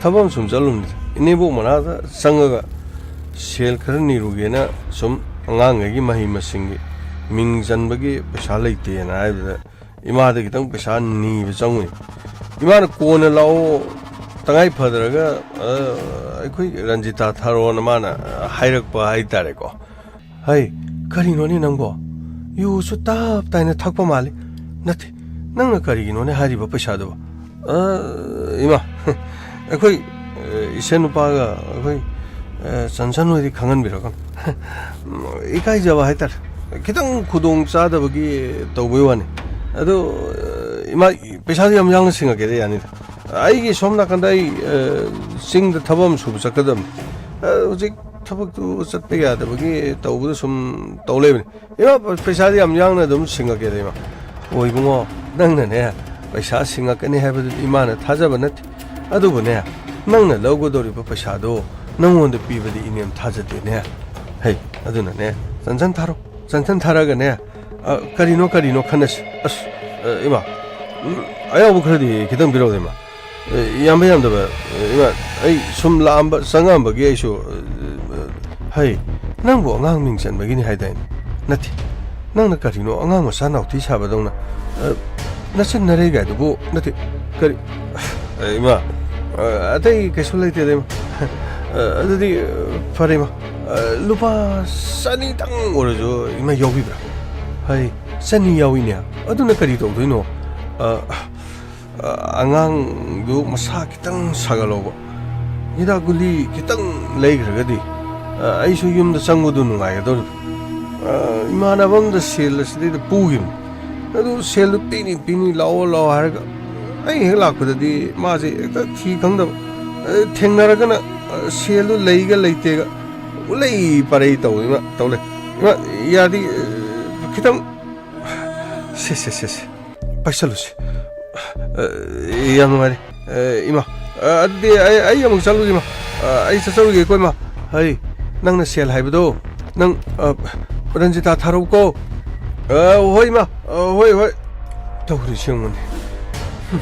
ꯊꯕꯛ ꯑꯃ ꯁꯨꯝ ꯆꯠꯂꯨꯕꯅꯤꯗ꯫ ꯏꯅꯦꯝꯕꯣꯛ ꯃꯅꯥꯛꯇ ꯆꯪꯉꯒ ꯁꯦꯜ ꯈꯔ ꯅꯤꯔꯨꯒꯦꯅ ꯁꯨꯝ ꯑꯉꯥꯡꯈꯩꯒꯤ ꯃꯍꯩ ꯃꯁꯤꯡꯒꯤ ꯃꯤꯡ ꯆꯟꯕꯒꯤ ꯄꯩꯁꯥ ꯂꯩꯇꯦꯅ ꯍꯥꯏꯕꯗ ꯏꯃꯥꯗ ꯈꯤꯇꯪ ꯄꯩꯁꯥ ꯅꯤꯕ ꯆꯪꯉꯨꯏ꯫ ꯏꯃꯥꯅ ꯀꯣꯟꯅ ꯂꯥꯛꯑꯣ, ꯇꯉꯥꯏ ꯐꯗ꯭ꯔꯒ, ꯑ, ꯑꯩꯈꯣꯏ ꯔꯟꯖꯤꯇꯥ ꯊꯥꯔꯛꯑꯣꯅ ꯃꯥꯅ ꯍꯥꯏꯔꯛꯄ ꯍꯥꯏꯇꯥꯔꯦꯀꯣ꯫ ꯍꯩ, ꯀꯔꯤꯅꯣꯅꯦ ꯅꯪꯕꯣ? ꯌꯨꯁꯨ ꯇꯞ ꯇꯥꯏꯅ ꯊꯛꯄ ꯃꯥꯜꯂꯤ꯫ ꯅꯠꯇꯦ, ꯅꯪꯅ ꯀꯔꯤꯒꯤꯅꯣꯅꯦ ꯍꯥꯏꯔꯤꯕ ꯄꯩꯁꯥꯗꯨꯕꯣ? ꯑ, ꯏꯃꯥ, ꯑꯩꯈꯣꯏ, ꯑ, ꯏꯆꯟ ꯅꯨꯄꯥꯒ ꯑꯩꯈꯣꯏ, ꯑ, ꯆꯟꯆꯟ ꯍꯣꯏꯗꯤ ꯈꯪꯍꯟꯕꯤꯔꯛꯀꯅꯨ꯫ ꯏꯀꯥꯏꯖꯕ ꯍꯥꯏꯇꯥꯔꯦ꯫ ꯈꯤꯇꯪ ꯈꯨꯗꯣꯡ ꯆꯥꯗꯕꯒꯤ ꯇꯧꯕꯩ ꯋꯥꯅꯤ꯫ ꯑꯗꯣ, ꯑ, ꯏꯃꯥ, ꯄꯩꯁꯥꯗꯤ ꯌꯥꯝ ꯌꯥꯡꯅ ꯁꯤꯡꯉꯛꯀꯦꯗ, ꯌꯥꯅꯤꯗ꯫ ꯑꯩꯒꯤ ꯁꯣꯝ ꯅꯥꯀꯟꯗ ꯑꯩ, ꯑ, ꯆꯤꯡꯗ ꯊꯕꯛ ꯑꯃ ꯁꯨꯕ ꯆꯠꯀꯗꯕꯅꯤ꯫ ꯑ, ꯍꯧꯖꯤꯛ ꯊꯕꯛꯇꯨ ꯆꯠꯄ ꯌꯥꯗꯕꯒꯤ ꯇꯧꯕꯗ ꯁꯨꯝ ꯇꯧ ꯂꯩꯕꯅꯤ꯫ ꯏꯃꯥ, ꯄꯩꯁꯥꯗꯤ ꯌꯥꯝ ꯌꯥꯡꯅ ꯑꯗꯨꯝ ꯁꯤꯡꯉꯛꯀꯦꯗ, ꯏꯃꯥ꯫ ꯑꯣ, ꯏꯕꯨꯡꯉꯣ, ꯅꯪꯅꯅꯦ ꯄꯩꯁꯥ ꯁꯤꯡꯉꯛꯀꯅꯤ ꯍꯥꯏꯕꯗꯨꯗꯤ ꯏꯃꯥꯅ ꯊꯥꯖꯕ ꯅꯠꯇꯦ꯫ ꯑꯗꯨꯕꯨꯅꯦ, ꯅꯪꯅ ꯂꯧꯒꯗꯧꯔꯤꯕ ꯄꯩꯁꯥꯗꯣ ꯅꯪꯉꯣꯟꯗ ꯄꯤꯕꯗꯤ ꯏꯅꯦꯝ ꯊꯥꯖꯗꯦꯅꯦ꯫ ꯍꯩ, ꯑꯗꯨꯅꯅꯦ, ꯆꯟꯁꯟ ꯊꯥꯔꯣ꯫ ꯆꯟꯁꯟ ꯊꯥꯔꯒꯅꯦ, ꯑ, ꯀꯔꯤꯅꯣ, ꯀꯔꯤꯅꯣ ꯈꯟꯅꯁꯤ꯫ ꯑꯁ, ꯑ, ꯏꯃꯥ, ꯎꯝ, ꯑꯌꯥꯎꯕ ꯈꯔꯗꯤ ꯈꯤꯇꯪ ꯄꯤꯔꯛꯎꯗ, ꯏꯃꯥ꯫ ꯑ, ꯌꯥꯝꯕ ꯌꯥꯝꯗꯕ, ꯑ, ꯏꯃꯥ, ꯑꯩ ꯁꯨꯝ ꯂꯥꯛꯑꯝꯕ, ꯆꯪꯉꯛꯑꯝꯕꯒꯤ ꯑꯩꯁꯨ, ꯑ, ꯑ, ꯍꯩ, ꯅꯪꯕꯨ ꯑꯉꯥꯡ ꯃꯤꯡ ꯆꯟꯕꯒꯤꯅꯤ ꯍꯥꯏꯗꯥꯏꯅꯦ? ꯅꯠꯇꯦ, ꯅꯪꯅ ꯀꯔꯤꯅꯣ ꯑꯉꯥꯡ ꯃꯆꯥ ꯅꯥꯎꯇꯤ ꯁꯥꯕꯗꯧꯅ, ꯑ, ꯅꯆꯤꯟ ꯅꯔꯩꯒꯥꯏꯗꯨꯕꯨ, ꯅꯠꯇꯦ, ꯀꯔꯤ, ꯑ, ꯏꯃꯥ, ꯑ, ꯑꯇꯩ ꯀꯩꯁꯨ ꯂꯩꯇꯦꯗ, ꯏꯃꯥ꯫ ꯑ, ꯑꯗꯨꯗꯤ, ꯑ, ꯐꯔꯦ, ꯏꯃꯥ꯫ ꯑ, ꯂꯨꯄꯥ ꯆꯅꯤꯇꯪ ꯑꯣꯏꯔꯁꯨ, ꯏꯃꯥ, ꯌꯥꯎꯕꯤꯕ꯭ꯔꯥ? ꯍꯩ, ꯆꯅꯤ ꯌꯥꯎꯏꯅꯦ꯫ ꯑꯗꯨꯅ ꯀꯔꯤ ꯇꯧꯗꯣꯏꯅꯣ? ꯑ, ꯑ, ꯑꯉꯥꯡꯗꯨ ꯃꯁꯥ ꯈꯤꯇꯪ ꯁꯥꯒꯠꯍꯧꯕ, ꯍꯤꯗꯥꯛ ꯒꯨꯂꯤ ꯈꯤꯇꯪ ꯂꯩꯈ꯭ꯔꯒꯗꯤ, ꯑ, ꯑꯩꯁꯨ ꯌꯨꯝꯗ ꯆꯪꯕꯗꯨ ꯅꯨꯡꯉꯥꯏꯒꯗꯧꯔꯤꯕ꯫ ꯑ, ꯏꯃꯥꯟꯅꯕ ꯑꯃꯗ ꯁꯦꯜ ꯑꯁꯤꯗꯩꯗ ꯄꯨꯈꯤꯕꯅꯤ꯫ ꯑꯗꯨ ꯁꯦꯜꯗꯨ ꯄꯤꯅꯤ, ꯄꯤꯅꯤ, ꯂꯥꯛꯑꯣ, ꯂꯥꯛꯑꯣ ꯍꯥꯏꯔꯒ ꯑꯩ ꯍꯦꯛ ꯂꯥꯛꯄꯗꯗꯤ ꯃꯥꯁꯦ ꯍꯦꯛꯇ ꯊꯤ ꯈꯪꯗꯕ꯫ ꯑ, ꯊꯦꯡꯅꯔꯒꯅ, ꯑ, ꯁꯦꯜꯗꯨ ꯂꯩꯒ ꯂꯩꯇꯦꯒ ꯎꯂꯩ ꯄꯥꯔꯩ ꯇꯧꯗꯅ ꯇꯧ ꯂꯩ꯫ ꯏꯃꯥ, ꯌꯥꯗꯤ, ꯑ, ꯈꯤꯇꯪ, ꯁꯦ, ꯁꯦ, ꯁꯦ, ꯁꯦ꯫ ꯄꯥꯏꯁꯜꯂꯨꯁꯤ꯫ ꯑ, ꯌꯥꯝ ꯅꯨꯡꯉꯥꯏꯔꯦ꯫ ꯑ, ꯏꯃꯥ, ꯑ, ꯑꯗꯨꯗꯤ ꯑꯩ, ꯑꯩ ꯑꯃꯨꯛ ꯆꯠꯂꯨꯒꯦ, ꯏꯃꯥ꯫ ꯑ, ꯑꯩ ꯆꯠꯆꯔꯨꯒꯦꯀꯣ, ꯏꯃꯥ꯫ ꯍꯩ, ꯅꯪꯅ ꯁꯦꯜ ꯍꯥꯏꯕꯗꯣ, ꯅꯪ, ꯑ, ꯔꯟꯖꯤꯇꯥ ꯊꯥꯔꯛꯎꯀꯣ꯫ ꯑ, ꯍꯣꯏ, ꯏꯃꯥ꯫ ꯑ, ꯍꯣꯏ, ꯍꯣꯏ꯫ ꯇꯧꯔꯤꯁꯤ ꯌꯦꯡꯉꯨꯅꯦ꯫ ꯍꯨꯝ꯫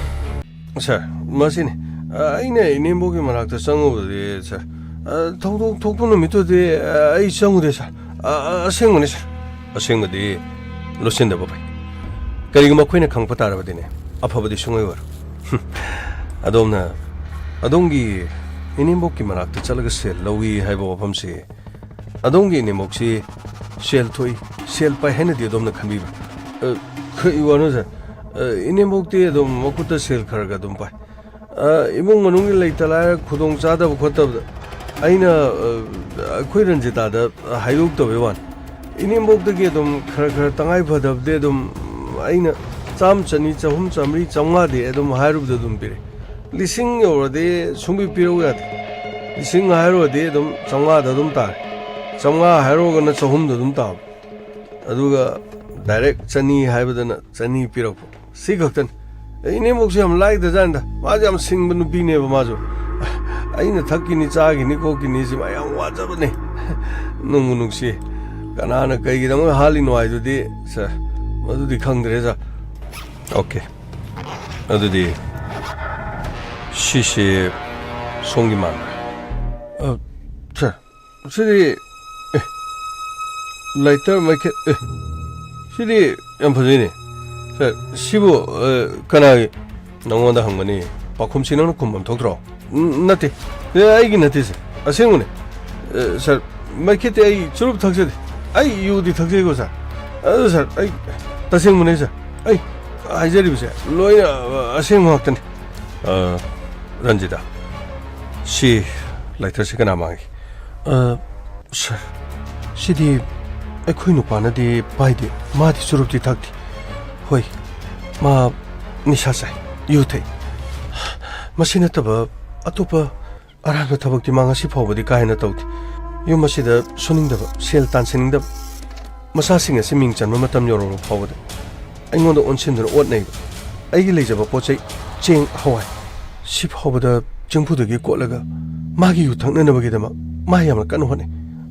ꯁꯥꯔ, ꯃꯁꯤꯅꯤ꯫ ꯑ, ꯑꯩꯅ ꯏꯅꯦꯝꯕꯣꯛꯀꯤ ꯃꯅꯥꯛꯇ ꯆꯪꯉꯨꯕꯗꯤ, ꯁꯥꯔ, ꯑ, ꯊꯧꯗꯣꯛ ꯊꯣꯛꯄ ꯅꯨꯃꯤꯠꯇꯨꯗꯤ, ꯑ, ꯑꯩ ꯆꯪꯉꯨꯗꯦ, ꯁꯥꯔ꯫ ꯑ, ꯑ, ꯑꯁꯦꯡꯕꯅꯤ, ꯁꯥꯔ꯫ ꯑꯁꯦꯡꯕꯗꯤ ꯂꯣꯠꯁꯤꯟꯗꯕ ꯐꯩ꯫ ꯀꯔꯤꯒꯨꯝꯕ ꯑꯩꯈꯣꯏꯅ ꯈꯪꯕ ꯇꯥꯔꯕꯗꯤꯅꯦ, ꯑꯐꯕꯗꯤ ꯁꯨꯡꯑꯣꯏ ꯑꯣꯏꯔꯣꯏ꯫ ꯍꯨꯝ꯫ ꯑꯗꯣꯝꯅ, ꯑꯗꯣꯝꯒꯤ ꯏꯅꯦꯝꯕꯣꯛꯀꯤ ꯃꯅꯥꯛꯇ ꯆꯠꯂꯒ ꯁꯦꯜ ꯂꯧꯏ ꯍꯥꯏꯕ ꯋꯥꯐꯝꯁꯤ, ꯑꯗꯣꯝꯒꯤ ꯏꯅꯦꯝꯕꯣꯛꯁꯤ ꯁꯦꯜ ꯊꯣꯛꯏ, ꯁꯦꯜ ꯄꯥꯏ ꯍꯥꯏꯅꯗꯤ ꯑꯗꯣꯝꯅ ꯈꯟꯕꯤꯕ꯭ꯔꯥ? ꯑ, ꯀꯔꯤ ꯋꯥꯅꯣ, ꯁꯥꯔ? ꯑ, ꯏꯅꯦꯝꯕꯣꯛꯇꯤ ꯑꯗꯨꯝ ꯃꯈꯨꯠꯇ ꯁꯦꯜ ꯈꯔ ꯈꯔ ꯑꯗꯨꯝ ꯄꯥꯏ꯫ ꯑ, ꯏꯃꯨꯡ ꯃꯅꯨꯡꯒꯤ ꯂꯩꯇ ꯂꯥꯏꯔ ꯈꯨꯗꯣꯡ ꯆꯥꯗꯕ ꯈꯣꯠꯇꯕꯗ ꯑꯩꯅ, ꯑ, ꯑꯩꯈꯣꯏ ꯔꯟꯖꯤꯇꯥꯗ ꯍꯥꯏꯗꯣꯛꯇꯕꯩ ꯋꯥꯅꯤ꯫ ꯏꯅꯦꯝꯕꯣꯛꯇꯒꯤ ꯑꯗꯨꯝ ꯈꯔ ꯈꯔ ꯇꯉꯥꯏ ꯐꯗꯕꯗꯤ ꯑꯗꯨꯝ ꯑꯩꯅ ꯆꯥꯝ, ꯆꯅꯤ, ꯆꯍꯨꯝ, ꯆꯥꯝꯃꯔꯤ, ꯆꯥꯝꯃꯉꯥꯗꯤ ꯑꯗꯨꯝ ꯍꯥꯏꯔꯨꯕꯗ ꯑꯗꯨꯝ ꯄꯤꯔꯛꯑꯦ꯫ ꯂꯤꯁꯤꯡ ꯌꯧꯔꯗꯤ ꯁꯨꯡꯄꯤ ꯄꯤꯔꯛꯎ ꯌꯥꯗꯦ꯫ ꯂꯤꯁꯤꯡ ꯍꯥꯏꯔꯨꯔꯗꯤ ꯑꯗꯨꯝ ꯆꯥꯝꯃꯉꯥꯗ ꯑꯗꯨꯝ ꯇꯥꯔꯦ꯫ ꯆꯥꯝꯃꯉꯥ ꯍꯥꯏꯔꯨꯔꯒꯅ ꯆꯍꯨꯝꯗ ꯑꯗꯨꯝ ꯇꯥꯕ꯫ ꯑꯗꯨꯒ ꯗꯥꯏꯔꯦꯛ ꯆꯅꯤ ꯍꯥꯏꯕꯗꯅ ꯆꯅꯤ ꯄꯤꯔꯛꯄ꯫ ꯁꯤ ꯈꯛꯇꯅꯤ꯫ ꯑꯩ ꯏꯅꯦꯝꯕꯣꯛꯁꯦ ꯌꯥꯝ ꯂꯥꯏꯗꯖꯥꯠꯅꯤꯗ꯫ ꯃꯥꯁꯦ ꯌꯥꯝ ꯁꯤꯡꯕ ꯅꯨꯄꯤꯅꯦꯕ ꯃꯥꯁꯨ꯫ ꯑꯩꯅ ꯊꯛꯈꯤꯅꯤ, ꯆꯥꯈꯤꯅꯤ, ꯈꯣꯠꯈꯤꯅꯤ ꯁꯤ ꯃꯥ ꯌꯥꯝ ꯋꯥꯖꯕꯅꯦ꯫ ꯅꯨꯡꯕꯨ ꯅꯨꯡꯁꯤ꯫ ꯀꯅꯥꯅ ꯀꯩꯒꯤꯗꯃꯛ ꯍꯥꯠꯂꯤꯅꯣ ꯍꯥꯏꯗꯨꯗꯤ, ꯁꯥꯔ, ꯃꯗꯨꯗꯤ ꯈꯪꯗ꯭ꯔꯦ, ꯁꯥꯔ꯫ ꯑꯣꯀꯦ꯫ ꯑꯗꯨꯗꯤ ꯁꯤꯁꯦ ꯁꯣꯝꯒꯤ ꯃꯥꯟꯕ꯭ꯔꯥ? ꯑ, ꯁꯥꯔ, ꯁꯤꯗꯤ, ꯑꯦ, ꯂꯥꯏꯇꯔ ꯃꯩꯈꯦꯠ, ꯑꯦ, ꯁꯤꯗꯤ ꯌꯥꯝ ꯐꯖꯩꯅꯦ꯫ ꯁꯥꯔ, ꯁꯤꯕꯨ, ꯑ, ꯀꯅꯥꯒꯤ? ꯅꯉꯣꯟꯗ ꯍꯪꯕꯅꯤ꯫ ꯄꯥꯎꯈꯨꯝꯁꯤ ꯅꯪꯅ ꯈꯨꯝꯐꯝ ꯊꯣꯛꯇ꯭ꯔꯣ? ꯎꯝ, ꯅꯠꯇꯦ꯫ ꯑꯦ, ꯑꯩꯒꯤ ꯅꯠꯇꯦ, ꯁꯥꯔ꯫ ꯑꯁꯦꯡꯕꯅꯦ꯫ ꯑꯦ, ꯁꯥꯔ, ꯃꯩꯈꯦꯠꯇꯤ ꯑꯩ ꯆꯨꯔꯨꯞ ꯊꯛꯆꯗꯦ꯫ ꯑꯩ ꯌꯨꯗꯤ ꯊꯛꯆꯩꯀꯣ, ꯁꯥꯔ꯫ ꯑꯗꯨ, ꯁꯥꯔ, ꯑꯩ ꯇꯁꯦꯡꯕꯅꯦ, ꯁꯥꯔ꯫ ꯑꯩ ꯍꯥꯏꯖꯔꯤꯕꯁꯦ ꯂꯣꯏꯅ, ꯑ, ꯑꯁꯦꯡꯕ ꯉꯥꯛꯇꯅꯤ꯫ ꯑ, ꯔꯟꯖꯤꯇꯥ, ꯁꯤ ꯂꯥꯏꯇꯔꯁꯤ ꯀꯅꯥ ꯃꯥꯡꯉꯤ? ꯑ, ꯁꯥꯔ, ꯁꯤꯗꯤ ꯑꯩꯈꯣꯏ ꯅꯨꯄꯥꯅꯗꯤ ꯄꯥꯏꯗꯦ꯫ ꯃꯥꯗꯤ ꯆꯨꯔꯨꯞꯇꯤ ꯊꯛꯇꯦ꯫ ꯍꯣꯏ, ꯃꯥ ꯅꯤꯁꯥ ꯆꯥꯏ, ꯌꯨ ꯊꯛꯏ꯫ ꯃꯁꯤ ꯅꯠꯇꯕ ꯑꯇꯣꯞꯄ ꯑꯔꯥꯟꯕ ꯊꯕꯛꯇꯤ ꯃꯥ ꯉꯁꯤ ꯐꯥꯎꯕꯗꯤ ꯀꯥ ꯍꯦꯟꯅ ꯇꯧꯗꯦ꯫ ꯌꯨꯝ ꯑꯁꯤꯗ ꯁꯨꯅꯤꯡꯗꯕ, ꯁꯦꯜ ꯇꯥꯟꯁꯤꯟꯅꯤꯡꯗꯕ, ꯃꯆꯥꯁꯤꯡ ꯑꯁꯤ ꯃꯤꯡ ꯆꯟꯕ ꯃꯇꯝ ꯌꯧꯔꯕ ꯐꯥꯎꯕꯗ ꯑꯩꯉꯣꯟꯗ ꯑꯣꯟꯁꯤꯟꯗꯨꯅ ꯑꯣꯠꯅꯩꯕ꯫ ꯑꯩꯒꯤ ꯂꯩꯖꯕ ꯄꯣꯠ ꯆꯩ, ꯆꯦꯡ, ꯍꯋꯥꯏ, ꯁꯤ ꯐꯥꯎꯕꯗ ꯆꯦꯡꯐꯨꯗꯒꯤ ꯀꯣꯠꯂꯒ ꯃꯥꯒꯤ ꯌꯨ ꯊꯛꯅꯅꯕꯒꯤꯗꯃꯛ ꯃꯥ ꯌꯥꯝꯅ ꯀꯟꯅ ꯍꯣꯠꯅꯩ꯫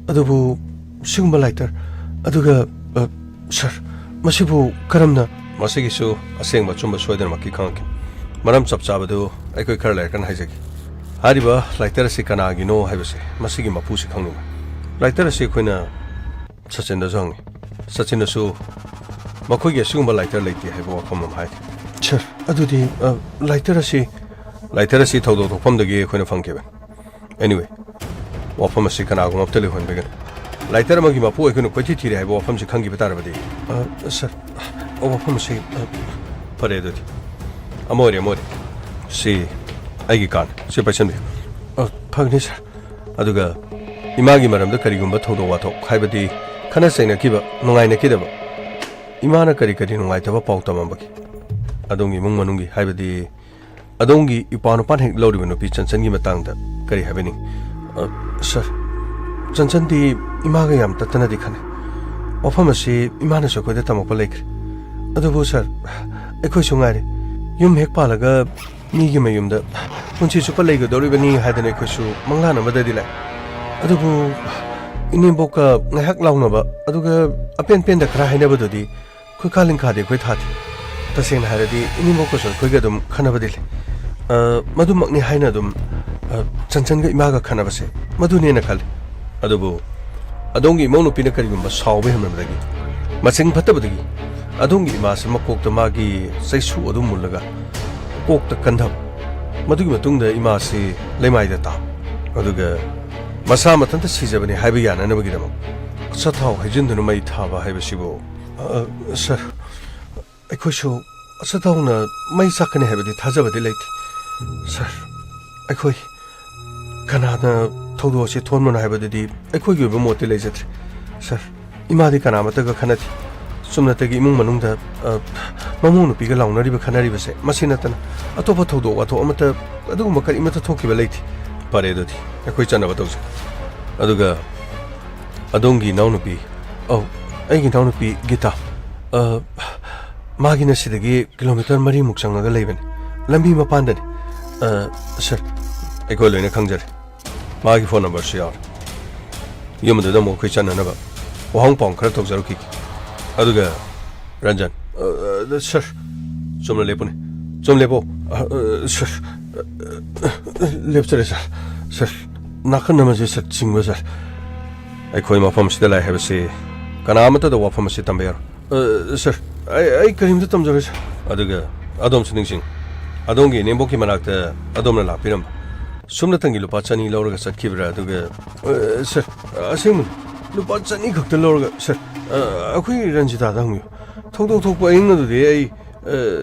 ꯑꯗꯨꯕꯨ ꯁꯤꯒꯨꯝꯕ ꯂꯥꯏꯇꯔ, ꯑꯗꯨꯒ, ꯑ, ꯁꯥꯔ, ꯃꯁꯤꯕꯨ ꯀꯔꯝꯅ? ꯃꯁꯤꯒꯤꯁꯨ ꯑꯁꯦꯡꯕ ꯑꯆꯨꯝꯕ ꯁꯣꯏꯗꯅꯃꯛꯀꯤ ꯈꯪꯉꯛꯈꯤꯅꯤ꯫ ꯃꯔꯝ ꯆꯞ ꯆꯥꯕꯗꯨ ꯑꯩꯈꯣꯏ ꯈꯔ ꯂꯩꯔꯀꯥꯟꯗ ꯍꯥꯏꯖꯒꯦ꯫ ꯍꯥꯏꯔꯤꯕ ꯂꯥꯏꯇꯔ ꯑꯁꯤ ꯀꯅꯥꯒꯤꯅꯣ ꯍꯥꯏꯕꯁꯦ ꯃꯁꯤꯒꯤ ꯃꯄꯨꯁꯤ ꯈꯪꯅꯤꯡꯕ꯫ ꯂꯥꯏꯇꯔ ꯑꯁꯤ ꯑꯩꯈꯣꯏꯅ ꯁꯆꯤꯟꯗꯁꯨ ꯍꯪꯉꯤ꯫ ꯁꯆꯤꯟꯅꯁꯨ ꯃꯈꯣꯏꯒꯤ ꯑꯁꯤꯒꯨꯝꯕ ꯂꯥꯏꯇꯔ ꯂꯩꯇꯦ ꯍꯥꯏꯕ ꯋꯥꯐꯝ ꯑꯃ ꯍꯥꯏꯔꯤ꯫ ꯁꯥꯔ, ꯑꯗꯨꯗꯤ, ꯑ, ꯂꯥꯏꯇꯔ ꯑꯁꯤ? ꯂꯥꯏꯇꯔ ꯑꯁꯤ ꯊꯧꯗꯣꯛ ꯊꯣꯛꯐꯝꯗꯒꯤ ꯑꯩꯈꯣꯏꯅ ꯐꯪꯈꯤꯕꯅꯤ꯫ Anyway, ꯋꯥꯐꯝ ꯑꯁꯤ ꯀꯅꯥꯒꯨꯝꯕ ꯑꯃꯠꯇ ꯂꯩꯍꯟꯕꯤꯒꯅꯨ꯫ ꯂꯥꯏꯇꯔ ꯑꯃꯒꯤ ꯃꯄꯨ ꯑꯩꯈꯣꯏꯅ ꯀꯣꯏꯊꯤ ꯊꯤꯔꯦ ꯍꯥꯏꯕ ꯋꯥꯐꯝꯁꯤ ꯈꯪꯈꯤꯕ ꯇꯥꯔꯕꯗꯤ? ꯑ, ꯁꯥꯔ, ꯑ, ꯋꯥꯐꯝ ꯑꯁꯤ, ꯑ, ꯐꯔꯦ ꯑꯗꯨꯗꯤ꯫ ꯑꯃ ꯑꯣꯏꯔꯦ, ꯑꯃ ꯑꯣꯏꯔꯦ꯫ ꯁꯤ ꯑꯩꯒꯤ ꯀꯥꯔꯅꯤ꯫ ꯁꯤ ꯄꯥꯏꯁꯟꯕꯤꯌꯨ꯫ ꯑ, ꯐꯒꯅꯤ, ꯁꯥꯔ꯫ ꯑꯗꯨꯒ ꯏꯃꯥꯒꯤ ꯃꯔꯝꯗ ꯀꯔꯤꯒꯨꯝꯕ ꯊꯧꯗꯣꯛ ꯋꯥꯊꯣꯛ, ꯍꯥꯏꯕꯗꯤ ꯈꯠꯅ ꯆꯩꯅꯈꯤꯕ, ꯅꯨꯡꯉꯥꯏꯅꯈꯤꯗꯕ, ꯏꯃꯥꯅ ꯀꯔꯤ ꯀꯔꯤ ꯅꯨꯡꯉꯥꯏꯇꯕ ꯄꯥꯎ ꯇꯝꯃꯝꯕꯒꯦ? ꯑꯗꯣꯝꯒꯤ ꯏꯃꯨꯡ ꯃꯅꯨꯡꯒꯤ, ꯍꯥꯏꯕꯗꯤ ꯑꯗꯣꯝꯒꯤ ꯏꯄ꯭ꯋꯥ ꯅꯨꯄꯥꯅ ꯍꯦꯛ ꯂꯧꯔꯤꯕ ꯅꯨꯄꯤ ꯆꯟꯆꯟꯒꯤ ꯃꯇꯥꯡꯗ ꯀꯔꯤ ꯍꯥꯏꯕꯅꯤ? ꯑ, ꯁꯥꯔ, ꯆꯟꯆꯟꯗꯤ ꯏꯃꯥꯒ ꯌꯥꯝ ꯇꯠꯇꯅꯗꯤ ꯈꯟꯅꯩ꯫ ꯋꯥꯐꯝ ꯑꯁꯤ ꯏꯃꯥꯅꯁꯨ ꯑꯩꯈꯣꯏꯗ ꯇꯝꯃꯛꯄ ꯂꯩꯈ꯭ꯔꯦ꯫ ꯑꯗꯨꯕꯨ ꯁꯥꯔ, ꯑꯩꯈꯣꯏꯁꯨ ꯉꯥꯏꯔꯦ, ꯌꯨꯝ ꯍꯦꯛ ꯄꯥꯜꯂꯒ ꯃꯤꯒꯤ ꯃꯌꯨꯝꯗ ꯄꯨꯟꯁꯤ ꯆꯨꯞꯄ ꯂꯩꯒꯗꯧꯔꯤꯕꯅꯤ ꯍꯥꯏꯗꯅ ꯑꯩꯈꯣꯏꯁꯨ ꯃꯪꯂꯥꯟ ꯑꯃꯗꯗꯤ ꯂꯥꯛꯑꯦ꯫ ꯑꯗꯨꯕꯨ ꯏꯅꯦꯝꯕꯣꯛꯀ ꯉꯥꯏꯍꯥꯛ ꯂꯥꯎꯅꯕ, ꯑꯗꯨꯒ ꯑꯄꯦꯟ ꯄꯦꯟꯗ ꯈꯔ ꯍꯥꯏꯅꯕꯗꯨꯗꯤ ꯈꯨꯠꯈꯥ ꯂꯤꯡꯈꯥꯗꯤ ꯑꯩꯈꯣꯏ ꯊꯥꯗꯦ꯫ ꯇꯁꯦꯡꯅ ꯍꯥꯏꯔꯗꯤ ꯏꯅꯦꯝꯕꯣꯛꯀꯁꯨ ꯑꯩꯈꯣꯏꯒ ꯑꯗꯨꯝ ꯈꯟꯅꯕꯗꯤ ꯂꯩ꯫ ꯑ, ꯃꯗꯨꯃꯛꯅꯤ ꯍꯥꯏꯅ ꯑꯗꯨꯝ, ꯑ, ꯆꯟꯆꯟꯒ ꯏꯃꯥꯒ ꯈꯟꯅꯕꯁꯦ ꯃꯗꯨꯅꯦꯅ ꯈꯜꯂꯤ꯫ ꯑꯗꯨꯕꯨ ꯑꯗꯣꯝꯒꯤ ꯏꯃꯧ ꯅꯨꯄꯤꯅ ꯀꯔꯤꯒꯨꯝꯕ ꯁꯥꯎꯕ ꯍꯦꯟꯃꯟꯕꯗꯒꯤ, ꯃꯆꯤꯡ ꯐꯠꯇꯕꯗꯒꯤ ꯑꯗꯣꯝꯒꯤ ꯏꯃꯥꯁꯤ ꯃꯀꯣꯛꯇ ꯃꯥꯒꯤ ꯆꯩꯁꯨ ꯑꯗꯨ ꯃꯨꯜꯂꯒ ꯀꯣꯛꯇ ꯀꯟꯊꯕ, ꯃꯗꯨꯒꯤ ꯃꯇꯨꯡꯗ ꯏꯃꯥꯁꯤ ꯂꯩꯃꯥꯏꯗ ꯇꯥꯕ, ꯑꯗꯨꯒ ꯃꯁꯥ ꯃꯊꯟꯇ ꯁꯤꯖꯕꯅꯤ ꯍꯥꯏꯕ ꯌꯥꯅꯅꯕꯒꯤꯗꯃꯛ ꯑꯆꯥꯊꯥꯎ ꯍꯩꯖꯤꯟꯗꯨꯅ ꯃꯩ ꯊꯥꯕ ꯍꯥꯏꯕꯁꯤꯕꯨ, ꯑ, ꯁꯥꯔ, ꯑꯩꯈꯣꯏꯁꯨ ꯑꯆꯥꯊꯥꯎꯅ ꯃꯩ ꯆꯥꯛꯀꯅꯤ ꯍꯥꯏꯕꯗꯤ ꯊꯥꯖꯕꯗꯤ ꯂꯩꯇꯦ꯫ ꯁꯥꯔ, ꯑꯩꯈꯣꯏ ꯀꯅꯥꯅ ꯊꯧꯗꯣꯛ ꯑꯁꯤ ꯊꯣꯛꯍꯟꯕꯅꯣ ꯍꯥꯏꯕꯗꯨꯗꯤ ꯑꯩꯈꯣꯏꯒꯤ ꯑꯣꯏꯕ ꯃꯣꯠꯇꯤ ꯂꯩꯖꯗ꯭ꯔꯦ꯫ ꯁꯥꯔ, ꯏꯃꯥꯗꯤ ꯀꯅꯥ ꯑꯃꯠꯇꯒ ꯈꯟꯅꯗꯦ꯫ ꯆꯨꯝꯅꯇꯒꯤ ꯏꯃꯨꯡ ꯃꯅꯨꯡꯗ, ꯑ, ꯃꯃꯧ ꯅꯨꯄꯤꯒ ꯂꯥꯎꯅꯔꯤꯕ ꯈꯟꯅꯔꯤꯕꯁꯦ ꯃꯁꯤ ꯅꯠꯇꯅ ꯑꯇꯣꯞꯄ ꯊꯧꯗꯣꯛ ꯋꯥꯊꯣꯛ ꯑꯃꯠꯇ, ꯑꯗꯨꯒꯨꯝꯕ ꯀꯔꯤꯃꯠꯇ ꯊꯣꯛꯈꯤꯕ ꯂꯩꯇꯦ꯫ ꯐꯔꯦ, ꯑꯗꯨꯗꯤ ꯑꯩꯈꯣꯏ ꯆꯠꯅꯕ ꯇꯧꯖꯦ꯫ ꯑꯗꯨꯒ ꯑꯗꯣꯝꯒꯤ ꯏꯅꯥꯎꯅꯨꯄꯤ, ꯑꯧ, ꯑꯩꯒꯤ ꯏꯅꯥꯎꯅꯨꯄꯤ ꯒꯤꯇꯥ, ꯑ, ꯃꯥꯒꯤꯅ ꯁꯤꯗꯒꯤ ꯀꯤꯂꯣꯃꯤꯇꯔ ꯃꯔꯤꯃꯨꯛ ꯆꯪꯉꯒ ꯂꯩꯕꯅꯤ, ꯂꯝꯕꯤ ꯃꯄꯥꯟꯗꯅꯤ꯫ ꯑ, ꯁꯥꯔ, ꯑꯩꯈꯣꯏ ꯂꯣꯏꯅ ꯈꯪꯖꯔꯦ꯫ ꯃꯥꯒꯤ ꯐꯣꯟ ꯅꯝꯕꯔꯁꯨ ꯌꯥꯎꯔꯦ꯫ ꯌꯨꯝ ꯑꯗꯨꯗ ꯑꯃꯨꯛ ꯑꯩꯈꯣꯏ ꯆꯠꯅꯅꯕ ꯋꯥꯍꯪ ꯄꯥꯎ ꯈꯔ ꯇꯧꯖꯔꯨꯈꯤꯒꯦ꯫ ꯑꯗꯨꯒ ꯔꯟꯖꯟ, ꯑ, ꯑ, ꯁꯥꯔ, ꯆꯨꯝꯅ ꯂꯦꯞꯄꯨꯅꯦ꯫ ꯆꯨꯝ ꯂꯦꯞꯄꯣ꯫ ꯑ, ꯑ, ꯁꯥꯔ, ꯑ, ꯑ, ꯂꯦꯞꯆꯔꯦ, ꯁꯥꯔ꯫ ꯁꯥꯔ, ꯅꯥꯀꯟ ꯑꯃꯁꯦ, ꯁꯥꯔ, ꯆꯤꯡꯕ, ꯁꯥꯔ꯫ ꯑꯩꯈꯣꯏ ꯃꯐꯝꯁꯤꯗ ꯂꯥꯛꯑꯦ ꯍꯥꯏꯕꯁꯤ ꯀꯅꯥ ꯑꯃꯠꯇꯗ ꯋꯥꯐꯝ ꯑꯁꯤ ꯇꯝꯕ ꯌꯥꯔꯣꯏ꯫ ꯑ, ꯁꯥꯔ, ꯑꯩ, ꯑꯩ ꯀꯔꯤꯝꯇ ꯇꯝꯖꯔꯣꯏ, ꯁꯥꯔ꯫ ꯑꯗꯨꯒ ꯑꯗꯣꯝꯁꯨ ꯅꯤꯡꯁꯤꯡ, ꯑꯗꯣꯝꯒꯤ ꯏꯅꯦꯝꯕꯣꯛꯀꯤ ꯃꯅꯥꯛꯇ ꯑꯗꯣꯝꯅ ꯂꯥꯛꯄꯤꯔꯝꯕ ꯁꯨꯞꯅꯇꯪꯒꯤ ꯂꯨꯄꯥ ꯆꯅꯤ ꯂꯧꯔꯒ ꯆꯠꯈꯤꯕ꯭ꯔꯥ? ꯑꯗꯨꯒ, ꯑ, ꯁꯥꯔ, ꯑꯁꯦꯡꯕꯅꯤ, ꯂꯨꯄꯥ ꯆꯅꯤ ꯈꯛꯇ ꯂꯧꯔꯒ, ꯁꯥꯔ, ꯑ, ꯑꯩꯈꯣꯏ ꯔꯟꯖꯤꯇꯥꯗ ꯍꯪꯕꯤꯌꯨ꯫ ꯊꯧꯗꯣꯛ ꯊꯣꯛꯄ ꯑꯍꯤꯡ ꯑꯗꯨꯗꯤ ꯑꯩ, ꯑ,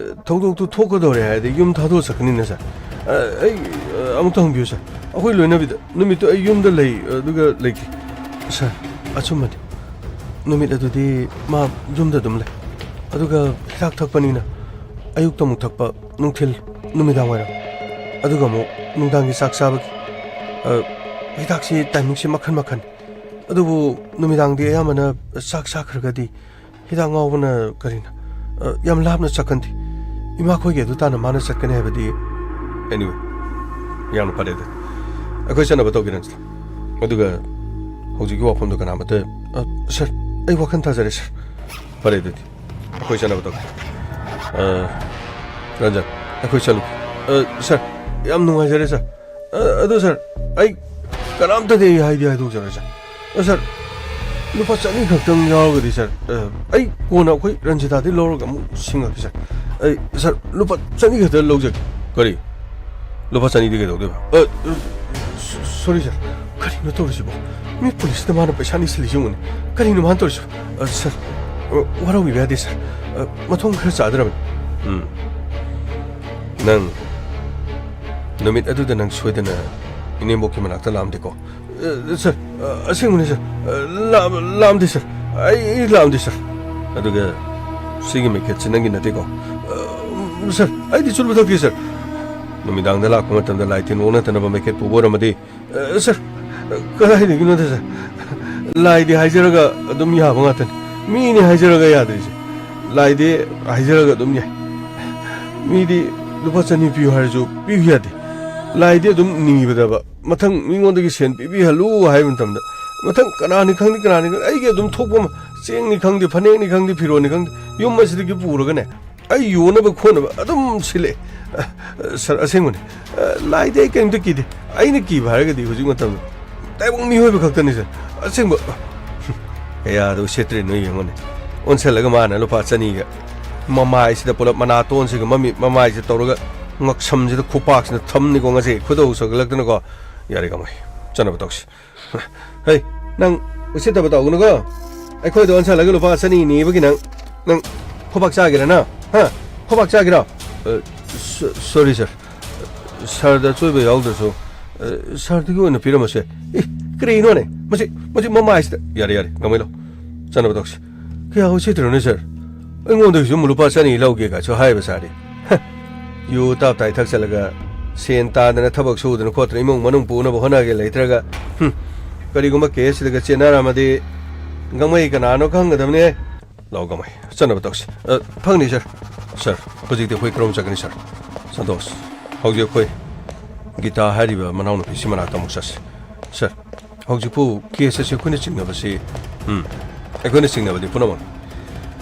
ꯊꯧꯗꯣꯛꯇꯨ ꯊꯣꯛꯀꯗꯧꯔꯦ ꯍꯥꯏꯔꯗꯤ ꯌꯨꯝ ꯊꯥꯗꯣꯛꯑ ꯆꯠꯀꯅꯤꯅ, ꯁꯥꯔ꯫ ꯑ, ꯑꯩ, ꯑ, ꯑꯃꯨꯛꯇ ꯍꯪꯕꯤꯌꯨ, ꯁꯥꯔ꯫ ꯑꯩꯈꯣꯏ ꯂꯣꯏꯅꯕꯤꯗ ꯅꯨꯃꯤꯠꯇꯨ ꯑꯩ ꯌꯨꯝꯗ ꯂꯩ, ꯑꯗꯨꯒ ꯂꯩꯇꯦ꯫ ꯁꯥꯔ, ꯑꯆꯨꯝꯕꯅꯤ꯫ ꯅꯨꯃꯤꯠ ꯑꯗꯨꯗꯤ ꯃꯥ ꯌꯨꯝꯗ ꯑꯗꯨꯝ ꯂꯩ꯫ ꯑꯗꯨꯒ ꯍꯤꯗꯥꯛ ꯊꯛꯄꯅꯤꯅ ꯑꯌꯨꯛꯇ ꯑꯃꯨꯛ ꯊꯛꯄ, ꯅꯨꯡꯊꯤꯜ, ꯅꯨꯃꯤꯗꯥꯡ ꯋꯥꯏꯔꯝ, ꯑꯗꯨꯒ ꯑꯃꯨꯛ ꯅꯨꯡꯗꯥꯡꯒꯤ ꯆꯥꯛ ꯆꯥꯕꯒꯤ ꯑ, ꯍꯤꯗꯥꯛꯁꯤ ꯇꯥꯏꯃꯤꯡꯁꯤ ꯃꯈꯟ ꯃꯈꯟ꯫ ꯑꯗꯨꯕꯨ ꯅꯨꯃꯤꯗꯥꯡꯗꯤ ꯑꯌꯥꯝꯕꯅ ꯆꯥꯛ ꯆꯥꯈ꯭ꯔꯒꯗꯤ ꯍꯤꯗꯥꯛ ꯉꯥꯎꯕꯅ ꯀꯔꯤꯅꯣ, ꯑ, ꯌꯥꯝ ꯂꯥꯞꯅ ꯆꯠꯀꯟꯗꯦ꯫ ꯏꯃꯥꯈꯣꯏꯒꯤ ꯑꯗꯨ ꯇꯥꯅ ꯃꯥꯅ ꯆꯠꯀꯅꯤ ꯍꯥꯏꯕꯗꯤ꯫ Anyway, ꯌꯥꯝꯅ ꯐꯔꯦ ꯑꯗꯨꯗꯤ꯫ ꯑꯩꯈꯣꯏ ꯆꯠꯅꯕ ꯇꯧꯒꯦ, ꯔꯟꯖꯤꯇꯥ꯫ ꯑꯗꯨꯒ ꯍꯧꯖꯤꯛꯀꯤ ꯋꯥꯐꯝꯗꯣ ꯀꯅꯥꯃꯠꯇ, ꯑ, ꯁꯥꯔ, ꯑꯩ ꯋꯥꯈꯜ ꯇꯥꯖꯔꯦ, ꯁꯥꯔ꯫ ꯐꯔꯦ ꯑꯗꯨꯗꯤ꯫ ꯑꯩꯈꯣꯏ ꯆꯠꯅꯕ ꯇꯧꯒꯦ꯫ ꯑ, ꯔꯟꯖꯟ, ꯑꯩꯈꯣꯏ ꯆꯠꯂꯨꯒꯦ꯫ ꯑ, ꯁꯥꯔ, ꯌꯥꯝ ꯅꯨꯡꯉꯥꯏꯖꯔꯦ, ꯁꯥꯔ꯫ ꯑ, ꯑꯗꯨ, ꯁꯥꯔ, ꯑꯩ ꯀꯅꯥꯝꯇꯗꯤ ꯑꯩ ꯍꯥꯏꯗꯤ ꯍꯥꯏꯗꯣꯛꯆꯔꯣꯏ, ꯁꯥꯔ꯫ ꯑ, ꯁꯥꯔ, ꯂꯨꯄꯥ ꯆꯅꯤ ꯈꯛꯇꯪ ꯌꯥꯎꯔꯒꯗꯤ, ꯁꯥꯔ, ꯑ, ꯑꯩ ꯀꯣꯟꯅ ꯑꯩꯈꯣꯏ ꯔꯟꯖꯤꯇꯥꯗꯒꯤ ꯂꯧꯔꯒ ꯑꯃꯨꯛ ꯁꯤꯡꯉꯛꯀꯦ, ꯁꯥꯔ꯫ ꯑꯩ, ꯁꯥꯔ, ꯂꯨꯄꯥ ꯆꯅꯤ ꯈꯛꯇ ꯂꯧꯖꯒꯦ꯫ ꯀꯔꯤ? ꯂꯨꯄꯥ ꯆꯅꯤꯗꯤ ꯀꯩꯗꯧꯗꯣꯏꯕ? ꯑ, ꯑ, ꯁ-, ꯁꯣꯔꯤ, ꯁꯥꯔ꯫ ꯀꯔꯤꯅꯣ ꯇꯧꯔꯤꯁꯤꯕꯣ? ꯃꯤ ꯄꯨꯂꯤꯁꯇ ꯃꯥꯅ ꯄꯩꯁꯥ ꯅꯤꯁꯤꯜꯂꯤꯁꯤ ꯌꯦꯡꯉꯨꯅꯦ꯫ ꯀꯔꯤꯅꯣ ꯃꯥꯅ ꯇꯧꯔꯤꯁꯤꯕꯣ? ꯑ, ꯁꯥꯔ, ꯑ, ꯋꯥꯔꯧꯕꯤꯕ ꯌꯥꯗꯦ, ꯁꯥꯔ꯫ ꯑ, ꯃꯊꯣꯡ ꯈꯔ ꯆꯥꯗ꯭ꯔꯕꯅꯤ꯫ ꯎꯝ꯫ ꯅꯪ, ꯅꯨꯃꯤꯠ ꯑꯗꯨꯗ ꯅꯪ ꯁꯣꯏꯗꯅ ꯏꯅꯦꯝꯕꯣꯛꯀꯤ ꯃꯅꯥꯛꯇ ꯂꯥꯛꯑꯝꯗꯦꯀꯣ? ꯑ, ꯁꯥꯔ, ꯑ, ꯑꯁꯦꯡꯕꯅꯤ, ꯁꯥꯔ꯫ ꯑ, ꯂꯥꯛ-, ꯂꯥꯛꯑꯝꯗꯦ, ꯁꯥꯔ꯫ ꯑꯩ, ꯑꯩ ꯂꯥꯛꯑꯝꯗꯦ, ꯁꯥꯔ꯫ ꯑꯗꯨꯒ ꯁꯤꯒꯤ ꯃꯩꯈꯦꯠꯁꯤ ꯅꯪꯒꯤ ꯅꯠꯇꯦꯀꯣ? ꯑ, ꯁꯥꯔ, ꯑꯩꯗꯤ ꯆꯨꯔꯨꯞ ꯊꯛꯇꯦ, ꯁꯥꯔ꯫ ꯅꯨꯃꯤꯗꯥꯡꯗ ꯂꯥꯛꯄ ꯃꯇꯝꯗ ꯂꯥꯏ ꯇꯤꯟ ꯑꯣꯛꯅꯗꯅꯕ ꯃꯩꯈꯦꯠ ꯄꯨꯕ ꯑꯣꯏꯔꯝꯃꯗꯤ, ꯑ, ꯁꯥꯔ, ꯀꯗꯥꯏꯗꯒꯤꯅꯣꯗ, ꯁꯥꯔ? ꯂꯥꯏꯗꯤ ꯍꯥꯏꯖꯔꯒ ꯑꯗꯨꯝ ꯌꯥꯕ ꯉꯥꯛꯇꯅꯤ꯫ ꯃꯤꯅꯤ ꯍꯥꯏꯖꯔꯒ ꯌꯥꯗ꯭ꯔꯤꯁꯦ꯫ ꯂꯥꯏꯗꯤ ꯍꯥꯏꯖꯔꯒ ꯑꯗꯨꯝ ꯌꯥꯏ꯫ ꯃꯤꯗꯤ ꯂꯨꯄꯥ ꯆꯅꯤ ꯄꯤꯌꯨ ꯍꯥꯏꯔꯁꯨ ꯄꯤꯌꯨ ꯌꯥꯗꯦ꯫ ꯂꯥꯏꯗꯤ ꯑꯗꯨꯝ ꯅꯤꯕꯗꯕ꯫ ꯃꯊꯪ ꯃꯤꯉꯣꯟꯗꯒꯤ ꯁꯦꯟ ꯄꯤꯕꯤꯍꯜꯂꯨ ꯍꯥꯏꯕ ꯃꯇꯝꯗ, ꯃꯊꯪ ꯀꯅꯥꯅꯤ ꯈꯪꯗꯦ, ꯀꯅꯥꯅꯤ ꯈꯪꯗꯦ, ꯑꯩꯒꯤ ꯑꯗꯨꯝ ꯊꯣꯛꯄ ꯑꯃ, ꯆꯦꯡꯅꯤ ꯈꯪꯗꯦ, ꯐꯅꯦꯛꯅꯤ ꯈꯪꯗꯦ, ꯐꯤꯔꯣꯟꯅꯤ ꯈꯪꯗꯦ, ꯌꯨꯝ ꯑꯁꯤꯗꯒꯤ ꯄꯨꯔꯒꯅꯦ, ꯑꯩ ꯌꯣꯟꯅꯕ ꯈꯣꯠꯅꯕ ꯑꯗꯨꯝ ꯁꯤꯜꯂꯛꯑꯦ꯫ ꯑ, ꯁꯥꯔ, ꯑꯁꯦꯡꯕꯅꯤ꯫ ꯑ, ꯂꯥꯏꯗꯤ ꯑꯩ ꯀꯔꯤꯝꯇ ꯀꯤꯗꯦ꯫ ꯑꯩꯅ ꯀꯤꯕ ꯍꯥꯏꯔꯒꯗꯤ ꯍꯧꯖꯤꯛ ꯃꯇꯝꯗ ꯇꯥꯏꯕꯪ ꯃꯤꯑꯣꯏꯕ ꯈꯛꯇꯅꯤ, ꯁꯥꯔ꯫ ꯑꯁꯦꯡꯕ꯫ ꯀꯌꯥꯗ ꯎꯁꯤꯠꯇ꯭ꯔꯤꯅꯣ ꯌꯦꯡꯉꯨꯅꯦ꯫ ꯑꯣꯟꯁꯜꯂꯒ ꯃꯥꯅ ꯂꯨꯄꯥ ꯆꯅꯤꯒ ꯃꯃꯥꯏꯁꯤꯗ ꯄꯨꯂꯞ ꯃꯅꯥꯇꯣꯟꯁꯤꯒ ꯃꯃꯤꯠ ꯃꯃꯥꯏꯁꯤꯗ ꯇꯧꯔꯒ ꯉꯛꯁꯝꯁꯤꯗ ꯈꯨꯄꯥꯛꯁꯤꯅ ꯊꯝꯅꯤꯀꯣ ꯉꯁꯤ ꯈꯣꯏꯗꯧ ꯁꯧꯒꯠꯂꯛꯇꯅꯀꯣ꯫ ꯌꯥꯔꯦ ꯀꯃꯥꯏ ꯆꯠꯅꯕ ꯇꯧꯁꯤ꯫ ꯍꯩ, ꯅꯪ ꯎꯁꯤꯠꯇꯕ ꯇꯧꯒꯅꯨꯀꯣ꯫ ꯑꯩꯈꯣꯏꯗ ꯑꯣꯟꯁꯜꯂꯒ ꯂꯨꯄꯥ ꯆꯅꯤ ꯅꯤꯕꯒꯤ ꯅꯪ, ꯅꯪ ꯈꯨꯕꯥꯛ ꯆꯥꯒꯦꯔꯥ ꯅꯪ? ꯍꯥ? ꯈꯨꯕꯥꯛ ꯆꯥꯒꯦꯔꯣ? ꯑ, ꯁ-, ꯁꯣꯔꯤ ꯁꯥꯔ꯫ ꯁꯥꯔꯗ ꯑꯆꯣꯏꯕ ꯌꯥꯎꯗ꯭ꯔꯁꯨ, ꯑ, ꯁꯥꯔꯗꯨꯒꯤ ꯑꯣꯏꯅ ꯄꯤꯔꯝꯃꯁꯦ꯫ ꯑꯦ, ꯀꯔꯤꯅꯣꯅꯦ? ꯃꯁꯤ, ꯃꯁꯤ ꯃꯃꯥꯏꯁꯤꯗ꯫ ꯌꯥꯔꯦ, ꯌꯥꯔꯦ, ꯉꯝꯃꯩꯂꯣ꯫ ꯆꯠꯅꯕ ꯇꯧꯁꯤ꯫ ꯀꯌꯥ ꯎꯁꯤꯠꯇ꯭ꯔꯣꯅꯦ ꯁꯥꯔ? ꯑꯩꯉꯣꯟꯗꯒꯤꯁꯨ ꯑꯃꯨꯛ ꯂꯨꯄꯥ ꯆꯅꯤ ꯂꯧꯒꯦ ꯀꯥꯏꯁꯨ ꯍꯥꯏꯕ ꯁꯥꯔꯤ꯫ ꯍ, ꯌꯨ ꯇꯥꯞ ꯇꯥꯏ ꯊꯛꯆꯜꯂꯒ ꯁꯦꯟ ꯇꯥꯗꯅ, ꯊꯕꯛ ꯁꯨꯗꯅ ꯈꯣꯠꯇꯅ ꯏꯃꯨꯡ ꯃꯅꯨꯡ ꯄꯨꯅꯕ ꯍꯣꯠꯅꯒꯦ ꯂꯩꯇ꯭ꯔꯒ, ꯍꯨꯝ, ꯀꯔꯤꯒꯨꯝꯕ ꯀꯦꯁꯁꯤꯗꯒ ꯆꯦꯟꯅꯔꯝꯃꯗꯤ ꯒꯥꯡꯃꯩ ꯀꯅꯥꯅꯣ ꯈꯪꯒꯗꯕꯅꯦ꯫ ꯂꯥꯛꯑꯣ ꯒꯥꯡꯃꯩ, ꯆꯠꯅꯕ ꯇꯧꯁꯤ꯫ ꯑ, ꯐꯒꯅꯤ ꯁꯥꯔ꯫ ꯁꯥꯔ, ꯍꯧꯖꯤꯛꯇꯤ ꯑꯩꯈꯣꯏ ꯀꯔꯣꯝ ꯆꯠꯀꯅꯤ ꯁꯥꯔ? ꯁꯟꯇꯣꯁ, ꯍꯧꯖꯤꯛ ꯑꯩꯈꯣꯏ ꯒꯤꯇꯥ ꯍꯥꯏꯔꯤꯕ ꯃꯅꯥꯎꯅꯨꯄꯤꯁꯤ ꯃꯅꯥꯛꯇ ꯑꯃꯨꯛ ꯆꯠꯁꯤ꯫ ꯁꯥꯔ, ꯍꯧꯖꯤꯛꯄꯨ ꯀꯦꯁ ꯑꯁꯤ ꯑꯩꯈꯣꯏꯅ ꯆꯤꯡꯅꯕꯁꯤ, ꯎꯝ, ꯑꯩꯈꯣꯏꯅ ꯆꯤꯡꯅꯕꯗꯤ ꯄꯨꯝꯅꯃꯛ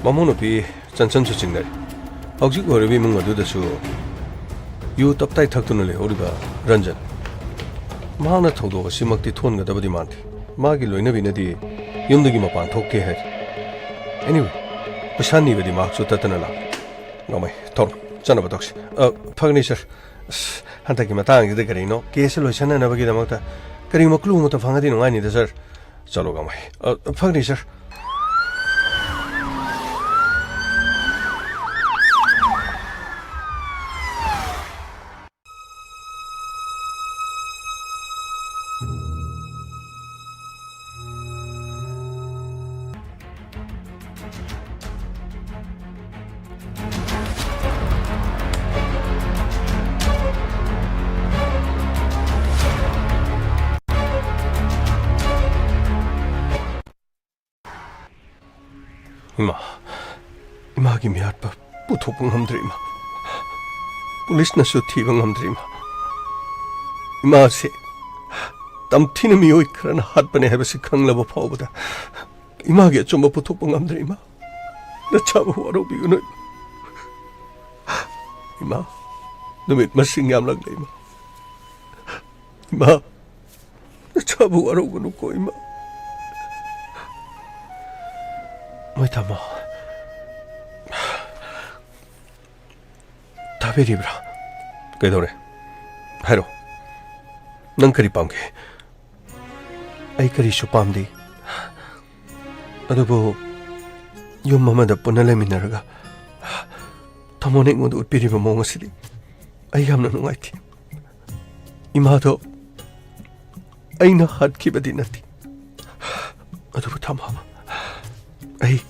ꯃꯃꯧ ꯅꯨꯄꯤ ꯆꯟꯆꯟꯁꯨ ꯆꯤꯡꯅꯔꯤ꯫ ꯍꯧꯖꯤꯛ ꯑꯣꯏꯔꯤꯕ ꯏꯃꯨꯡ ꯑꯗꯨꯗꯁꯨ ꯌꯨ ꯇꯞꯇꯥꯏ ꯊꯛꯇꯨꯅ ꯂꯩꯍꯧꯔꯤꯕ ꯔꯟꯖꯟ, ꯃꯍꯥꯛꯅ ꯊꯧꯗꯣꯛ ꯑꯁꯤꯃꯛꯇꯤ ꯊꯣꯟꯒꯗꯕꯗꯤ ꯃꯥꯟꯗꯦ꯫ ꯃꯥꯒꯤ ꯂꯣꯏꯅꯕꯤꯅꯗꯤ ꯌꯨꯝꯗꯒꯤ ꯃꯄꯥꯟ ꯊꯣꯛꯇꯦ ꯍꯥꯏꯔꯤ꯫ Anyway, ꯄꯩꯁꯥ ꯅꯤꯕꯗꯤ ꯃꯍꯥꯛꯁꯨ ꯇꯠꯇꯅ ꯂꯥꯛꯂꯦ꯫ ꯒꯥꯡꯃꯩ, ꯊꯧꯔꯣ, ꯆꯠꯅꯕ ꯇꯧꯁꯤ꯫ ꯑ, ꯐꯒꯅꯤ ꯁꯥꯔ꯫ ꯑꯁ, ꯍꯟꯗꯛꯀꯤ ꯃꯇꯥꯡꯁꯤꯗ ꯀꯔꯤꯅꯣ, ꯀꯦꯁꯁꯦ ꯂꯣꯏꯁꯤꯟꯅꯅꯕꯒꯤꯗꯃꯛꯇ ꯀꯔꯤꯒꯨꯝꯕ ꯀ꯭ꯂꯨ ꯑꯃꯠꯇ ꯐꯪꯉꯗꯤ ꯅꯨꯡꯉꯥꯏꯅꯤꯗ ꯁꯥꯔ꯫ ꯆꯠꯂꯣ ꯒꯥꯡꯃꯩ꯫ ꯑ, ꯐꯒꯅꯤ ꯁꯥꯔ꯫ ꯏꯃꯥ, ꯏꯃꯥꯒꯤ ꯃꯤꯍꯥꯠꯄ ꯄꯨꯊꯣꯛꯄ ꯉꯝꯗ꯭ꯔꯦ ꯏꯃꯥ꯫ ꯄꯨꯂꯤꯁꯅꯁꯨ ꯊꯤꯕ ꯉꯝꯗ꯭ꯔꯦ ꯏꯃꯥ꯫ ꯏꯃꯥꯁꯦ ꯇꯝꯊꯤꯅ ꯃꯤꯑꯣꯏ ꯈꯔꯅ ꯍꯥꯠꯄꯅꯦ ꯍꯥꯏꯕꯁꯤ ꯈꯪꯂꯕ ꯐꯥꯎꯕꯗ ꯏꯃꯥꯒꯤ ꯑꯆꯨꯝꯕ ꯄꯨꯊꯣꯛꯄ ꯉꯝꯗ꯭ꯔꯦ ꯏꯃꯥ꯫ ꯅꯆꯥꯕꯨ ꯋꯥꯔꯧꯕꯤꯒꯅꯨ ꯏꯃꯥ꯫ ꯏꯃꯥ, ꯅꯨꯃꯤꯠ ꯃꯁꯤꯡ ꯌꯥꯝꯂꯛꯂꯦ ꯏꯃꯥ꯫ ꯏꯃꯥ, ꯅꯆꯥꯕꯨ ꯋꯥꯔꯧꯒꯅꯨꯀꯣ ꯏꯃꯥ꯫ ꯃꯣꯏ ꯇꯥꯃꯣ, ꯇꯥꯕꯤꯔꯤꯕ꯭ꯔꯥ? ꯀꯩꯗꯧꯔꯦ? ꯍꯥꯏꯔꯣ꯫ ꯅꯪ ꯀꯔꯤ ꯄꯥꯝꯒꯦ? ꯑꯩ ꯀꯔꯤꯁꯨ ꯄꯥꯝꯗꯦ꯫ ꯑꯗꯨꯕꯨ ꯌꯨꯝ ꯑꯃꯗ ꯄꯨꯟꯅ ꯂꯩꯃꯤꯟꯅꯔꯒ ꯇꯥꯃꯣꯅ ꯑꯩꯉꯣꯟꯗ ꯎꯠꯄꯤꯔꯤꯕ ꯃꯑꯣꯡ ꯑꯁꯤꯗꯤ ꯑꯩ ꯌꯥꯝꯅ ꯅꯨꯡꯉꯥꯏꯇꯦ꯫ ꯏꯃꯥꯗꯣ ꯑꯩꯅ ꯍꯥꯠꯈꯤꯕꯗꯤ ꯅꯠꯇꯦ꯫ ꯑꯗꯨꯕꯨ ꯇꯥꯃꯣ, ꯑꯩ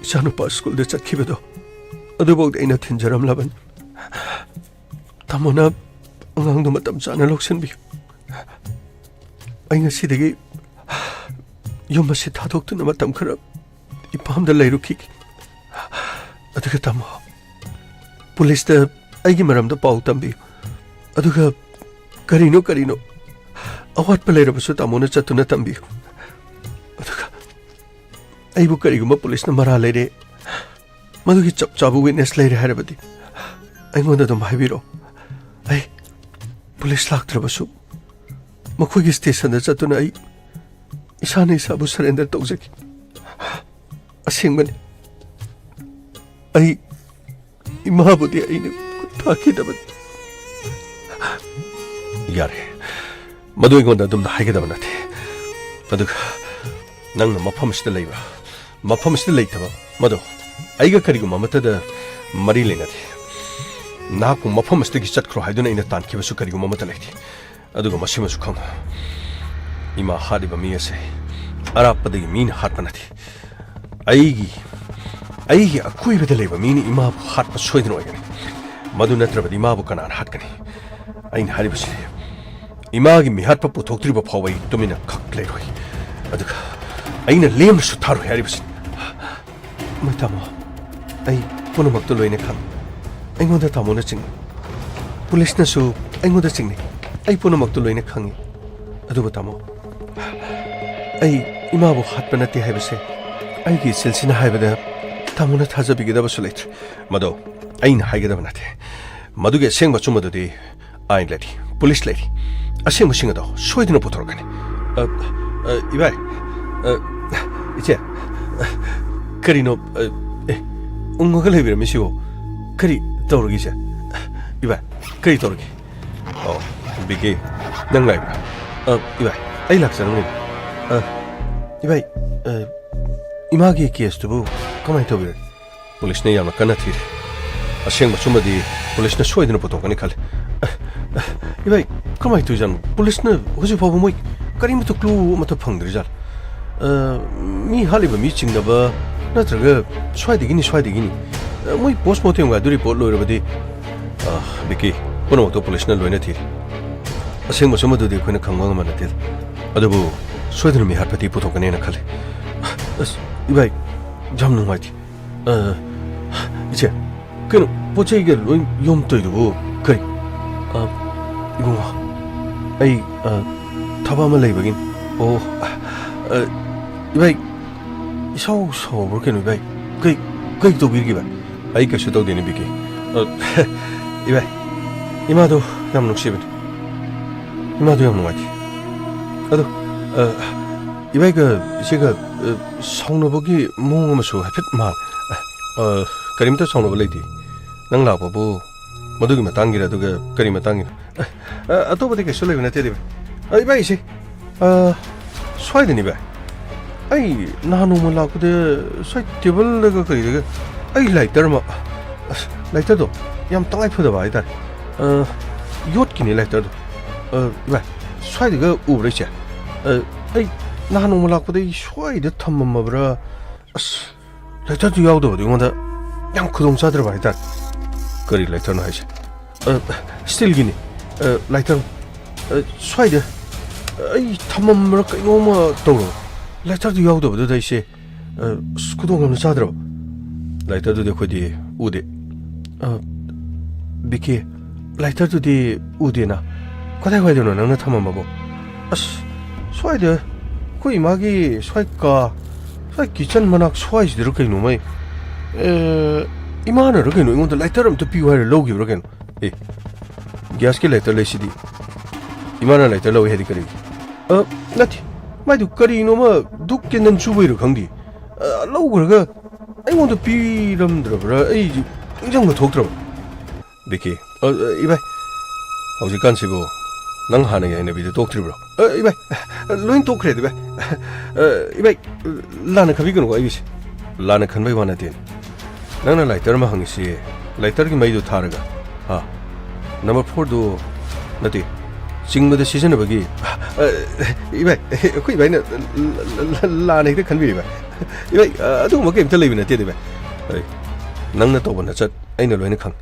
ꯏꯆꯥꯅꯨꯄꯥ ꯁ꯭ꯀꯨꯜꯗ ꯆꯠꯈꯤꯕꯗꯣ ꯑꯗꯨꯐꯥꯎꯗꯤ ꯑꯩꯅ ꯊꯤꯟꯖꯔꯝꯂꯕꯅꯤ꯫ ꯇꯥꯃꯣꯅ ꯑꯉꯥꯡꯗꯨ ꯃꯇꯝ ꯆꯥꯅ ꯂꯧꯁꯤꯟꯕꯤꯌꯨ꯫ ꯑꯩ ꯉꯁꯤꯗꯒꯤ ꯌꯨꯝ ꯑꯁꯤ ꯊꯥꯗꯣꯛꯇꯨꯅ ꯃꯇꯝ ꯈꯔ ꯏꯄꯥꯝꯗ ꯂꯩꯔꯨꯈꯤꯒꯦ꯫ ꯑꯗꯨꯒ ꯇꯥꯃꯣ, ꯄꯨꯂꯤꯁꯇ ꯑꯩꯒꯤ ꯃꯔꯝꯗ ꯄꯥꯎ ꯇꯝꯕꯤꯌꯨ꯫ ꯑꯗꯨꯒ ꯀꯔꯤꯅꯣ ꯀꯔꯤꯅꯣ ꯑꯋꯥꯠꯄ ꯂꯩꯔꯕꯁꯨ ꯇꯥꯃꯣꯅ ꯆꯠꯇꯨꯅ ꯇꯝꯕꯤꯌꯨ꯫ ꯑꯗꯨꯒ ꯑꯩꯕꯨ ꯀꯔꯤꯒꯨꯝꯕ ꯄꯨꯂꯤꯁꯅ ꯃꯔꯥꯜ ꯂꯩꯔꯦ, ꯃꯗꯨꯒꯤ ꯆꯞ ꯆꯥꯕ ꯋꯤꯠꯅꯦꯁ ꯂꯩꯔꯦ ꯍꯥꯏꯔꯕꯗꯤ ꯑꯩꯉꯣꯟꯗ ꯑꯗꯨꯝ ꯍꯥꯏꯕꯤꯔꯛꯑꯣ꯫ ꯑꯩ ꯄꯨꯂꯤꯁ ꯂꯥꯛꯇ꯭ꯔꯕꯁꯨ ꯃꯈꯣꯏꯒꯤ ꯁ꯭ꯇꯦꯁꯟꯗ ꯆꯠꯇꯨꯅ ꯑꯩ ꯏꯁꯥꯅ ꯏꯁꯥꯕꯨ ꯁꯔꯦꯟꯗꯔ ꯇꯧꯖꯒꯦ꯫ ꯑꯁꯦꯡꯕꯅꯤ, ꯑꯩ ꯏꯃꯥꯕꯨꯗꯤ ꯑꯩꯅ ꯈꯨꯠ ꯊꯥꯈꯤꯗꯕꯅꯤ꯫ ꯌꯥꯔꯦ, ꯃꯗꯨ ꯑꯩꯉꯣꯟꯗ ꯑꯗꯨꯝꯅ ꯍꯥꯏꯒꯗꯕ ꯅꯠꯇꯦ꯫ ꯑꯗꯨꯒ ꯅꯪꯅ ꯃꯐꯝ ꯑꯁꯤꯗ ꯂꯩꯕ, ꯃꯐꯝ ꯑꯁꯤꯗ ꯂꯩꯇꯕ, ꯃꯗꯨ ꯑꯩꯒ ꯀꯔꯤꯒꯨꯝꯕ ꯑꯃꯠꯇꯗ ꯃꯔꯤ ꯂꯩꯅꯗꯦ꯫ ꯅꯍꯥꯛꯄꯨ ꯃꯐꯝ ꯑꯁꯤꯗꯒꯤ ꯆꯠꯈ꯭ꯔꯣ ꯍꯥꯏꯗꯨꯅ ꯑꯩꯅ ꯇꯥꯟꯈꯤꯕꯁꯨ ꯀꯔꯤꯒꯨꯝꯕ ꯑꯃꯠꯇ ꯂꯩꯇꯦ꯫ ꯑꯗꯨꯒ ꯃꯁꯤꯃꯁꯨ ꯈꯪꯉꯨ, ꯏꯃꯥ ꯍꯥꯠꯂꯤꯕ ꯃꯤ ꯑꯁꯦ ꯑꯔꯥꯞꯄꯗꯒꯤ ꯃꯤꯅ ꯍꯥꯠꯄ ꯅꯠꯇꯦ꯫ ꯑꯩꯒꯤ, ꯑꯩꯒꯤ ꯑꯀꯣꯏꯕꯗ ꯂꯩꯕ ꯃꯤꯅ ꯏꯃꯥꯕꯨ ꯍꯥꯠꯄ ꯁꯣꯏꯗꯅ ꯑꯣꯏꯒꯅꯤ꯫ ꯃꯗꯨ ꯅꯠꯇ꯭ꯔꯕꯗꯤ ꯏꯃꯥꯕꯨ ꯀꯅꯥꯅ ꯍꯥꯠꯀꯅꯤ? ꯑꯩꯅ ꯍꯥꯏꯔꯤꯕꯁꯤ, ꯏꯃꯥꯒꯤ ꯃꯤꯍꯥꯠꯄ ꯄꯨꯊꯣꯛꯇ꯭ꯔꯤꯕ ꯐꯥꯎꯕ ꯑꯩ ꯇꯨꯃꯤꯟꯅ ꯈꯛ ꯂꯩꯔꯣꯏ꯫ ꯑꯗꯨꯒ ꯑꯩꯅ ꯂꯦꯝꯅꯁꯨ ꯊꯥꯔꯣꯏ ꯍꯥꯏꯔꯤꯕꯁꯤ꯫ ꯃꯣꯏ ꯇꯥꯃꯣ, ꯑꯩ ꯄꯨꯝꯅꯃꯛꯇꯨ ꯂꯣꯏꯅ ꯈꯪꯉꯤ꯫ ꯑꯩꯉꯣꯟꯗ ꯇꯥꯃꯣꯅ ꯆꯤꯡꯅꯩ꯫ ꯄꯨꯂꯤꯁꯅꯁꯨ ꯑꯩꯉꯣꯟꯗ ꯆꯤꯡꯅꯩ꯫ ꯑꯩ ꯄꯨꯝꯅꯃꯛꯇꯨ ꯂꯣꯏꯅ ꯈꯪꯉꯤ꯫ ꯑꯗꯨꯕꯨ ꯇꯥꯃꯣ, ꯑꯩ ꯏꯃꯥꯕꯨ ꯍꯥꯠꯄ ꯅꯠꯇꯦ ꯍꯥꯏꯕꯁꯦ ꯑꯩꯒꯤ ꯏꯆꯤꯜꯁꯤꯅ ꯍꯥꯏꯕꯗ ꯇꯥꯃꯣꯅ ꯊꯥꯖꯕꯤꯒꯗꯕꯁꯨ ꯂꯩꯇ꯭ꯔꯦ꯫ ꯃꯗꯣ ꯑꯩꯅ ꯍꯥꯏꯒꯗꯕ ꯅꯠꯇꯦ꯫ ꯃꯗꯨꯒꯤ ꯑꯁꯦꯡꯕ ꯑꯆꯨꯝꯕꯗꯨꯗꯤ ꯑꯥꯏꯟ ꯂꯩꯔꯤ, ꯄꯨꯂꯤꯁ ꯂꯩꯔꯤ꯫ ꯑꯁꯦꯡꯕꯁꯤꯡ ꯑꯗꯣ ꯁꯣꯏꯗꯅ ꯄꯨꯊꯣꯔꯛꯀꯅꯤ꯫ ꯑ, ꯑ, ꯏꯕꯥꯏ, ꯑ, ꯏꯆꯦ, ꯑ, ꯀꯔꯤꯅꯣ, ꯑ, ꯑꯦ, ꯎꯪꯉꯒ ꯂꯩꯕꯤꯔꯝꯃꯤꯁꯤꯕꯣ? ꯀꯔꯤ ꯇꯧꯔꯒꯦ, ꯏꯆꯦ? ꯏꯕꯥꯏ, ꯀꯔꯤ ꯇꯧꯔꯒꯦ? ꯑꯣ, ꯕꯤꯀꯤ, ꯅꯪ ꯂꯥꯛꯏꯕ꯭ꯔꯥ? ꯑ, ꯏꯕꯥꯏ, ꯑꯩ ꯂꯥꯛꯆꯔꯝꯃꯦ꯫ ꯑ, ꯏꯕꯥꯏ, ꯑ, ꯏꯃꯥꯒꯤ ꯀꯦꯁꯇꯨꯕꯨ ꯀꯃꯥꯏꯅ ꯇꯧꯕꯤꯔꯒꯦ? ꯄꯨꯂꯤꯁꯅ ꯌꯥꯝꯅ ꯀꯟꯅ ꯊꯤꯔꯤ꯫ ꯑꯁꯦꯡꯕ ꯑꯆꯨꯝꯕꯗꯤ ꯄꯨꯂꯤꯁꯅ ꯁꯣꯏꯗꯅ ꯄꯨꯊꯣꯛꯀꯅꯤ ꯈꯜꯂꯤ꯫ ꯑ, ꯑ, ꯏꯕꯥꯏ, ꯀꯃꯥꯏꯅ ꯇꯧꯔꯤꯖꯥꯠꯅꯣ? ꯄꯨꯂꯤꯁꯅ ꯍꯧꯖꯤꯛ ꯐꯥꯎꯕ ꯃꯣꯏ ꯀꯔꯤꯃꯠꯇ ꯀ꯭ꯂꯨ ꯑꯃꯠꯇ ꯐꯪꯗ꯭ꯔꯤꯖꯥꯠꯂꯣ? ꯑ, ꯃꯤ ꯍꯥꯠꯂꯤꯕ ꯃꯤ ꯆꯤꯡꯅꯕ ꯅꯠꯇ꯭ꯔꯒ ꯁ꯭ꯋꯥꯏꯗꯒꯤꯅꯤ, ꯁ꯭ꯋꯥꯏꯗꯒꯤꯅꯤ꯫ ꯑ, ꯃꯣꯏ ꯄꯣꯁꯃꯣꯔꯇꯦꯝꯒ ꯑꯗꯨ ꯔꯤꯄꯣꯔꯠ ꯂꯣꯏꯔꯕꯗꯤ, ꯑ, ꯕꯤꯀꯤ, ꯄꯨꯝꯅꯃꯛꯇꯣ ꯄꯨꯂꯤꯁꯅ ꯂꯣꯏꯅ ꯊꯤꯔꯤ꯫ ꯑꯁꯦꯡꯕ ꯁꯨꯝꯕꯗꯨꯗꯤ ꯑꯩꯈꯣꯏꯅ ꯈꯪꯕ ꯉꯝꯕ ꯅꯠꯇꯦꯗ꯫ ꯑꯗꯨꯕꯨ ꯁꯣꯏꯗꯅ ꯃꯤꯍꯥꯠꯄꯗꯤ ꯄꯨꯊꯣꯛꯀꯅꯦꯅ ꯈꯜꯂꯤ꯫ ꯑꯁ, ꯏꯕꯥꯏ, ꯌꯥꯝ ꯅꯨꯡꯉꯥꯏꯇꯦ꯫ ꯑ, ꯏꯆꯦ, ꯀꯩꯅꯣ, ꯄꯣꯠ ꯆꯩꯒ ꯂꯣꯏ ꯌꯣꯝ ꯇꯧꯏꯗꯨꯕꯨ ꯀꯔꯤ? ꯑ, ꯏꯕꯨꯡꯉꯣ, ꯑꯩ, ꯑ, ꯊꯕꯛ ꯑꯃ ꯂꯩꯕꯒꯤꯅꯤ꯫ ꯑꯣ, ꯑ, ꯏꯕꯥꯏ, ꯏꯁꯥꯎ ꯁꯥꯎꯕ꯭ꯔꯣ ꯀꯩꯅꯣ, ꯏꯕꯥꯏ? ꯀꯩ, ꯀꯩ ꯇꯧꯕꯤꯔꯤꯒꯦ, ꯏꯕꯥꯏ? ꯑꯩ ꯀꯩꯁꯨ ꯇꯧꯗꯦꯅꯦ, ꯕꯤꯀꯤ꯫ ꯑ, ꯏꯕꯥꯏ, ꯏꯃꯥꯗꯣ ꯌꯥꯝ ꯅꯨꯡꯁꯤꯕꯅꯦ꯫ ꯏꯃꯥꯗꯣ ꯌꯥꯝ ꯅꯨꯡꯉꯥꯏꯇꯦ꯫ ꯑꯗꯣ, ꯑ, ꯏꯕꯥꯏꯒ ꯏꯆꯦꯒ, ꯑ, ꯁꯥꯎꯅꯕꯒꯤ ꯃꯑꯣꯡ ꯑꯃꯁꯨ ꯍꯥꯏꯐꯦꯠ ꯃꯥꯜꯂꯦ꯫ ꯑ, ꯀꯔꯤꯝꯇ ꯁꯥꯎꯅꯕ ꯂꯩꯇꯦ꯫ ꯅꯪ ꯂꯥꯛꯄꯕꯨ ꯃꯗꯨꯒꯤ ꯃꯇꯥꯡꯒꯤꯔ, ꯑꯗꯨꯒ ꯀꯔꯤ ꯃꯇꯥꯡꯒꯤꯅꯣ? ꯑ, ꯑ, ꯑꯇꯣꯞꯄꯗꯤ ꯀꯩꯁꯨ ꯂꯩꯕ ꯅꯠꯇꯦꯗ, ꯏꯕꯥꯏ꯫ ꯑ, ꯏꯕꯥꯏ, ꯏꯆꯦ, ꯑ, ꯁ꯭ꯋꯥꯏꯗꯅꯤ, ꯚꯥꯏ꯫ ꯑꯩ ꯅꯍꯥꯟ ꯅꯣꯡꯃ ꯂꯥꯛꯄꯗ ꯁ꯭ꯋꯥꯏ ꯇꯦꯕꯜꯗꯒ ꯀꯔꯤꯗꯒ ꯑꯩ ꯂꯥꯏꯇꯔ ꯑꯃ, ꯑꯁ, ꯂꯥꯏꯇꯔꯗꯣ ꯌꯥꯝ ꯇꯉꯥꯏ ꯐꯗꯕ ꯍꯥꯏꯇꯥꯔꯦ꯫ ꯑ, ꯌꯣꯠꯀꯤꯅꯤ ꯂꯥꯏꯇꯔꯗꯣ꯫ ꯑ, ꯚꯥꯏ, ꯁ꯭ꯋꯥꯏꯗꯒ ꯎꯕ꯭ꯔꯥ, ꯏꯆꯦ? ꯑ, ꯑꯩ ꯅꯍꯥꯟ ꯅꯣꯡꯃ ꯂꯥꯛꯄꯗ ꯑꯩ ꯁ꯭ꯋꯥꯏꯗ ꯊꯝꯃꯝꯃꯕ꯭ꯔꯥ? ꯑꯁ, ꯂꯥꯏꯇꯔꯗꯨ ꯌꯥꯎꯗꯕꯗꯨ ꯑꯩꯉꯣꯟꯗ ꯌꯥꯝ ꯈꯨꯗꯣꯡ ꯆꯥꯗ꯭ꯔꯕ ꯍꯥꯏꯇꯥꯔꯦ꯫ ꯀꯔꯤ ꯂꯥꯏꯇꯔꯅꯣ ꯍꯥꯏꯁꯦ? ꯑ, ꯁ꯭ꯇꯤꯜꯒꯤꯅꯤ꯫ ꯑ, ꯂꯥꯏꯇꯔ꯫ ꯑ, ꯁ꯭ꯋꯥꯏꯗ ꯑꯩ ꯊꯝꯃꯝꯕ꯭ꯔꯥ ꯀꯩꯅꯣꯝꯃ ꯇꯧꯔꯕ꯫ ꯂꯥꯏꯇꯔꯗꯨ ꯌꯥꯎꯗꯕꯗꯨꯗ ꯑꯩꯁꯦ, ꯑ, ꯑꯁ, ꯈꯨꯗꯣꯡ ꯌꯥꯝꯅ ꯆꯥꯗ꯭ꯔꯕ꯫ ꯂꯥꯏꯇꯔꯗꯨꯗꯤ ꯑꯩꯈꯣꯏꯗꯤ ꯎꯗꯦ꯫ ꯑ, ꯕꯤꯀꯤ, ꯂꯥꯏꯇꯔꯗꯨꯗꯤ ꯎꯗꯦꯅ꯫ ꯀꯗꯥꯏꯋꯥꯏꯗꯅꯣ ꯅꯪꯅ ꯊꯝꯃꯝꯕꯕꯣ? ꯑꯁ, ꯁ꯭ꯋꯥꯏꯗ ꯑꯩꯈꯣꯏ ꯏꯃꯥꯒꯤ ꯁ꯭ꯋꯥꯏ ꯀꯥ, ꯁ꯭ꯋꯥꯏ ꯀꯤꯆꯟ ꯃꯅꯥꯛ ꯁ꯭ꯋꯥꯏꯁꯤꯗꯔ ꯀꯩꯅꯣꯃ ꯑꯩ, ꯑ, ꯏꯃꯥꯅꯔ ꯀꯩꯅꯣ ꯑꯩꯉꯣꯟꯗ ꯂꯥꯏꯇꯔ ꯑꯝꯇ ꯄꯤꯌꯨ ꯍꯥꯏꯔ ꯂꯧꯈꯤꯕ꯭ꯔꯥ ꯀꯩꯅꯣ? ꯑꯦ, ꯒ꯭ꯌꯥꯁꯀꯤ ꯂꯥꯏꯇꯔ ꯂꯩꯁꯤꯗꯤ꯫ ꯏꯃꯥꯅ ꯂꯥꯏꯇꯔ ꯂꯧꯏ ꯍꯥꯏꯗꯤ ꯀꯔꯤꯒꯤ? ꯑ, ꯅꯠꯇꯦ, ꯃꯥꯏꯗꯨ ꯀꯔꯤꯅꯣꯃ ꯙꯨꯞ ꯀꯦꯟꯗꯜ ꯆꯨꯕꯩꯔ ꯈꯪꯗꯦ꯫ ꯑ, ꯂꯧꯈ꯭ꯔꯒ ꯑꯩꯉꯣꯟꯗ ꯄꯤꯔꯝꯗ꯭ꯔꯕ꯭ꯔꯥ? ꯑꯩꯁꯨ ꯅꯤꯡꯁꯤꯡꯕ ꯊꯣꯛꯇ꯭ꯔꯕ꯫ ꯕꯤꯀꯤ, ꯑ, ꯑ, ꯏꯕꯥꯏ, ꯍꯧꯖꯤꯛꯀꯥꯟꯁꯤꯕꯨ ꯅꯪ ꯍꯥꯟꯅꯒꯤ ꯍꯩꯅꯕꯤꯗꯨ ꯇꯣꯛꯇ꯭ꯔꯤꯕ꯭ꯔꯣ? ꯑ, ꯏꯕꯥꯏ, ꯂꯣꯏ ꯇꯣꯛꯈ꯭ꯔꯦꯗ, ꯏꯕꯥꯏ꯫ ꯑ, ꯏꯕꯥꯏ, ꯂꯥꯟꯅ ꯈꯟꯕꯤꯒꯅꯨꯀꯣ ꯑꯩꯒꯤꯁꯦ꯫ ꯂꯥꯟꯅ ꯈꯟꯕꯩ ꯋꯥ ꯅꯠꯇꯦꯅꯦ꯫ ꯅꯪꯅ ꯂꯥꯏꯇꯔ ꯑꯃ ꯍꯪꯉꯤꯁꯤ, ꯂꯥꯏꯇꯔꯒꯤ ꯃꯩꯗꯨ ꯊꯥꯔꯒ, ꯍꯥ? ꯅꯝꯕꯔ ꯐꯣꯔꯗꯨ ꯅꯠꯇꯦ, ꯆꯤꯡꯕꯗ ꯁꯤꯖꯤꯟꯅꯕꯒꯤ, ꯑ, ꯏꯕꯥꯏ, ꯑꯩꯈꯣꯏ ꯏꯕꯥꯏꯅ ꯂ-, ꯂ-, ꯂ-, ꯂꯥꯟꯅ ꯍꯦꯛꯇ ꯈꯟꯕꯤꯔꯤꯕ꯫ ꯏꯕꯥꯏ, ꯑ, ꯑꯗꯨꯒꯨꯝꯕ ꯀꯩꯝꯇ ꯂꯩꯕ ꯅꯠꯇꯦꯗ, ꯏꯕꯥꯏ꯫ ꯑꯩ, ꯅꯪꯅ ꯇꯧꯕ ꯅꯆꯠ ꯑꯩꯅ ꯂꯣꯏꯅ ꯈꯪꯉꯤ꯫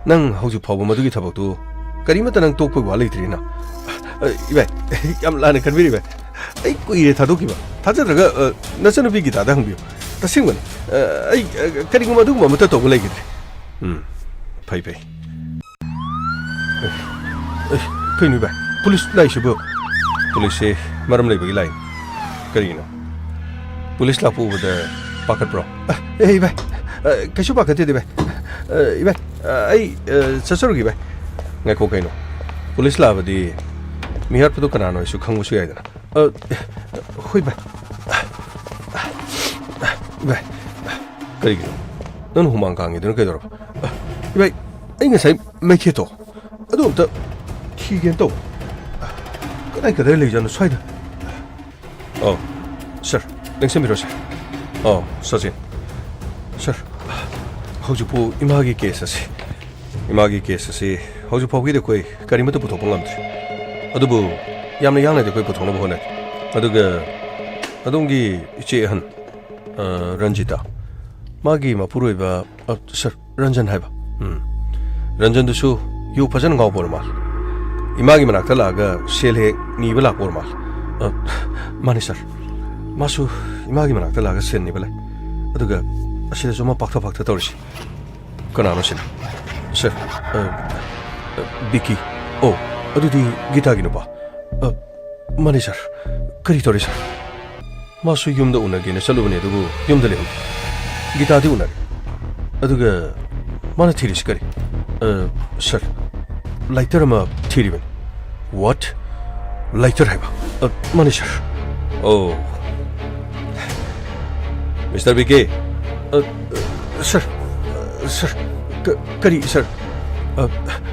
ꯅꯪ ꯍꯧꯖꯤꯛ ꯐꯥꯎꯕ ꯃꯗꯨꯒꯤ ꯊꯕꯛꯇꯨ ꯀꯔꯤꯃꯠꯇ ꯅꯪ ꯇꯣꯛꯄꯒꯤ ꯋꯥ ꯂꯩꯇ꯭ꯔꯤꯅ? ꯑ, ꯏꯕꯥꯏ, ꯌꯥꯝ ꯂꯥꯟꯅ ꯈꯟꯕꯤꯔꯦ, ꯏꯕꯥꯏ꯫ ꯑꯩ ꯀꯨꯏꯔꯦ ꯊꯥꯗꯣꯛꯈꯤꯕ꯫ ꯊꯥꯖꯗ꯭ꯔꯒ, ꯑ, ꯅꯆꯟꯅꯨꯄꯤ ꯒꯤꯇꯥꯗ ꯍꯪꯕꯤꯌꯨ꯫ ꯇꯁꯦꯡꯕꯅꯤ꯫ ꯑ, ꯑꯩ, ꯑ, ꯀꯔꯤꯒꯨꯝꯕ ꯑꯗꯨꯒꯨꯝꯕ ꯑꯃꯠꯇ ꯇꯧꯕ ꯂꯩꯈꯤꯗ꯭ꯔꯦ꯫ ꯎꯝ, ꯐꯩ, ꯐꯩ꯫ ꯑꯦ, ꯑꯦ, ꯀꯩꯅꯣ ꯏꯕꯥꯏ? ꯄꯨꯂꯤꯁ ꯂꯥꯛꯏꯁꯤꯕꯨ? ꯄꯨꯂꯤꯁꯁꯦ ꯃꯔꯝ ꯂꯩꯕꯒꯤ ꯂꯥꯛꯏꯅꯤ꯫ ꯀꯔꯤꯒꯤꯅꯣ? ꯄꯨꯂꯤꯁ ꯂꯥꯛꯄ ꯎꯕꯗ ꯄꯥꯈꯠꯄ꯭ꯔꯣ? ꯑ, ꯑꯦ, ꯏꯕꯥꯏ, ꯑ, ꯀꯩꯁꯨ ꯄꯥꯈꯠꯇꯦꯗ, ꯏꯕꯥꯏ꯫ ꯑ, ꯏꯕꯥꯏ, ꯑ, ꯑꯩ, ꯑ, ꯆꯠꯆꯔꯨꯒꯦ, ꯏꯕꯥꯏ꯫ ꯉꯥꯏꯈꯣ ꯀꯩꯅꯣ? ꯄꯨꯂꯤꯁ ꯂꯥꯛꯑꯕꯗꯤ ꯃꯤꯍꯥꯠꯄꯗꯣ ꯀꯅꯥꯅꯣ ꯍꯥꯏꯁꯨ ꯈꯪꯕꯁꯨ ꯌꯥꯏꯗꯅ꯫ ꯑ, ꯍꯣꯏ, ꯏꯕꯥꯏ꯫ ꯏꯕꯥꯏ, ꯀꯔꯤꯒꯤꯅꯣ? ꯅꯪꯅ ꯍꯨꯃꯥꯡ ꯀꯥꯡꯉꯤꯗꯨꯅ ꯀꯩꯗꯧꯔꯕ? ꯑ, ꯏꯕꯥꯏ, ꯑꯩ ꯉꯁꯥꯏ ꯃꯩꯈꯦꯠꯇꯣ ꯑꯗꯨ ꯑꯝꯇ ꯊꯤꯒꯦꯅ ꯇꯧꯕ꯫ ꯀꯗꯥꯏ ꯀꯗꯥꯏ ꯂꯩꯖꯥꯠꯅꯣ ꯁ꯭ꯋꯥꯏꯗ? ꯑꯣ, ꯁꯥꯔ, ꯂꯦꯡꯁꯤꯟꯕꯤꯔꯣ, ꯁꯥꯔ꯫ ꯑꯣ, ꯁꯆꯤꯟ꯫ ꯁꯥꯔ, ꯍꯧꯖꯤꯛꯄꯨ ꯏꯃꯥꯒꯤ ꯀꯦꯁ ꯑꯁꯤ, ꯏꯃꯥꯒꯤ ꯀꯦꯁ ꯑꯁꯤ ꯍꯧꯖꯤꯛ ꯐꯥꯎꯒꯤꯗꯤ ꯑꯩꯈꯣꯏ ꯀꯔꯤꯃꯠꯇ ꯄꯨꯊꯣꯛꯄ ꯉꯝꯗ꯭ꯔꯤ꯫ ꯑꯗꯨꯕꯨ ꯌꯥꯝꯅ ꯌꯥꯡꯅꯗꯤ ꯑꯩꯈꯣꯏ ꯄꯨꯊꯣꯛꯅꯕ ꯍꯣꯠꯅꯔꯤ꯫ ꯑꯗꯨꯒ ꯑꯗꯣꯝꯒꯤ ꯏꯆꯦ ꯑꯍꯟ, ꯑ, ꯔꯟꯖꯤꯇꯥ, ꯃꯥꯒꯤ ꯃꯄꯨꯔꯣꯏꯕ, ꯑ, ꯁꯥꯔ, ꯔꯟꯖꯟ ꯍꯥꯏꯕ꯫ ꯎꯝ꯫ ꯔꯟꯖꯟꯗꯨꯁꯨ ꯌꯨ ꯐꯖꯅ ꯉꯥꯎꯕ ꯑꯣꯏꯔ ꯃꯥꯜꯂꯦ꯫ ꯏꯃꯥꯒꯤ ꯃꯅꯥꯛꯇ ꯂꯥꯛꯑꯒ ꯁꯦꯜ ꯍꯦꯛ ꯅꯤꯕ ꯂꯥꯛꯄ ꯑꯣꯏꯔ ꯃꯥꯜꯂꯦ꯫ ꯑ, ꯃꯥꯅꯦ ꯁꯥꯔ꯫ ꯃꯥꯁꯨ ꯏꯃꯥꯒꯤ ꯃꯅꯥꯛꯇ ꯂꯥꯛꯑꯒ ꯁꯦꯜ ꯅꯤꯕ ꯂꯥꯛꯑꯦ꯫ ꯑꯗꯨꯒ ꯑꯁꯤꯗꯁꯨ ꯑꯃ ꯄꯥꯛꯊ ꯄꯥꯛꯊ ꯇꯧꯔꯤꯁꯤ꯫ ꯀꯅꯥꯅꯣ ꯁꯤꯅ? ꯁꯥꯔ, ꯑ, ꯑ, ꯕꯤꯀꯤ꯫ ꯑꯣ, ꯑꯗꯨꯗꯤ ꯒꯤꯇꯥꯒꯤ ꯅꯨꯄꯥ꯫ ꯑ, ꯃꯥꯅꯦ ꯁꯥꯔ꯫ ꯀꯔꯤ ꯇꯧꯔꯦ ꯁꯥꯔ? ꯃꯥꯁꯨ ꯌꯨꯝꯗ ꯎꯅꯒꯦꯅ ꯆꯠꯂꯨꯕꯅꯦ, ꯑꯗꯨꯕꯨ ꯌꯨꯝꯗ ꯂꯩꯍꯧꯗꯦ꯫ ꯒꯤꯇꯥꯗꯤ ꯎꯅꯔꯦ꯫ ꯑꯗꯨꯒ ꯃꯥꯅ ꯊꯤꯔꯤꯁꯤ ꯀꯔꯤ? ꯑ, ꯁꯥꯔ, ꯂꯥꯏꯇꯔ ꯑꯃ ꯊꯤꯔꯤꯕꯅꯤ꯫ What? ꯂꯥꯏꯇꯔ ꯍꯥꯏꯕ? ꯑ, ꯃꯥꯅꯦ ꯁꯥꯔ꯫ ꯑꯣ꯫ ꯃꯤꯁꯇꯔ ꯕꯤ ꯀꯦ꯫ ꯑ, ꯑ, ꯁꯥꯔ, ꯑ, ꯁꯥꯔ, ꯀ-, ꯀꯔꯤ ꯁꯥꯔ? ꯑ,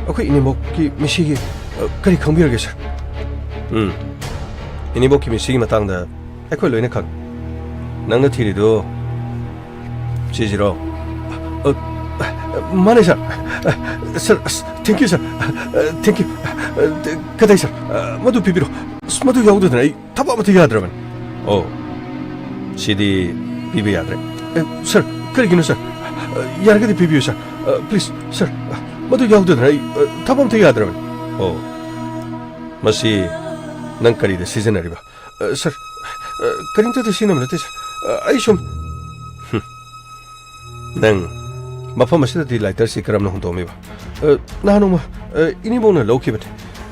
ꯑꯩꯈꯣꯏ ꯏꯅꯦꯝꯕꯣꯛꯀꯤ ꯃꯤꯁꯤꯒꯤ, ꯑ, ꯀꯔꯤ ꯈꯪꯕꯤꯔꯒꯦ ꯁꯥꯔ? ꯎꯝ꯫ ꯏꯅꯦꯝꯕꯣꯛꯀꯤ ꯃꯤꯁꯤꯒꯤ ꯃꯇꯥꯡꯗ ꯑꯩꯈꯣꯏ ꯂꯣꯏꯅ ꯈꯪꯉꯤ꯫ ꯅꯪꯅ ꯊꯤꯔꯤꯗꯨ ꯁꯤꯁꯤꯔꯣ? ꯑ, ꯑ, ꯃꯥꯅꯦ ꯁꯥꯔ꯫ ꯑ, ꯁꯥꯔ, ꯑꯁ, thank you ꯁꯥꯔ꯫ ꯑ, thank you꯫ ꯑ, ꯀꯗꯥꯏ ꯁꯥꯔ? ꯑ, ꯃꯗꯨ ꯄꯤꯕꯤꯔꯣ꯫ ꯑꯁ, ꯃꯗꯨ ꯌꯥꯎꯗꯗꯅ ꯑꯩ ꯊꯕꯛ ꯑꯃꯠꯇ ꯌꯥꯗ꯭ꯔꯕꯅꯤ꯫ ꯑꯣ, ꯁꯤꯗꯤ ꯄꯤꯕ ꯌꯥꯗ꯭ꯔꯦ꯫ ꯑꯦ, ꯁꯥꯔ, ꯀꯔꯤꯒꯤꯅꯣ ꯁꯥꯔ? ꯑ, ꯌꯥꯔꯒꯗꯤ ꯄꯤꯕꯤꯌꯨ ꯁꯥꯔ꯫ ꯑ, please ꯁꯥꯔ꯫ ꯑ, ꯑꯗꯨ ꯌꯥꯎꯗꯗꯅ ꯑꯩ, ꯑ, ꯊꯕꯛ ꯑꯝꯇ ꯌꯥꯗ꯭ꯔꯕꯅꯤ꯫ ꯑꯣ, ꯃꯁꯤ ꯅꯪ ꯀꯔꯤꯗ ꯁꯤꯖꯤꯟꯅꯔꯤꯕ? ꯑ, ꯁꯥꯔ, ꯑ, ꯀꯔꯤꯝꯇꯗ ꯁꯤꯖꯤꯟꯅꯕ ꯅꯠꯇꯦ, ꯁꯥꯔ꯫ ꯑ, ꯑꯩ ꯁꯨꯝ, ꯍꯨꯝ꯫ ꯅꯪ ꯃꯐꯝ ꯑꯁꯤꯗꯗꯤ ꯂꯥꯏꯇꯔꯁꯤ ꯀꯔꯝꯅ ꯍꯨꯟꯗꯣꯛꯑꯝꯃꯤꯕ? ꯑ, ꯅꯍꯥꯟ ꯅꯣꯡꯃ, ꯑ, ꯏꯅꯦꯝꯕꯣꯛꯅ ꯂꯧꯈꯤꯕꯅꯤ꯫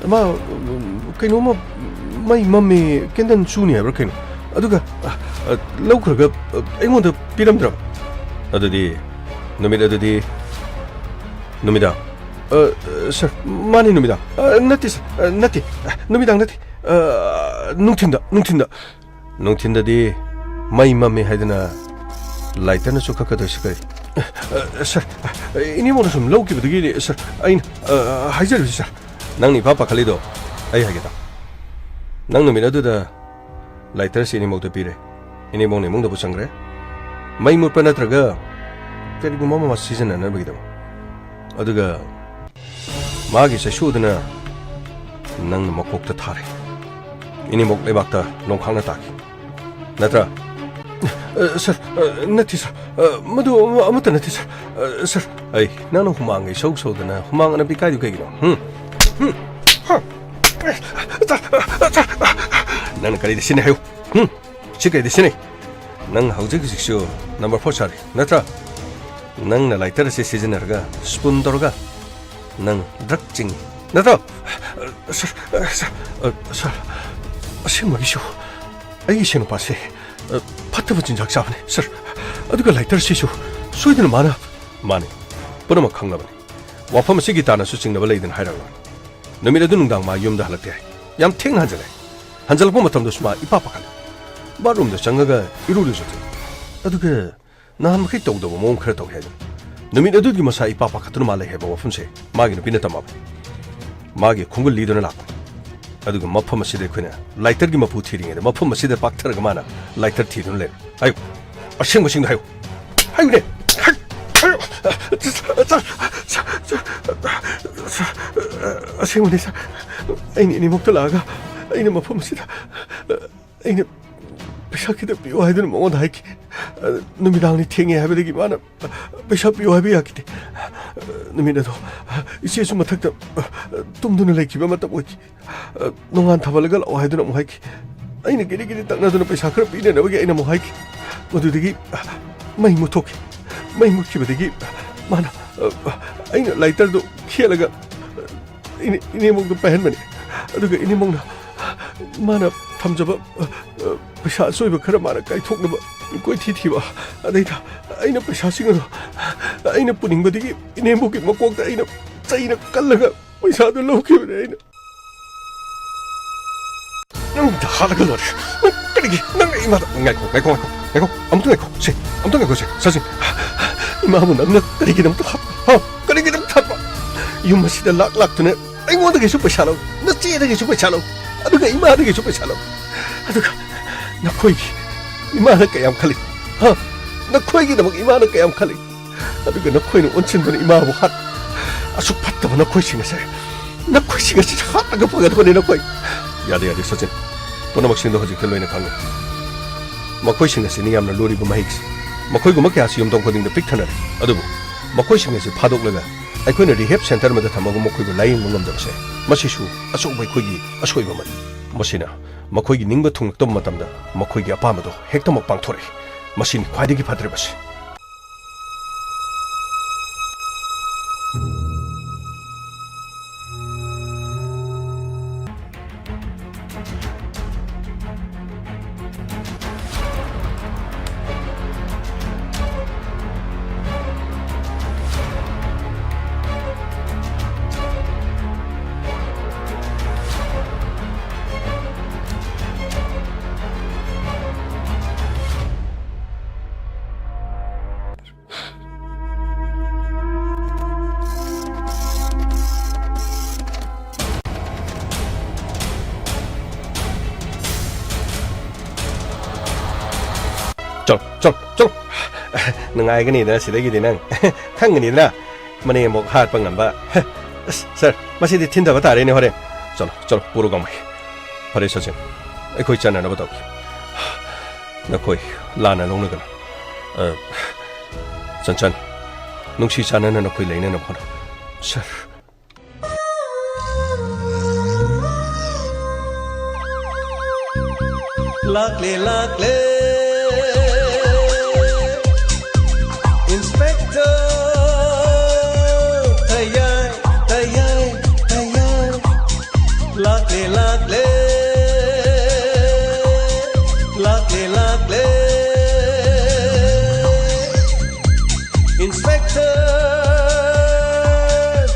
ꯃꯥ, ꯎꯝ, ꯀꯩꯅꯣꯝꯃ ꯃꯩ ꯃꯝꯃꯤ, ꯀꯦꯟꯗꯜ ꯆꯨꯅꯤ ꯍꯥꯏꯕ꯭ꯔꯥ ꯀꯩꯅꯣ? ꯑꯗꯨꯒ, ꯑ, ꯑ, ꯂꯧꯈ꯭ꯔꯒ, ꯑ, ꯑꯩꯉꯣꯟꯗ ꯄꯤꯔꯝꯗ꯭ꯔꯕ? ꯑꯗꯨꯗꯤ ꯅꯨꯃꯤꯠ ꯑꯗꯨꯗꯤ ꯅꯨꯃꯤꯗꯥꯡ? ꯑ, ꯁꯥꯔ, ꯃꯥꯅꯤ, ꯅꯨꯃꯤꯗꯥꯡ꯫ ꯑ, ꯅꯠꯇꯦ, ꯁꯥꯔ, ꯑ, ꯅꯠꯇꯦ꯫ ꯑ, ꯅꯨꯃꯤꯗꯥꯡ ꯅꯠꯇꯦ꯫ ꯑ, ꯅꯨꯡꯊꯤꯟꯗ, ꯅꯨꯡꯊꯤꯟꯗ꯫ ꯅꯨꯡꯊꯤꯟꯗꯗꯤ ꯃꯩ ꯃꯝꯃꯤ ꯍꯥꯏꯗꯅ ꯂꯥꯏꯇꯔꯅ ꯆꯨꯈꯠꯀꯗꯣꯏꯁꯤ ꯀꯔꯤ? ꯑ, ꯁꯥꯔ, ꯏꯅꯦꯝꯕꯣꯛꯅ ꯁꯨꯝ ꯂꯧꯈꯤꯕꯗꯨꯒꯤꯅꯦ, ꯁꯥꯔ, ꯑꯩꯅ, ꯑ, ꯍꯥꯏꯖꯔꯤꯕꯁꯤ, ꯁꯥꯔ꯫ ꯅꯪꯅ ꯏꯄꯥ ꯄꯥꯈꯠꯂꯤꯗꯣ ꯑꯩ ꯍꯥꯏꯒꯦ ꯇꯥꯎ꯫ ꯅꯪ ꯅꯨꯃꯤꯠ ꯑꯗꯨꯗ ꯂꯥꯏꯇꯔꯁꯤ ꯏꯅꯦꯝꯕꯣꯛꯇ ꯄꯤꯔꯦ꯫ ꯏꯅꯦꯝꯕꯣꯛꯅ ꯏꯃꯨꯡꯗꯕꯨ ꯆꯪꯈ꯭ꯔꯦ꯫ ꯃꯩ ꯃꯨꯠꯄ ꯅꯠꯇ꯭ꯔꯒ ꯀꯔꯤꯒꯨꯝꯕ ꯑꯃ ꯁꯤꯖꯤꯟꯅꯅꯕꯒꯤꯗꯃꯛ꯫ ꯑꯗꯨꯒ ꯃꯥꯒꯤ ꯆꯩꯁꯨꯗꯨꯅ ꯅꯪꯅ ꯃꯀꯣꯛꯇ ꯊꯥꯔꯦ꯫ ꯏꯅꯦꯝꯕꯣꯛ ꯂꯩꯕꯥꯛꯇ ꯅꯣꯡꯈꯥꯛꯅ ꯇꯥꯈꯤ꯫ ꯅꯠꯇ꯭ꯔꯥ? ꯑ, ꯁꯥꯔ, ꯑ, ꯅꯠꯇꯦ, ꯁꯥꯔ꯫ ꯑ, ꯃꯗꯨ ꯑꯃ-, ꯑꯃꯠꯇ ꯅꯠꯇꯦ, ꯁꯥꯔ꯫ ꯑ, ꯁꯥꯔ, ꯑꯩ, ꯅꯪꯅ ꯍꯨꯃꯥꯡꯒ ꯏꯁꯧ ꯁꯧꯗꯅ ꯍꯨꯃꯥꯡ ꯑꯅꯞꯄꯤ ꯀꯥꯏꯗꯨ ꯀꯩꯒꯤꯅꯣ? ꯍꯨꯝ? ꯍꯨꯝ? ꯍꯥ? ꯅꯪꯅ ꯀꯔꯤꯗ ꯁꯤꯖꯤꯟꯅꯩ ꯍꯥꯏꯌꯨ? ꯍꯨꯝ? ꯁꯤ ꯀꯔꯤꯗ ꯁꯤꯖꯤꯟꯅꯩ? ꯅꯪ ꯍꯧꯖꯤꯛ ꯍꯧꯖꯤꯛꯁꯨ ꯅꯝꯕꯔ ꯐꯣꯔ ꯁꯥꯔꯤ, ꯅꯠꯇ꯭ꯔꯥ? ꯅꯪꯅ ꯂꯥꯏꯇꯔ ꯑꯁꯤ ꯁꯤꯖꯤꯟꯅꯔꯒ, ꯁ꯭ꯄꯨꯟ ꯇꯧꯔꯒ ꯅꯪ ꯗ꯭ꯔꯒ ꯆꯤꯡꯉꯤ, ꯅꯠꯇ꯭ꯔꯣ? ꯁꯥꯔ, ꯁꯥꯔ, ꯁꯥꯔ, ꯑꯁꯦꯡꯕꯒꯤꯁꯨ ꯑꯩꯒꯤ ꯏꯁꯦꯟ ꯅꯨꯄꯥꯁꯦ, ꯑ, ꯐꯠꯇꯕ ꯆꯤꯟꯖꯥꯛ ꯆꯥꯕꯅꯦ, ꯁꯥꯔ꯫ ꯑꯗꯨꯒ ꯂꯥꯏꯇꯔꯁꯤꯁꯨ ꯁꯣꯏꯗꯅ ꯃꯥꯅ, ꯃꯥꯅꯦ, ꯄꯨꯝꯅꯃꯛ ꯈꯪꯂꯕꯅꯤ꯫ ꯋꯥꯐꯝ ꯑꯁꯤꯒꯤ ꯇꯥꯟꯅꯁꯨ ꯆꯤꯡꯅꯕ ꯂꯩꯗꯅ ꯍꯥꯏꯔꯛꯂꯣ꯫ ꯅꯨꯃꯤꯠ ꯑꯗꯨ ꯅꯨꯡꯗꯥꯡ ꯃꯥ ꯌꯨꯝꯗ ꯍꯜꯂꯛꯇꯦ ꯍꯥꯏ꯫ ꯌꯥꯝ ꯊꯦꯡꯅ ꯍꯟꯖꯜꯂꯦ꯫ ꯍꯟꯖꯜꯂꯛꯄ ꯃꯇꯝꯗꯁꯨ ꯃꯥ ꯏꯄꯥ ꯄꯥꯈꯠꯂꯦ꯫ ꯕꯥꯠꯔꯨꯝꯗ ꯆꯪꯉꯒ ꯏꯔꯨ ꯂꯨꯖꯊꯣꯛꯏ꯫ ꯑꯗꯨꯒ ꯅꯍꯥꯟ ꯃꯈꯩ ꯇꯧꯗꯕ ꯃꯑꯣꯡ ꯈꯔ ꯇꯧꯏ ꯍꯥꯏꯗꯅ꯫ ꯅꯨꯃꯤꯠ ꯑꯗꯨꯒꯤ ꯃꯁꯥ ꯏꯄꯥ ꯄꯥꯈꯠꯇꯨꯅ ꯃꯥ ꯂꯩ ꯍꯥꯏꯕ ꯋꯥꯐꯝꯁꯦ ꯃꯥꯒꯤ ꯅꯨꯄꯤꯅ ꯇꯝꯃꯕꯅꯤ꯫ ꯃꯥꯒꯤ ꯈꯣꯡꯒꯨꯜ ꯂꯤꯗꯨꯅ ꯂꯥꯛꯄꯅꯤ꯫ ꯑꯗꯨꯒ ꯃꯐꯝ ꯑꯁꯤꯗ ꯑꯩꯈꯣꯏꯅ ꯂꯥꯏꯇꯔꯒꯤ ꯃꯄꯨ ꯊꯤꯔꯤꯉꯩꯗ ꯃꯐꯝ ꯑꯁꯤꯗ ꯄꯥꯛꯊꯔꯒ ꯃꯥꯅ ꯂꯥꯏꯇꯔ ꯊꯤꯗꯨꯅ ꯂꯩꯔꯦ꯫ ꯍꯥꯏꯌꯨ, ꯑꯁꯦꯡꯕꯁꯤꯡꯗꯣ ꯍꯥꯏꯌꯨ꯫ ꯍꯥꯏꯌꯨꯅꯦ꯫ ꯍꯥꯏꯌꯨ꯫ ꯑꯁꯦꯡꯕꯅꯤ, ꯁꯥꯔ꯫ ꯑꯩꯅ ꯏꯅꯦꯃꯛꯇ ꯂꯥꯛꯑꯒ ꯑꯩꯅ ꯃꯐꯝ ꯑꯁꯤꯗ ꯑꯩꯅ ꯄꯩꯁꯥ ꯈꯤꯇ ꯄꯤꯌꯨ ꯍꯥꯏꯗꯨꯅ ꯃꯉꯣꯟꯗ ꯍꯥꯏꯈꯤ꯫ ꯅꯨꯃꯤꯗꯥꯡꯅꯤ ꯊꯦꯡꯉꯦ ꯍꯥꯏꯕꯗꯒꯤ ꯃꯥꯅ ꯄꯩꯁꯥ ꯄꯤꯌꯨ ꯍꯥꯏꯕ ꯌꯥꯈꯤꯗꯦ꯫ ꯅꯨꯃꯤꯠ ꯑꯗꯣ ꯏꯆꯦꯁꯨ ꯃꯊꯛꯇ, ꯑ, ꯇꯨꯝꯗꯨꯅ ꯂꯩꯈꯤꯕ ꯃꯇꯝ ꯑꯣꯏꯈꯤ꯫ ꯑ, ꯅꯣꯡꯉꯥꯟ ꯊꯥꯕꯜꯂꯒ ꯂꯥꯛꯑꯣ ꯍꯥꯏꯗꯨꯅ ꯑꯃꯨꯛ ꯍꯥꯏꯈꯤ꯫ ꯑꯩꯅ ꯀꯦꯔꯤ ꯀꯦꯔꯤ ꯇꯛꯅꯗꯨꯅ ꯄꯩꯁꯥ ꯈꯔ ꯄꯤꯅꯅꯕꯒꯤ ꯑꯩꯅ ꯑꯃꯨꯛ ꯍꯥꯏꯈꯤ꯫ ꯃꯗꯨꯗꯒꯤ, ꯑ, ꯃꯩ ꯃꯨꯠꯊꯣꯛꯈꯤ꯫ ꯃꯩ ꯃꯨꯠꯈꯤꯕꯗꯒꯤ ꯃꯥꯅ, ꯑ, ꯑꯩꯅ lighterꯗꯨ ꯈꯦꯠꯂꯒ, ꯑ, ꯏꯅꯦ-, ꯏꯅꯦꯝꯕꯣꯛꯇ ꯄꯥꯏꯍꯟꯕꯅꯤ꯫ ꯑꯗꯨꯒ ꯏꯅꯦꯝꯕꯣꯛꯅ ꯃꯥꯅ ꯊꯝꯖꯕ, ꯑ, ꯑ, ꯄꯩꯁꯥ ꯑꯆꯣꯏꯕ ꯈꯔ ꯃꯥꯅ ꯀꯥꯏꯊꯣꯛꯅꯕ ꯀꯣꯏꯊꯤ ꯊꯤꯕ꯫ ꯑꯗꯩꯗ ꯑꯩꯅ ꯄꯩꯁꯥꯁꯤꯡ ꯑꯗꯣ ꯑꯩꯅ ꯄꯨꯅꯤꯡꯕꯗꯒꯤ ꯏꯅꯦꯝꯕꯣꯛꯀꯤ ꯃꯀꯣꯛꯇ ꯑꯩꯅ ꯆꯩꯅ ꯀꯜꯂꯒ ꯄꯩꯁꯥꯗꯨ ꯂꯧꯈꯤꯕꯅꯦ ꯑꯩꯅ꯫ ꯅꯪꯗ ꯍꯥꯠꯂꯒ ꯂꯣꯏꯔꯦ꯫ ꯅꯪ ꯀꯔꯤꯒꯤ, ꯅꯪ ꯏꯃꯥꯗ, ꯉꯥꯏꯈꯣ, ꯉꯥꯏꯈꯣ, ꯉꯥꯏꯈꯣ, ꯉꯥꯏꯈꯣ, ꯑꯃꯨꯛꯇ ꯉꯥꯏꯈꯣ, ꯁꯦ, ꯑꯃꯨꯛꯇ ꯉꯥꯏꯈꯣ, ꯁꯦ, ꯁꯆꯤꯟ꯫ ꯏꯃꯥꯕꯨ ꯅꯪꯅ ꯀꯔꯤꯒꯤꯗꯃꯛꯇ ꯍꯥꯠꯄ? ꯍꯥ? ꯀꯔꯤꯒꯤꯗꯃꯛꯇ ꯍꯥꯠꯄ? ꯌꯨꯝ ꯑꯁꯤꯗ ꯂꯥꯛ ꯂꯥꯛꯇꯨꯅ ꯑꯩꯉꯣꯟꯗꯒꯤꯁꯨ ꯄꯩꯁꯥ ꯂꯧ, ꯅꯆꯦꯗꯒꯤꯁꯨ ꯄꯩꯁꯥ ꯂꯧ, ꯑꯗꯨꯒ ꯏꯃꯥꯗꯒꯤꯁꯨ ꯄꯩꯁꯥ ꯂꯧ꯫ ꯑꯗꯨꯒ ꯅꯈꯣꯏꯒꯤ ꯏꯃꯥꯅ ꯀꯌꯥꯝ ꯈꯜꯂꯤ? ꯍꯥ? ꯅꯈꯣꯏꯒꯤꯗꯃꯛ ꯏꯃꯥꯅ ꯀꯌꯥꯝ ꯈꯜꯂꯤ? ꯑꯗꯨꯒ ꯅꯈꯣꯏꯅ ꯑꯣꯟꯁꯤꯟꯗꯨꯅ ꯏꯃꯥꯕꯨ ꯍꯥꯠ-, ꯑꯁꯨꯛ ꯐꯠꯇꯕ ꯅꯈꯣꯏꯁꯤꯡ ꯑꯁꯦ, ꯅꯈꯣꯏꯁꯤꯡ ꯑꯁꯤ ꯍꯥꯠꯂꯒ ꯐꯒꯗꯕꯅꯤ ꯅꯈꯣꯏ꯫ ꯌꯥꯗꯦ, ꯌꯥꯗꯦ, ꯁꯆꯤꯟ꯫ ꯄꯨꯝꯅꯃꯛꯁꯤꯡꯗꯣ ꯍꯧꯖꯤꯛꯇ ꯂꯣꯏꯅ ꯈꯪꯉꯤ꯫ ꯃꯈꯣꯏꯁꯤꯡ ꯑꯁꯤꯅꯤ ꯌꯥꯝꯅ ꯂꯨꯔꯤꯕ ꯃꯍꯩꯁꯦ꯫ ꯃꯈꯣꯏꯒꯨꯝꯕ ꯀꯌꯥꯁꯤ ꯌꯨꯝꯊꯣꯡ ꯈꯨꯗꯤꯡꯗ ꯄꯤꯛ ꯊꯟꯅꯔꯦ꯫ ꯑꯗꯨꯕꯨ ꯃꯈꯣꯏꯁꯤꯡ ꯑꯁꯤ ꯐꯥꯗꯣꯛꯂꯒ ꯑꯩꯈꯣꯏꯅ rehab center ꯑꯃꯗ ꯊꯝꯃꯒ ꯃꯈꯣꯏꯕꯨ ꯂꯥꯌꯦꯡꯕ ꯉꯝꯗꯕꯁꯦ, ꯃꯁꯤꯁꯨ ꯑꯆꯧꯕ ꯑꯩꯈꯣꯏꯒꯤ ꯑꯁꯣꯏꯕ ꯑꯃꯅꯤ꯫ ꯃꯁꯤꯅ ꯃꯈꯣꯏꯒꯤ ꯅꯤꯡꯕ ꯊꯨꯡꯂꯛꯇꯕ ꯃꯇꯝꯗ ꯃꯈꯣꯏꯒꯤ ꯑꯄꯥꯝꯕꯗꯣ ꯍꯦꯛꯇꯃꯛ ꯄꯥꯡꯊꯣꯔꯛꯏ꯫ ꯃꯁꯤꯅꯤ ꯈ꯭ꯋꯥꯏꯗꯒꯤ ꯐꯠꯇ꯭ꯔꯤꯕꯁꯤ꯫ ꯆꯠꯂꯣ, ꯆꯠꯂꯣ, ꯆꯠꯂꯣ꯫ ꯅꯨꯡꯉꯥꯏꯒꯅꯤꯗꯅ ꯁꯤꯗꯒꯤꯗꯤ ꯅꯪ꯫ ꯈꯪꯒꯅꯤꯗꯅ꯫ ꯃꯅꯦꯝꯕꯣꯛ ꯍꯥꯠꯄ ꯉꯝꯕ꯫ ꯑꯁ, ꯁꯥꯔ, ꯃꯁꯤꯗꯤ ꯊꯤꯟꯊꯕ ꯇꯥꯔꯦꯅꯦ ꯍꯣꯔꯦꯟ꯫ ꯆꯠꯂꯣ, ꯆꯠꯂꯣ, ꯄꯨꯔꯣ ꯒꯥꯡꯃꯩ꯫ ꯐꯔꯦ, ꯁꯆꯤꯟ, ꯑꯩꯈꯣꯏ ꯆꯠꯅꯅꯕ ꯇꯧꯒꯦ꯫ ꯅꯈꯣꯏ ꯂꯥꯟꯅ ꯂꯧꯅꯒꯅꯨ꯫ ꯑ, ꯆꯟꯆꯟ, ꯅꯨꯡꯁꯤ ꯆꯥꯟꯅꯅ ꯅꯈꯣꯏ ꯂꯩꯅꯅꯕ ꯍꯣꯠꯅꯧ꯫ ꯁꯥꯔ, ꯂꯥꯛꯂꯦ, ꯂꯥꯛꯂꯦ, Inspector ꯇꯌꯥꯏ, ꯇꯌꯥꯏ, ꯇꯌꯥꯏ꯫ ꯂꯥꯛꯂꯦ, ꯂꯥꯛꯂꯦ, ꯂꯥꯛꯂꯦ, ꯂꯥꯛꯂꯦ, Inspector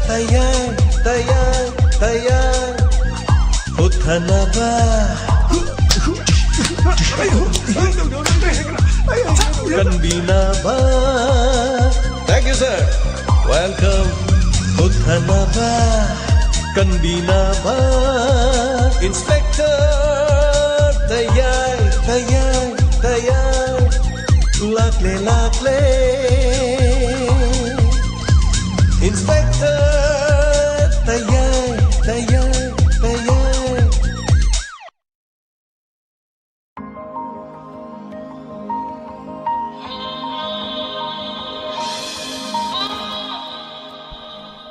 ꯇꯌꯥꯏ, ꯇꯌꯥꯏ, ꯇꯌꯥꯏ꯫ ꯍꯨꯠꯊꯅꯕ, ꯀꯟꯕꯤꯅꯕ꯫ Thank you, sir. Welcome. ꯍꯨꯠꯊꯅꯕ, ꯀꯟꯕꯤꯅꯕ, Inspector ꯇꯌꯥꯏ, ꯇꯌꯥꯏ, ꯇꯌꯥꯏ꯫ ꯂꯥꯛꯂꯦ, ꯂꯥꯛꯂꯦ, Inspector ꯇꯌꯥꯏ, ꯇꯌꯥꯏ, ꯇꯌꯥꯏ꯫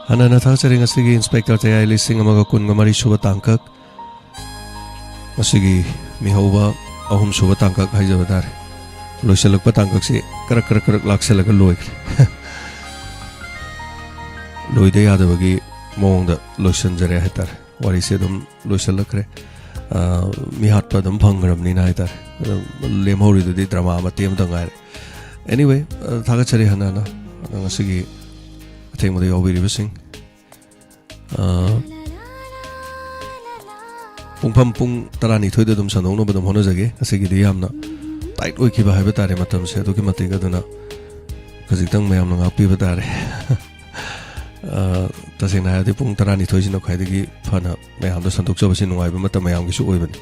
ꯍꯥꯟꯅꯅ ꯊꯥꯒꯠꯆꯔꯤ꯫ ꯉꯁꯤꯒꯤ Inspector ꯇꯌꯥꯏ ꯂꯤꯁꯤꯡ ꯑꯃꯒ ꯀꯨꯟꯒ ꯃꯔꯤ ꯁꯨꯕ ꯇꯥꯡꯀꯛ, ꯉꯁꯤꯒꯤ ꯃꯤꯍꯧꯕ ꯑꯍꯨꯝ ꯁꯨꯕ ꯇꯥꯡꯀꯛ ꯍꯥꯏꯖꯕ ꯇꯥꯔꯦ꯫ ꯂꯣꯏꯁꯤꯜꯂꯛꯄ ꯇꯥꯡꯀꯛꯁꯤ ꯀꯔꯛ ꯀꯔꯛ ꯀꯔꯛ ꯂꯥꯛꯁꯜꯂꯒ ꯂꯣꯏꯈ꯭ꯔꯦ꯫ ꯂꯣꯏꯗ ꯌꯥꯗꯕꯒꯤ ꯃꯑꯣꯡꯗ ꯂꯣꯏꯁꯤꯟꯖꯔꯦ ꯍꯥꯏꯇꯥꯔꯦ꯫ ꯋꯥꯔꯤꯁꯦ ꯑꯗꯨꯝ ꯂꯣꯏꯁꯤꯜꯂꯛꯈ꯭ꯔꯦ꯫ ꯑ, ꯃꯤꯍꯥꯠꯄ ꯑꯗꯨꯝ ꯐꯪꯈ꯭ꯔꯕꯅꯤꯅ ꯍꯥꯏꯇꯥꯔꯦ꯫ ꯑꯗꯨꯝ ꯂꯦꯝꯍꯧꯔꯤꯗꯨꯗꯤ drama ꯃꯇꯦꯛ ꯑꯃꯇ ꯉꯥꯏꯔꯦ꯫ Anyway, ꯑ, ꯊꯥꯒꯠꯆꯔꯤ ꯍꯟꯅ ꯍꯟꯅ꯫ ꯑꯗꯣ ꯉꯁꯤꯒꯤ ꯑꯊꯦꯡꯕꯗ ꯌꯥꯎꯕꯤꯔꯤꯕꯁꯤꯡ, ꯑ, ꯄꯨꯡꯐꯝ ꯄꯨꯡ ꯇꯔꯥꯅꯤꯊꯣꯏꯗ ꯑꯗꯨꯝ ꯁꯟꯗꯣꯛꯅꯕ ꯑꯗꯨꯝ ꯍꯣꯠꯅꯖꯒꯦ꯫ ꯉꯁꯤꯒꯤꯗꯤ ꯌꯥꯝꯅ tight ꯑꯣꯏꯈꯤꯕ ꯍꯥꯏꯕ ꯇꯥꯔꯦ ꯃꯇꯝꯁꯦ ꯑꯗꯨꯛꯀꯤ ꯃꯇꯤꯛ꯫ ꯑꯗꯨꯅ ꯈꯖꯤꯛꯇꯪ ꯃꯌꯥꯝꯅ ꯉꯥꯛꯄꯤꯕ ꯇꯥꯔꯦ꯫ ꯑ, ꯇꯁꯦꯡꯅ ꯍꯥꯏꯔꯗꯤ ꯄꯨꯡ ꯇꯔꯥꯅꯤꯊꯣꯏꯁꯤꯅ ꯈ꯭ꯋꯥꯏꯗꯒꯤ ꯐꯅ ꯃꯌꯥꯝꯗ ꯁꯟꯗꯣꯛꯆꯕꯁꯤ ꯅꯨꯡꯉꯥꯏꯕ ꯃꯇꯝ ꯃꯌꯥꯝꯒꯤꯁꯨ ꯑꯣꯏꯕꯅꯤ꯫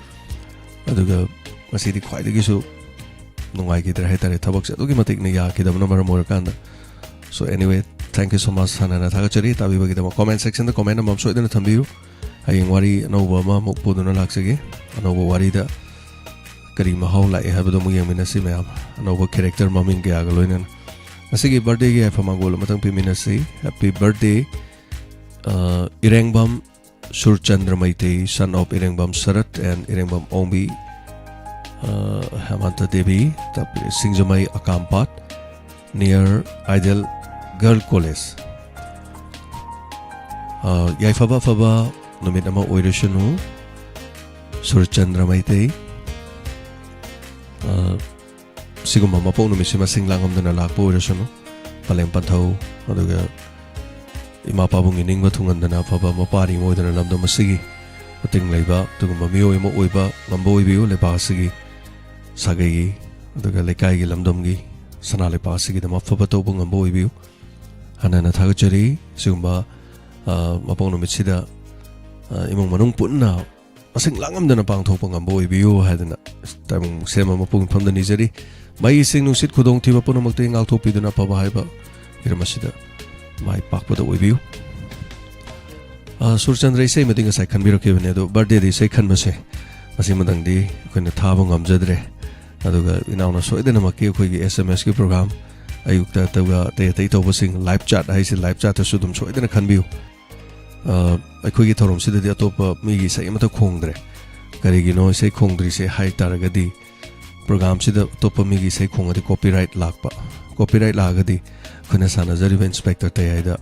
ꯑꯗꯨꯒ ꯉꯁꯤꯗꯤ ꯈ꯭ꯋꯥꯏꯗꯒꯤꯁꯨ ꯅꯨꯡꯉꯥꯏꯈꯤꯗ꯭ꯔꯦ ꯍꯥꯏꯇꯥꯔꯦ, ꯊꯕꯛꯁꯦ ꯑꯗꯨꯛꯀꯤ ꯃꯇꯤꯛꯅ ꯌꯥꯈꯤꯗꯕꯅ ꯃꯔꯝ ꯑꯣꯏꯔꯀꯥꯟꯗ꯫ So anyway, thank you so much ꯍꯥꯟꯅ ꯍꯥꯟꯅ ꯊꯥꯒꯠꯆꯔꯤ ꯇꯥꯕꯤꯕꯒꯤꯗꯃꯛ꯫ Comment sectionꯗ comment ꯑꯃꯃꯝ ꯁꯣꯏꯗꯅ ꯊꯝꯕꯤꯌꯨ꯫ ꯍꯌꯦꯡ ꯋꯥꯔꯤ ꯑꯅꯧꯕ ꯑꯃꯃꯨꯛ ꯄꯨꯗꯨꯅ ꯂꯥꯛꯆꯒꯦ꯫ ꯑꯅꯧꯕ ꯋꯥꯔꯤꯗ ꯀꯔꯤ ꯃꯍꯥꯎ ꯂꯥꯛꯑꯦ ꯍꯥꯏꯕꯗꯣ ꯑꯃꯨꯛ ꯌꯦꯡꯃꯤꯟꯅꯁꯤ ꯃꯌꯥꯝ, ꯑꯅꯧꯕ character ꯃꯃꯤꯡ ꯀꯌꯥꯒ ꯂꯣꯏꯅꯅ꯫ ꯉꯁꯤꯒꯤ birthdayꯒꯤ ꯌꯥꯏꯐ ꯃꯪꯒꯣꯜ ꯑꯃꯇꯪ ꯄꯤꯃꯤꯟꯅꯁꯤ꯫ Happy birthday, ꯑ, ꯏꯔꯦꯡꯕꯝ Surchandra Meitei, son of ꯏꯔꯦꯡꯕꯝ shirt and ꯏꯔꯦꯡꯕꯝ ꯑꯣꯡꯕꯤ꯫ ꯑ, ꯍꯦꯃꯥꯟꯇ ꯗꯦꯕꯤ, ꯇꯥꯛꯄꯤ-, ꯁꯤꯡꯖꯃꯩ ꯑꯀꯥꯝꯄꯥꯠ, near Ideal Girl College꯫ ꯑ, ꯌꯥꯏꯐꯕ ꯑꯐꯕ ꯅꯨꯃꯤꯠ ꯑꯃ ꯑꯣꯏꯔꯁꯅꯨ, ꯁꯨꯔꯆꯟꯗ꯭ꯔ ꯃꯩꯇꯩ꯫ ꯑ, ꯁꯤꯒꯨꯝꯕ ꯃꯄꯣꯛ ꯅꯨꯃꯤꯠꯁꯤ ꯃꯁꯤꯡ ꯂꯥꯡꯉꯝꯗꯅ ꯂꯥꯛꯄ ꯑꯣꯏꯔꯁꯅꯨ, ꯄꯂꯦꯝ ꯄꯟꯊꯧ, ꯑꯗꯨꯒ ꯏꯃꯥ ꯄꯥꯕꯨꯡꯒꯤ ꯅꯤꯡꯕ ꯊꯨꯡꯍꯟꯗꯅ ꯑꯐꯕ ꯃꯄꯥꯔꯤ ꯑꯃ ꯑꯣꯏꯗꯨꯅ ꯂꯝꯗꯝ ꯑꯁꯤꯒꯤ ꯃꯇꯤꯡ ꯂꯩꯕ ꯑꯗꯨꯒꯨꯝꯕ ꯃꯤꯑꯣꯏ ꯑꯃ ꯑꯣꯏꯕ ꯉꯝꯕ ꯑꯣꯏꯕꯤꯌꯨ꯫ ꯂꯩꯕꯥꯛ ꯑꯁꯤꯒꯤ ꯁꯥꯒꯩꯒꯤ, ꯑꯗꯨꯒ ꯂꯩꯀꯥꯏꯒꯤ, ꯂꯝꯗꯝꯒꯤ, ꯁꯅꯥ ꯂꯩꯄꯥꯛ ꯑꯁꯤꯒꯤꯗꯃꯛ ꯑꯐꯕ ꯇꯧꯕ ꯉꯝꯕ ꯑꯣꯏꯕꯤꯌꯨ꯫ ꯍꯟꯅ ꯍꯟꯅ ꯊꯥꯒꯠꯆꯔꯤ꯫ ꯁꯤꯒꯨꯝꯕ, ꯑ, ꯃꯄꯣꯛ ꯅꯨꯃꯤꯠꯁꯤꯗ, ꯑ, ꯏꯃꯨꯡ ꯃꯅꯨꯡ ꯄꯨꯟꯅ ꯃꯁꯤꯡ ꯂꯥꯡꯉꯝꯗꯅ ꯄꯥꯡꯊꯣꯛꯄ ꯉꯝꯕ ꯑꯣꯏꯕꯤꯌꯨ ꯍꯥꯏꯗꯅ ꯇꯥꯏꯕꯪ ꯁꯦꯝꯕ ꯃꯄꯨ ꯃꯐꯝꯗ ꯅꯤꯖꯔꯤ꯫ ꯃꯩ, ꯏꯁꯤꯡ, ꯅꯨꯡꯁꯤꯠ, ꯈꯨꯗꯣꯡꯊꯤꯕ ꯄꯨꯝꯅꯃꯛꯇꯒꯤ ꯉꯥꯛꯊꯣꯛꯄꯤꯗꯨꯅ ꯑꯐꯕ ꯍꯥꯏꯕ ꯍꯤꯔꯝ ꯑꯁꯤꯗ ꯃꯥꯏ ꯄꯥꯛꯄꯗ ꯑꯣꯏꯕꯤꯌꯨ꯫ ꯑ, ꯁꯨꯔꯆꯟꯗ꯭ꯔ ꯏꯁꯩ ꯑꯃꯗꯤ ꯉꯁꯥꯏ ꯈꯟꯕꯤꯔꯛꯈꯤꯕꯅꯦ, ꯑꯗꯣ birthdayꯗ ꯏꯁꯩ ꯈꯟꯕꯁꯦ ꯃꯁꯤꯃꯗꯪꯗꯤ ꯑꯩꯈꯣꯏꯅ ꯊꯥꯕ ꯉꯝꯖꯗ꯭ꯔꯦ꯫ ꯑꯗꯨꯒ ꯏꯅꯥꯎꯅ ꯁꯣꯏꯗꯅꯃꯛꯀꯤ ꯑꯩꯈꯣꯏꯒꯤ SMSꯀꯤ program ꯑꯌꯨꯛꯇ, ꯑꯗꯨꯒ ꯑꯇꯩ ꯑꯇꯩ ꯇꯧꯕꯁꯤꯡ, live chat ꯍꯥꯏꯁꯦ, live chatꯇꯁꯨ ꯑꯗꯨꯝ ꯁꯣꯏꯗꯅ ꯈꯟꯕꯤꯌꯨ꯫ ꯑ, ꯑꯩꯈꯣꯏꯒꯤ ꯊꯧꯔꯝꯁꯤꯗꯗꯤ ꯑꯇꯣꯞꯄ ꯃꯤꯒꯤ ꯏꯁꯩ ꯑꯃꯠꯇ ꯈꯣꯡꯗ꯭ꯔꯦ꯫ ꯀꯔꯤꯒꯤꯅꯣ ꯏꯁꯩ ꯈꯣꯡꯗ꯭ꯔꯤꯁꯦ ꯍꯥꯏ ꯇꯥꯔꯒꯗꯤ, programꯁꯤꯗ ꯑꯇꯣꯞꯄ ꯃꯤꯒꯤ ꯏꯁꯩ ꯈꯣꯡꯉꯗꯤ copyright ꯂꯥꯛꯄ꯫ Copyright ꯂꯥꯛꯑꯒꯗꯤ ꯑꯩꯈꯣꯏꯅ ꯁꯥꯟꯅꯖꯔꯤꯕ Inspector ꯇꯌꯥꯏꯗ,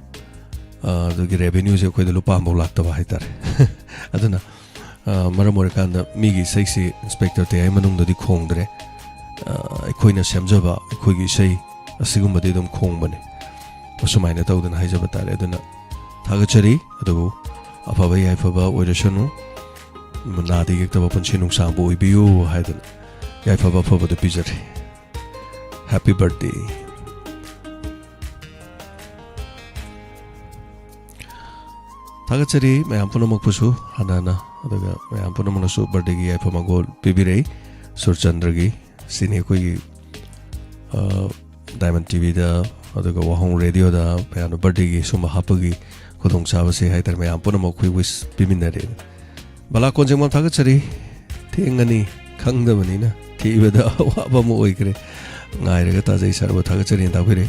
ꯑ, ꯑꯗꯨꯒꯤ revenueꯁꯦ ꯑꯩꯈꯣꯏꯗ ꯂꯨꯄꯥ ꯑꯃꯐꯥꯎ ꯂꯥꯛꯇꯕ ꯍꯥꯏꯇꯥꯔꯦ꯫ ꯑꯗꯨꯅ, ꯑ, ꯃꯔꯝ ꯑꯣꯏꯔꯀꯥꯟꯗ ꯃꯤꯒꯤ ꯏꯁꯩꯁꯤ Inspector ꯇꯌꯥꯏ ꯃꯅꯨꯡꯗꯗꯤ ꯈꯣꯡꯗ꯭ꯔꯦ꯫ ꯑ, ꯑꯩꯈꯣꯏꯅ ꯁꯦꯝꯖꯕ ꯑꯩꯈꯣꯏꯒꯤ ꯏꯁꯩ ꯑꯁꯤꯒꯨꯝꯕꯗꯤ ꯑꯗꯨꯝ ꯈꯣꯡꯕꯅꯦ꯫ ꯑꯁꯨꯃꯥꯏꯅ ꯇꯧꯗꯅ ꯍꯥꯏꯖꯕ ꯇꯥꯔꯦ꯫ ꯑꯗꯨꯅ ꯊꯥꯒꯠꯆꯔꯤ꯫ ꯑꯗꯨꯕꯨ ꯑꯐꯕ ꯌꯥꯏꯐꯕ ꯑꯣꯏꯔꯁꯅꯨ, ꯅꯥꯗ ꯌꯦꯛꯇꯕ ꯄꯨꯟꯁꯤ ꯅꯨꯡꯁꯥꯡꯕ ꯑꯣꯏꯕꯤꯌꯨ ꯍꯥꯏꯗꯅ ꯌꯥꯏꯐꯕ ꯑꯐꯕꯗꯨ ꯄꯤꯖꯔꯤ꯫ Happy birthday꯫ ꯊꯥꯒꯠꯆꯔꯤ ꯃꯌꯥꯝ ꯄꯨꯝꯅꯃꯛꯄꯨꯁꯨ ꯍꯟꯅ ꯍꯟꯅ, ꯑꯗꯨꯒ ꯃꯌꯥꯝ ꯄꯨꯝꯅꯃꯛꯅꯁꯨ birthdayꯒꯤ ꯌꯥꯏꯐ ꯃꯪꯒꯣꯜ ꯄꯤꯕꯤꯔꯛꯏ꯫ ꯁꯨꯔꯆꯟꯗ꯭ꯔꯒꯤ ꯁꯤꯅꯤ ꯑꯩꯈꯣꯏꯒꯤ, ꯑ, Diamond TVꯗ, ꯑꯗꯨꯒ ꯋꯥꯍꯣꯡ radioꯗ ꯃꯌꯥꯝꯅ birthdayꯒꯤ ꯁꯨꯝꯕ ꯍꯥꯞꯄꯒꯤ ꯈꯨꯗꯣꯡꯆꯥꯕꯁꯦ ꯍꯥꯏꯇꯥꯔꯦ, ꯃꯌꯥꯝ ꯄꯨꯝꯅꯃꯛ ꯑꯩꯈꯣꯏ wish ꯄꯤꯃꯤꯟꯅꯔꯦ꯫ ꯕꯂꯥ ꯀꯣꯟꯖꯦꯡꯕꯝ ꯊꯥꯒꯠꯆꯔꯤ꯫ ꯊꯦꯡꯉꯅꯤ ꯈꯪꯗꯕꯅꯤꯅ ꯊꯤꯕꯗ ꯑꯋꯥꯕ ꯑꯃ ꯑꯣꯏꯈ꯭ꯔꯦ꯫ ꯉꯥꯏꯔꯒ ꯇꯥꯖꯩ ꯁꯥꯔꯕꯨ ꯊꯥꯒꯠꯆꯔꯤꯅ ꯇꯥꯛꯄꯤꯔꯦ꯫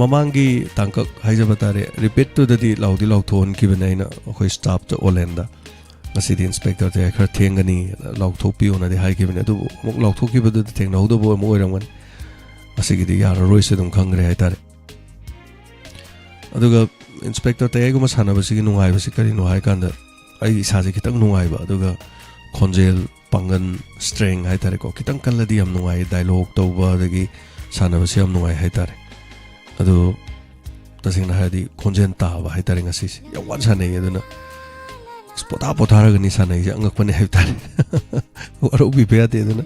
ꯃꯃꯥꯡꯒꯤ ꯇꯥꯡꯀꯛ ꯍꯥꯏꯖꯕ ꯇꯥꯔꯦ, repeatꯇꯨꯗꯗꯤ ꯂꯥꯎꯗꯤ ꯂꯥꯎꯊꯣꯛꯍꯟꯈꯤꯕꯅꯦ ꯑꯩꯅ ꯑꯩꯈꯣꯏ staffꯇ ꯑꯣꯂꯦꯟꯗ꯫ ꯉꯁꯤꯗꯤ ꯏꯟꯁꯄꯦꯛꯇꯔ ꯇꯌꯥꯏ ꯈꯔ ꯊꯦꯡꯒꯅꯤ, ꯂꯥꯎꯊꯣꯛꯄꯤꯌꯣꯅꯗꯤ ꯍꯥꯏꯈꯤꯕꯅꯤ, ꯑꯗꯨꯕꯨ ꯑꯃꯨꯛ ꯂꯥꯎꯊꯣꯛꯈꯤꯕꯗꯨꯗ ꯊꯦꯡꯅꯍꯧꯗꯕ ꯑꯃ ꯑꯣꯏꯔꯝꯒꯅꯤ꯫ ꯉꯁꯤꯒꯤꯗꯤ ꯌꯥꯔꯔꯣꯏꯁꯦ ꯑꯗꯨꯝ ꯈꯪꯈ꯭ꯔꯦ ꯍꯥꯏꯇꯥꯔꯦ꯫ ꯑꯗꯨꯒ ꯏꯟꯁꯄꯦꯛꯇꯔ ꯇꯌꯥꯏꯒꯨꯝꯕ ꯁꯥꯟꯅꯕꯁꯤꯒꯤ ꯅꯨꯡꯉꯥꯏꯕꯁꯤ ꯀꯔꯤꯅꯣ ꯍꯥꯏꯀꯥꯟꯗ, ꯑꯩ ꯏꯁꯥꯁꯦ ꯈꯤꯇꯪ ꯅꯨꯡꯉꯥꯏꯕ, ꯑꯗꯨꯒ ꯈꯣꯟꯖꯦꯜ ꯄꯥꯡꯒꯜ, ꯁ꯭ꯇ꯭ꯔꯦꯡ ꯍꯥꯏꯇꯥꯔꯦꯀꯣ, ꯈꯤꯇꯪ ꯀꯜꯂꯗꯤ ꯌꯥꯝ ꯅꯨꯡꯉꯥꯏ, ꯗꯥꯏꯂꯣꯛ ꯇꯧꯕ ꯑꯗꯒꯤ ꯁꯥꯟꯅꯕꯁꯦ ꯌꯥꯝ ꯅꯨꯡꯉꯥꯏ ꯍꯥꯏꯇꯥꯔꯦ꯫ ꯑꯗꯣ ꯇꯁꯦꯡꯅ ꯍꯥꯏꯔꯗꯤ ꯈꯣꯟꯖꯦꯜ ꯇꯥꯕ ꯍꯥꯏꯇꯥꯔꯦ ꯉꯁꯤꯁꯦ ꯌꯥꯝ ꯋꯥꯅ ꯁꯥꯟꯅꯩ꯫ ꯑꯗꯨꯅ ꯑꯁ, ꯄꯣꯊꯥ ꯄꯣꯊꯥꯔꯒꯅꯤ ꯁꯥꯟꯅꯩꯁꯦ, ꯑꯉꯛꯄꯅꯦ ꯍꯥꯏꯕ ꯇꯥꯔꯦ꯫ ꯋꯥꯔꯧꯕꯤꯕ ꯌꯥꯗꯦ꯫ ꯑꯗꯨꯅ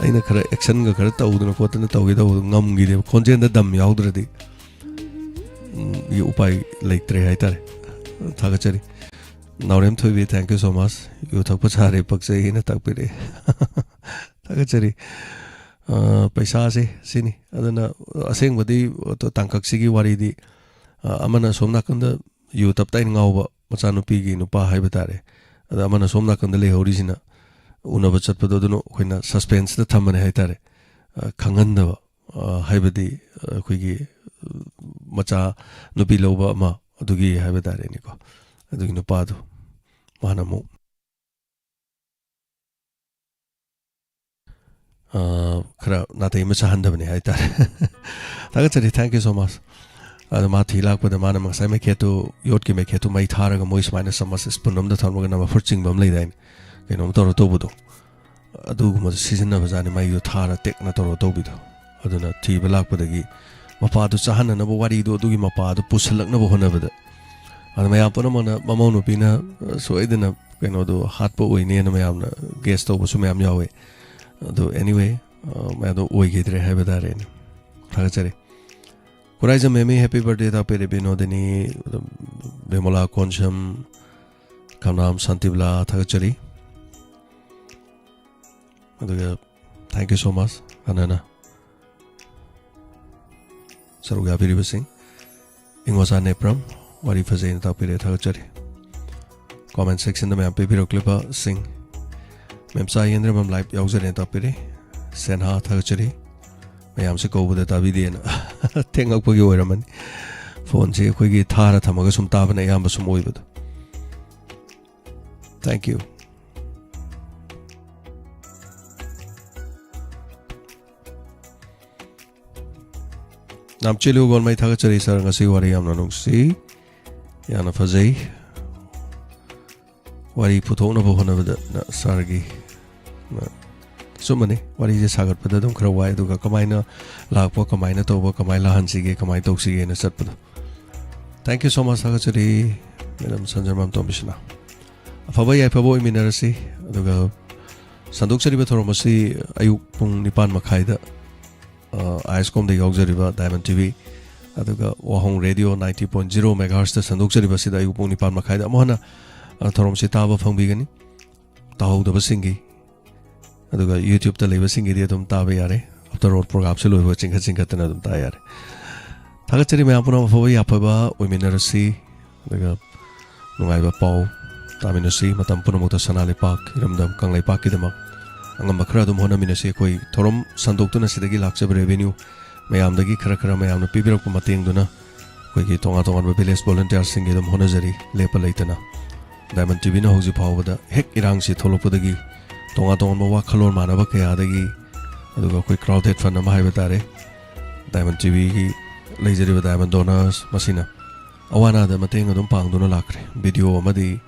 ꯑꯩꯅ ꯈꯔ ꯑꯦꯛꯁꯟꯒ ꯈꯔ ꯇꯧꯗꯅ ꯈꯣꯠꯇꯅ ꯇꯧꯒꯦ ꯇꯧꯕꯗꯣ ꯉꯝꯈꯤꯗꯦꯕ, ꯈꯣꯟꯖꯦꯜꯗ ꯗꯝ ꯌꯥꯎꯗ꯭ꯔꯗꯤ꯫ ꯎꯝ, ꯒꯤ ꯎꯄꯥꯏ ꯂꯩꯇ꯭ꯔꯦ ꯍꯥꯏꯇꯥꯔꯦ꯫ ꯊꯥꯒꯠꯆꯔꯤ꯫ ꯅꯥꯎꯔꯦꯝ ꯊꯣꯏꯕꯤ, thank you so much꯫ ꯌꯨ ꯊꯛꯄ ꯁꯥꯔꯦ, ꯄꯛꯆꯩ ꯍꯥꯏꯅ ꯇꯥꯛꯄꯤꯔꯛꯑꯦ꯫ ꯊꯥꯒꯠꯆꯔꯤ꯫ ꯑ, ꯄꯩꯁꯥꯁꯦ ꯁꯤꯅꯤ꯫ ꯑꯗꯨꯅ ꯑꯁꯦꯡꯕꯗꯤ ꯇꯥꯡꯀꯛꯁꯤꯒꯤ ꯋꯥꯔꯤꯗꯤ, ꯑ, ꯑꯃꯅ ꯁꯣꯝ ꯅꯥꯀꯟꯗ ꯌꯨ ꯇꯞ ꯇꯥꯏꯅ ꯉꯥꯎꯕ ꯃꯆꯥꯅꯨꯄꯤꯒꯤ ꯅꯨꯄꯥ ꯍꯥꯏꯕ ꯇꯥꯔꯦ꯫ ꯑꯗ ꯑꯃꯅ ꯁꯣꯝ ꯅꯥꯀꯟꯗ ꯂꯩꯍꯧꯔꯤꯁꯤꯅ ꯎꯅꯕ ꯆꯠꯄꯗꯣ, ꯑꯗꯨꯅ ꯑꯩꯈꯣꯏꯅ ꯁꯁꯄꯦꯟꯁꯇ ꯊꯝꯕꯅꯦ ꯍꯥꯏꯇꯥꯔꯦ꯫ ꯑ, ꯈꯪꯍꯟꯗꯕ, ꯑ, ꯍꯥꯏꯕꯗꯤ, ꯑ, ꯑꯩꯈꯣꯏꯒꯤ, ꯑ, ꯃꯆꯥ ꯅꯨꯄꯤ ꯂꯧꯕ ꯑꯃ, ꯑꯗꯨꯒꯤ ꯍꯥꯏꯕ ꯇꯥꯔꯦꯅꯦꯀꯣ, ꯑꯗꯨꯒꯤ ꯅꯨꯄꯥꯗꯣ ꯃꯥꯅ ꯑꯃꯨꯛ, ꯑ, ꯈꯔ ꯅꯥꯇꯩ ꯑꯃ ꯆꯥꯍꯟꯗꯕꯅꯦ ꯍꯥꯏꯇꯥꯔꯦ꯫ ꯊꯥꯒꯠꯆꯔꯤ, thank you so much꯫ ꯑꯗꯣ ꯃꯥ ꯊꯤ ꯂꯥꯛꯄꯗ ꯃꯥꯅ ꯉꯁꯥꯏ ꯃꯩꯈꯦꯠꯇꯨ, ꯌꯣꯠꯀꯤ ꯃꯩꯈꯦꯠꯇꯨ ꯃꯩ ꯊꯥꯔꯒ ꯃꯣꯏ ꯁꯨꯃꯥꯏꯅ ꯆꯃꯁ ꯁ꯭ꯄꯨꯟ ꯑꯃꯗ ꯊꯝꯃꯒ ꯅꯝꯕ ꯐꯨꯔ ꯆꯤꯡꯕ ꯑꯃ ꯂꯩꯗꯥꯏꯅꯦ, ꯀꯩꯅꯣꯝ ꯇꯧꯔ ꯇꯧꯕꯗꯣ, ꯑꯗꯨꯒꯨꯝꯕꯗꯣ ꯁꯤꯖꯤꯟꯅꯕꯖꯥꯠꯅꯤ, ꯃꯩꯗꯣ ꯊꯥꯔ ꯇꯦꯛꯅ ꯇꯧꯔ ꯇꯧꯕꯤꯗꯣ꯫ ꯑꯗꯨꯅ ꯊꯤꯕ ꯂꯥꯛꯄꯗꯒꯤ ꯃꯄꯥꯗꯨ ꯆꯥꯍꯟꯅꯅꯕ ꯋꯥꯔꯤꯗꯣ, ꯑꯗꯨꯒꯤ ꯃꯄꯥꯗꯨ ꯄꯨꯁꯜꯂꯛꯅꯕ ꯍꯣꯠꯅꯕꯗ, ꯑꯗ ꯃꯌꯥꯝ ꯄꯨꯝꯅꯃꯛꯅ ꯃꯃꯧ ꯅꯨꯄꯤꯅ, ꯑ, ꯁꯣꯏꯗꯅ ꯀꯩꯅꯣꯗꯣ ꯍꯥꯠꯄ ꯑꯣꯏꯅꯦꯅ ꯃꯌꯥꯝꯅ ꯒꯦꯁ ꯇꯧꯕꯁꯨ ꯃꯌꯥꯝ ꯌꯥꯎꯋꯦ꯫ ꯑꯗꯣ anyway, ꯑ, ꯃꯌꯥꯝꯗꯣ ꯑꯣꯏꯈꯤꯗ꯭ꯔꯦ ꯍꯥꯏꯕ ꯇꯥꯔꯦꯅꯦ꯫ ꯊꯥꯒꯠꯆꯔꯤ꯫ Khuraijam ꯃꯦꯃꯤ, happy birthday ꯇꯥꯛꯄꯤꯔꯦ꯫ ꯕꯤꯅꯣꯗꯤꯅꯤ, ꯕꯤꯃꯣꯂꯥ ꯀꯣꯟꯁꯝ, ꯈꯝꯅꯥꯝ ꯁꯥꯟꯇꯤꯕꯂꯥ, ꯊꯥꯒꯠꯆꯔꯤ꯫ ꯑꯗꯨꯒ thank you so much ꯍꯥꯟꯅꯅ ꯁꯔꯨꯛ ꯌꯥꯕꯤꯔꯤꯕꯁꯤꯡ꯫ ꯏꯉꯣꯆꯥ ꯅꯦꯄ꯭ꯔꯝ, ꯋꯥꯔꯤ ꯐꯖꯩꯅ ꯇꯥꯛꯄꯤꯔꯦ, ꯊꯥꯒꯠꯆꯔꯤ꯫ ꯀꯣꯃꯦꯟ ꯁꯦꯛꯁꯟꯗ ꯃꯌꯥꯝ ꯄꯤꯕꯤꯔꯛꯂꯤꯕꯁꯤꯡ, ꯃꯦꯝꯆꯥ ꯌꯦꯟꯗ꯭ꯔꯃꯝ ꯂꯥꯏꯚ ꯌꯥꯎꯖꯔꯦꯅ ꯇꯥꯛꯄꯤꯔꯦ꯫ ꯁꯦꯟꯍꯥ, ꯊꯥꯒꯠꯆꯔꯤ꯫ ꯃꯌꯥꯝꯁꯦ ꯀꯧꯕꯗ ꯇꯥꯕꯤꯗꯦꯅ꯫ ꯊꯦꯡꯉꯛꯄꯒꯤ ꯑꯣꯏꯔꯝꯃꯅꯤ꯫ ꯐꯣꯟꯁꯦ ꯑꯩꯈꯣꯏꯒꯤ ꯊꯥꯔ ꯊꯝꯃꯒ ꯁꯨꯝ ꯇꯥꯕꯅ ꯑꯌꯥꯝꯕ ꯁꯨꯝ ꯑꯣꯏꯕꯗꯣ꯫ Thank you. ꯌꯥꯝ ꯆꯦꯜꯂꯨ ꯒꯣꯜꯃꯩ, ꯊꯥꯒꯠꯆꯔꯤ ꯁꯥꯔ꯫ ꯉꯁꯤ ꯋꯥꯔꯤ ꯌꯥꯝꯅ ꯅꯨꯡꯁꯤ, ꯌꯥꯝꯅ ꯐꯖꯩ꯫ ꯋꯥꯔꯤ ꯄꯨꯊꯣꯛꯅꯕ ꯍꯣꯠꯅꯕꯗ ꯅ-, ꯁꯥꯔꯒꯤ, ꯅ-, ꯑꯆꯨꯝꯕꯅꯤ, ꯋꯥꯔꯤꯁꯦ ꯁꯥꯒꯠꯄꯗ ꯑꯗꯨꯝ ꯈꯔ ꯋꯥꯏ, ꯑꯗꯨꯒ ꯀꯃꯥꯏꯅ ꯂꯥꯛꯄ, ꯀꯃꯥꯏꯅ ꯇꯧꯕ, ꯀꯃꯥꯏꯅ ꯂꯥꯛꯍꯟꯁꯤꯒꯦ, ꯀꯃꯥꯏꯅ ꯇꯧꯁꯤꯒꯦꯅ ꯆꯠꯄꯗꯣ꯫ Thank you so much, ꯊꯥꯒꯠꯆꯔꯤ ꯃꯦꯗꯥꯝ ꯁꯟꯖꯔꯃꯥꯝ ꯇꯣꯝꯕꯤꯁꯅꯥ꯫ ꯑꯐꯕ ꯌꯥꯏꯐꯕ ꯑꯣꯏꯃꯤꯟꯅꯔꯁꯤ꯫ ꯑꯗꯨꯒ ꯁꯟꯗꯣꯛꯆꯔꯤꯕ ꯊꯧꯔꯝ ꯑꯁꯤ ꯑꯌꯨꯛ ꯄꯨꯡ ꯅꯤꯄꯥꯟ ꯃꯈꯥꯏꯗ, ꯑ, ꯑꯥꯏ ꯑꯦꯁ ꯀꯣꯝꯗ ꯌꯥꯎꯖꯔꯤꯕ ꯗꯥꯏꯃꯟ ꯇꯤ ꯚꯤ, ꯑꯗꯨꯒ ꯋꯥꯍꯣꯡ ꯔꯦꯗꯤꯑꯣ ninety point zero megahertzꯇ ꯁꯟꯗꯣꯛꯆꯔꯤꯕ ꯑꯁꯤꯗ ꯑꯌꯨꯛ ꯄꯨꯡ ꯅꯤꯄꯥꯟ ꯃꯈꯥꯏꯗ ꯑꯃꯨꯛ ꯍꯟꯅ, ꯑ, ꯊꯧꯔꯝꯁꯤ ꯇꯥꯕ ꯐꯪꯕꯤꯒꯅꯤ꯫ ꯇꯥꯍꯧꯗꯕꯁꯤꯡꯒꯤ, ꯑꯗꯨꯒ YouTubeꯇ ꯂꯩꯕꯁꯤꯡꯒꯤꯗꯤ ꯑꯗꯨꯝ ꯇꯥꯕ ꯌꯥꯔꯦ꯫ After all, programꯁꯦ ꯂꯣꯏꯕ ꯆꯤꯡꯈꯠ ꯆꯤꯡꯈꯠꯇꯅ ꯑꯗꯨꯝ ꯇꯥ ꯌꯥꯔꯦ꯫ ꯊꯥꯒꯠꯆꯔꯤ ꯃꯌꯥꯝ ꯄꯨꯝꯅꯃꯛ, ꯑꯐꯕ ꯌꯥꯐꯕ ꯑꯣꯏꯃꯤꯟꯅꯔꯁꯤ꯫ ꯑꯗꯨꯒ ꯅꯨꯡꯉꯥꯏꯕ ꯄꯥꯎ ꯇꯥꯃꯤꯟꯅꯁꯤ꯫ ꯃꯇꯝ ꯄꯨꯝꯅꯃꯛꯇ ꯁꯅꯥ ꯂꯩꯄꯥꯛ, ꯏꯔꯝꯗꯝ ꯀꯪꯂꯩꯄꯥꯛꯀꯤꯗꯃꯛ ꯑꯉꯝꯕ ꯈꯔ ꯑꯗꯨꯝ ꯍꯣꯠꯅꯃꯤꯟꯅꯁꯤ꯫ ꯑꯩꯈꯣꯏ ꯊꯧꯔꯝ ꯁꯟꯗꯣꯛꯇꯨꯅ ꯁꯤꯗꯒꯤ ꯂꯥꯛꯆꯕ revenue ꯃꯌꯥꯝꯗꯒꯤ ꯈꯔ ꯈꯔ ꯃꯌꯥꯝꯅ ꯄꯤꯕꯤꯔꯛꯄ ꯃꯇꯦꯡꯗꯨꯅ ꯑꯩꯈꯣꯏꯒꯤ ꯇꯣꯉꯥꯟ ꯇꯣꯉꯥꯟꯕ village volunteerꯁꯤꯡꯒꯤ ꯑꯗꯨꯝ ꯍꯣꯠꯅꯖꯔꯤ ꯂꯦꯞꯄ ꯂꯩꯇꯅ꯫ ꯗꯥꯏꯃꯟ ꯇꯤ ꯚꯤꯅ ꯍꯧꯖꯤꯛ ꯐꯥꯎꯕꯗ ꯍꯦꯛ ꯏꯔꯥꯡꯁꯤ ꯊꯣꯛꯂꯛꯄꯗꯒꯤ ꯇꯣꯉꯥꯟ ꯇꯣꯉꯥꯟꯕ ꯋꯥꯈꯜꯂꯣꯟ ꯃꯥꯟꯅꯕ ꯀꯌꯥꯗꯒꯤ, ꯑꯗꯨꯒ ꯑꯩꯈꯣꯏ crowded fund ꯑꯃ ꯍꯥꯏꯕ ꯇꯥꯔꯦ, ꯗꯥꯏꯃꯟ ꯇꯤ ꯚꯤꯒꯤ ꯂꯩꯖꯔꯤꯕ ꯗꯥꯏꯃꯟ donors ꯃꯁꯤꯅ ꯑꯋꯥ ꯑꯅꯥꯗ ꯃꯇꯦꯡ ꯑꯗꯨꯝ ꯄꯥꯡꯗꯨꯅ ꯂꯥꯛꯈ꯭ꯔꯦ꯫ ꯚꯤꯗꯤꯑꯣ ꯑꯃꯗꯤ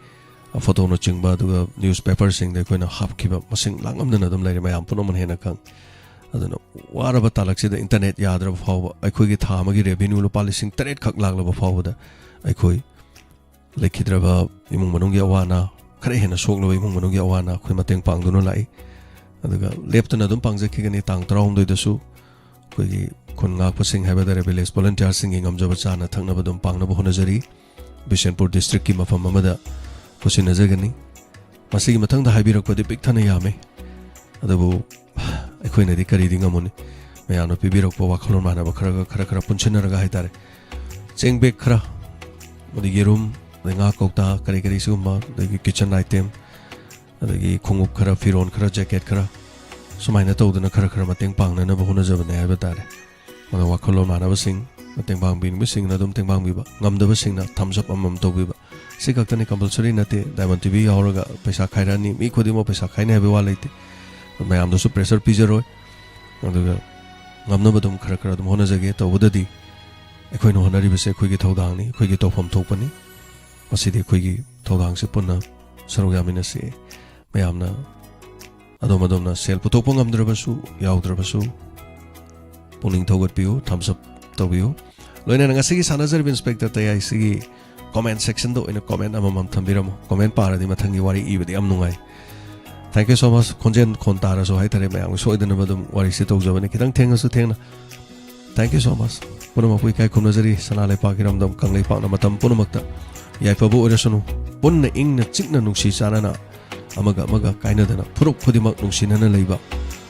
ꯐꯣꯇꯣꯅꯆꯤꯡꯕ, ꯑꯗꯨꯒ newspaperꯁꯤꯡꯗ ꯑꯩꯈꯣꯏꯅ ꯍꯥꯞꯈꯤꯕ ꯃꯁꯤꯡ ꯂꯥꯡꯉꯝꯗꯅ ꯑꯗꯨꯝ ꯂꯩꯔꯦ, ꯃꯌꯥꯝ ꯄꯨꯝꯅꯃꯛꯅ ꯍꯦꯟꯅ ꯈꯪ꯫ ꯑꯗꯨꯅ ꯋꯥꯔꯕ ꯇꯥꯂꯛꯁꯤꯗ internet ꯌꯥꯗ꯭ꯔꯕ ꯐꯥꯎꯕ ꯑꯩꯈꯣꯏꯒꯤ ꯊꯥ ꯑꯃꯒꯤ revenue ꯂꯨꯄꯥ ꯂꯤꯁꯤꯡ ꯇꯔꯦꯠ ꯈꯛ ꯂꯥꯛꯂꯕ ꯐꯥꯎꯕꯗ ꯑꯩꯈꯣꯏ ꯂꯩꯈꯤꯗ꯭ꯔꯕ ꯏꯃꯨꯡ ꯃꯅꯨꯡꯒꯤ ꯑꯋꯥ ꯑꯅꯥ, ꯈꯔ ꯍꯦꯟꯅ ꯁꯣꯛꯂꯕ ꯏꯃꯨꯡ ꯃꯅꯨꯡꯒꯤ ꯑꯋꯥ ꯑꯅꯥ ꯑꯩꯈꯣꯏ ꯃꯇꯦꯡ ꯄꯥꯡꯗꯨꯅ ꯂꯥꯛꯏ꯫ ꯑꯗꯨꯒ ꯂꯦꯞꯇꯅ ꯑꯗꯨꯝ ꯄꯥꯡꯖꯈꯤꯒꯅꯤ꯫ ꯇꯥꯡ ꯇꯔꯥꯍꯨꯝꯗꯣꯏꯗꯁꯨ ꯑꯩꯈꯣꯏꯒꯤ ꯈꯨꯟ ꯉꯥꯛꯄꯁꯤꯡ ꯍꯥꯏꯕ ꯇꯥꯔꯦ, village volunteerꯁꯤꯡꯒꯤ ꯉꯝꯖꯕ ꯆꯥꯅ ꯊꯛꯅꯕ ꯑꯗꯨꯝ ꯄꯥꯡꯅꯕ ꯍꯣꯠꯅꯖꯔꯤ꯫ ꯕꯤꯁꯦꯟꯄꯨꯔ districtꯀꯤ ꯃꯐꯝ ꯑꯃꯗ ꯄꯨꯟꯁꯤꯟꯅꯖꯒꯅꯤ꯫ ꯃꯁꯤꯒꯤ ꯃꯊꯪꯗ ꯍꯥꯏꯕꯤꯔꯛꯄꯗꯤ ꯄꯤꯛ ꯊꯟꯅ ꯌꯥꯝꯃꯤ, ꯑꯗꯨꯕꯨ ꯑꯩꯈꯣꯏꯅꯗꯤ ꯀꯔꯤꯗꯤ ꯉꯝꯃꯨꯅꯤ? ꯃꯌꯥꯝꯅ ꯄꯤꯕꯤꯔꯛꯄ ꯋꯥꯈꯜꯂꯣꯟ ꯃꯥꯟꯅꯕ ꯈꯔꯒ, ꯈꯔ ꯈꯔ ꯄꯨꯟꯁꯤꯟꯅꯔꯒ ꯍꯥꯏꯇꯥꯔꯦ, ꯆꯦꯡ bag ꯈꯔ, ꯑꯗꯩ ꯌꯦꯔꯨꯝ, ꯑꯗꯩ ꯉꯥ ꯀꯧꯇꯥ, ꯀꯔꯤ ꯀꯔꯤ ꯁꯤꯒꯨꯝꯕ, ꯑꯗꯒꯤ kitchen item, ꯑꯗꯒꯤ ꯈꯣꯡꯎꯞ ꯈꯔ, ꯐꯤꯔꯣꯟ ꯈꯔ, jacket ꯈꯔ, ꯁꯨꯃꯥꯏꯅ ꯇꯧꯗꯅ ꯈꯔ ꯈꯔ ꯃꯇꯦꯡ ꯄꯥꯡꯅꯅꯕ ꯍꯣꯠꯅꯖꯕꯅꯦ ꯍꯥꯏꯕ ꯇꯥꯔꯦ꯫ ꯑꯗꯣ ꯋꯥꯈꯜꯂꯣꯟ ꯃꯥꯟꯅꯕꯁꯤꯡ, ꯃꯇꯦꯡ ꯄꯥꯡꯕꯤꯅꯤꯡꯕꯁꯤꯡꯅ ꯑꯗꯨꯝ ꯃꯇꯦꯡ ꯄꯥꯡꯕꯤꯕ, ꯉꯝꯗꯕꯁꯤꯡꯅ thumbs up ꯑꯃꯃꯝ ꯇꯧꯕꯤꯕ, ꯁꯤ ꯈꯛꯇꯅꯤ, ꯀꯝꯄꯜꯁꯔꯤ ꯅꯠꯇꯦ꯫ ꯗꯥꯏꯃꯟ ꯇꯤꯚꯤ ꯌꯥꯎꯔꯒ ꯄꯩꯁꯥ ꯈꯥꯏꯔꯛꯑꯅꯤ, ꯃꯤ ꯈꯨꯗꯤꯡꯃꯛ ꯄꯩꯁꯥ ꯈꯥꯏꯅꯤ ꯍꯥꯏꯕ ꯋꯥ ꯂꯩꯇꯦ꯫ ꯃꯌꯥꯝꯗꯁꯨ ꯄ꯭ꯔꯦꯁꯔ ꯄꯤꯖꯔꯣꯏ꯫ ꯑꯗꯨꯒ ꯉꯝꯅꯕ ꯑꯗꯨꯝ ꯈꯔ ꯈꯔ ꯑꯗꯨꯝ ꯍꯣꯠꯅꯖꯒꯦ꯫ ꯇꯧꯕꯗꯗꯤ ꯑꯩꯈꯣꯏꯅ ꯍꯣꯠꯅꯔꯤꯕꯁꯦ ꯑꯩꯈꯣꯏꯒꯤ ꯊꯧꯗꯥꯡꯅꯤ, ꯑꯩꯈꯣꯏꯒꯤ ꯇꯧꯐꯝ ꯊꯣꯛꯄꯅꯤ꯫ ꯃꯁꯤꯗꯤ ꯑꯩꯈꯣꯏꯒꯤ ꯊꯧꯗꯥꯡꯁꯦ ꯄꯨꯟꯅ ꯁꯔꯨꯛ ꯌꯥꯃꯤꯟꯅꯁꯤ꯫ ꯃꯌꯥꯝꯅ ꯑꯗꯣꯝ ꯑꯗꯣꯝꯅ ꯁꯦꯜ ꯄꯨꯊꯣꯛꯄ ꯉꯝꯗ꯭ꯔꯕꯁꯨ, ꯌꯥꯎꯗ꯭ꯔꯕꯁꯨ, ꯄꯨꯛꯅꯤꯡ ꯊꯧꯒꯠꯄꯤꯌꯨ, thumbs up ꯇꯧꯕꯤꯌꯨ꯫ ꯂꯣꯏꯅꯅ ꯉꯁꯤꯒꯤ ꯁꯥꯟꯅꯖꯔꯤꯕ ꯏꯟꯁꯄꯦꯛꯇꯔ ꯇꯌꯥꯏꯁꯤꯒꯤ ꯀꯣꯃꯦꯟ ꯁꯦꯛꯁꯟꯗ ꯑꯣꯏꯅ ꯀꯣꯃꯦꯟ ꯑꯃꯃꯝ ꯊꯝꯕꯤꯔꯝꯃꯨ꯫ ꯀꯣꯃꯦꯟ ꯄꯥꯔꯗꯤ ꯃꯊꯪꯒꯤ ꯋꯥꯔꯤ ꯏꯕꯗꯤ ꯌꯥꯝ ꯅꯨꯡꯉꯥꯏ꯫ Thank you so much꯫ ꯈꯣꯟꯖꯦꯜ ꯈꯣꯟ ꯇꯥꯔꯁꯨ ꯍꯥꯏꯇꯥꯔꯦ, ꯃꯌꯥꯝꯒꯤ ꯁꯣꯏꯗꯅꯕ ꯑꯗꯨꯝ ꯋꯥꯔꯤꯁꯤ ꯇꯧꯖꯕꯅꯤ, ꯈꯤꯇꯪ ꯊꯦꯡꯉꯁꯨ ꯊꯦꯡꯅ꯫ Thank you so much꯫ ꯄꯨꯝꯅꯃꯛꯄꯨ ꯏꯀꯥꯏ ꯈꯨꯝꯅꯖꯔꯤ꯫ ꯁꯅꯥ ꯂꯩꯄꯥꯛ ꯏꯔꯝꯗꯝ ꯀꯪꯂꯩꯄꯥꯛꯅ ꯃꯇꯝ ꯄꯨꯝꯅꯃꯛꯇ ꯌꯥꯏꯐꯕ ꯑꯣꯏꯔꯁꯅꯨ꯫ ꯄꯨꯟꯅ ꯏꯪꯅ ꯆꯤꯛꯅ ꯅꯨꯡꯁꯤ ꯆꯥꯟꯅꯅ ꯑꯃꯒ ꯑꯃꯒ ꯀꯥꯏꯅꯗꯅ ꯐꯨꯔꯨꯞ ꯈꯨꯗꯤꯡꯃꯛ ꯅꯨꯡꯁꯤꯅꯅ ꯂꯩꯕ,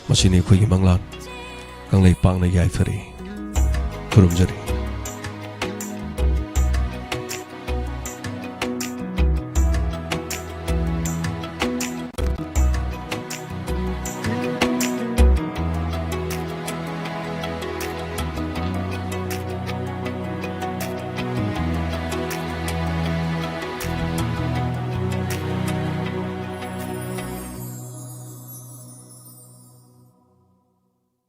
ꯃꯁꯤꯅꯤ ꯑꯩꯈꯣꯏꯒꯤ ꯃꯪꯂꯥꯟ꯫ ꯀꯪꯂꯩꯄꯥꯛꯅ ꯌꯥꯏꯐꯔꯦ꯫ ꯈꯨꯔꯨꯝꯖꯔꯤ꯫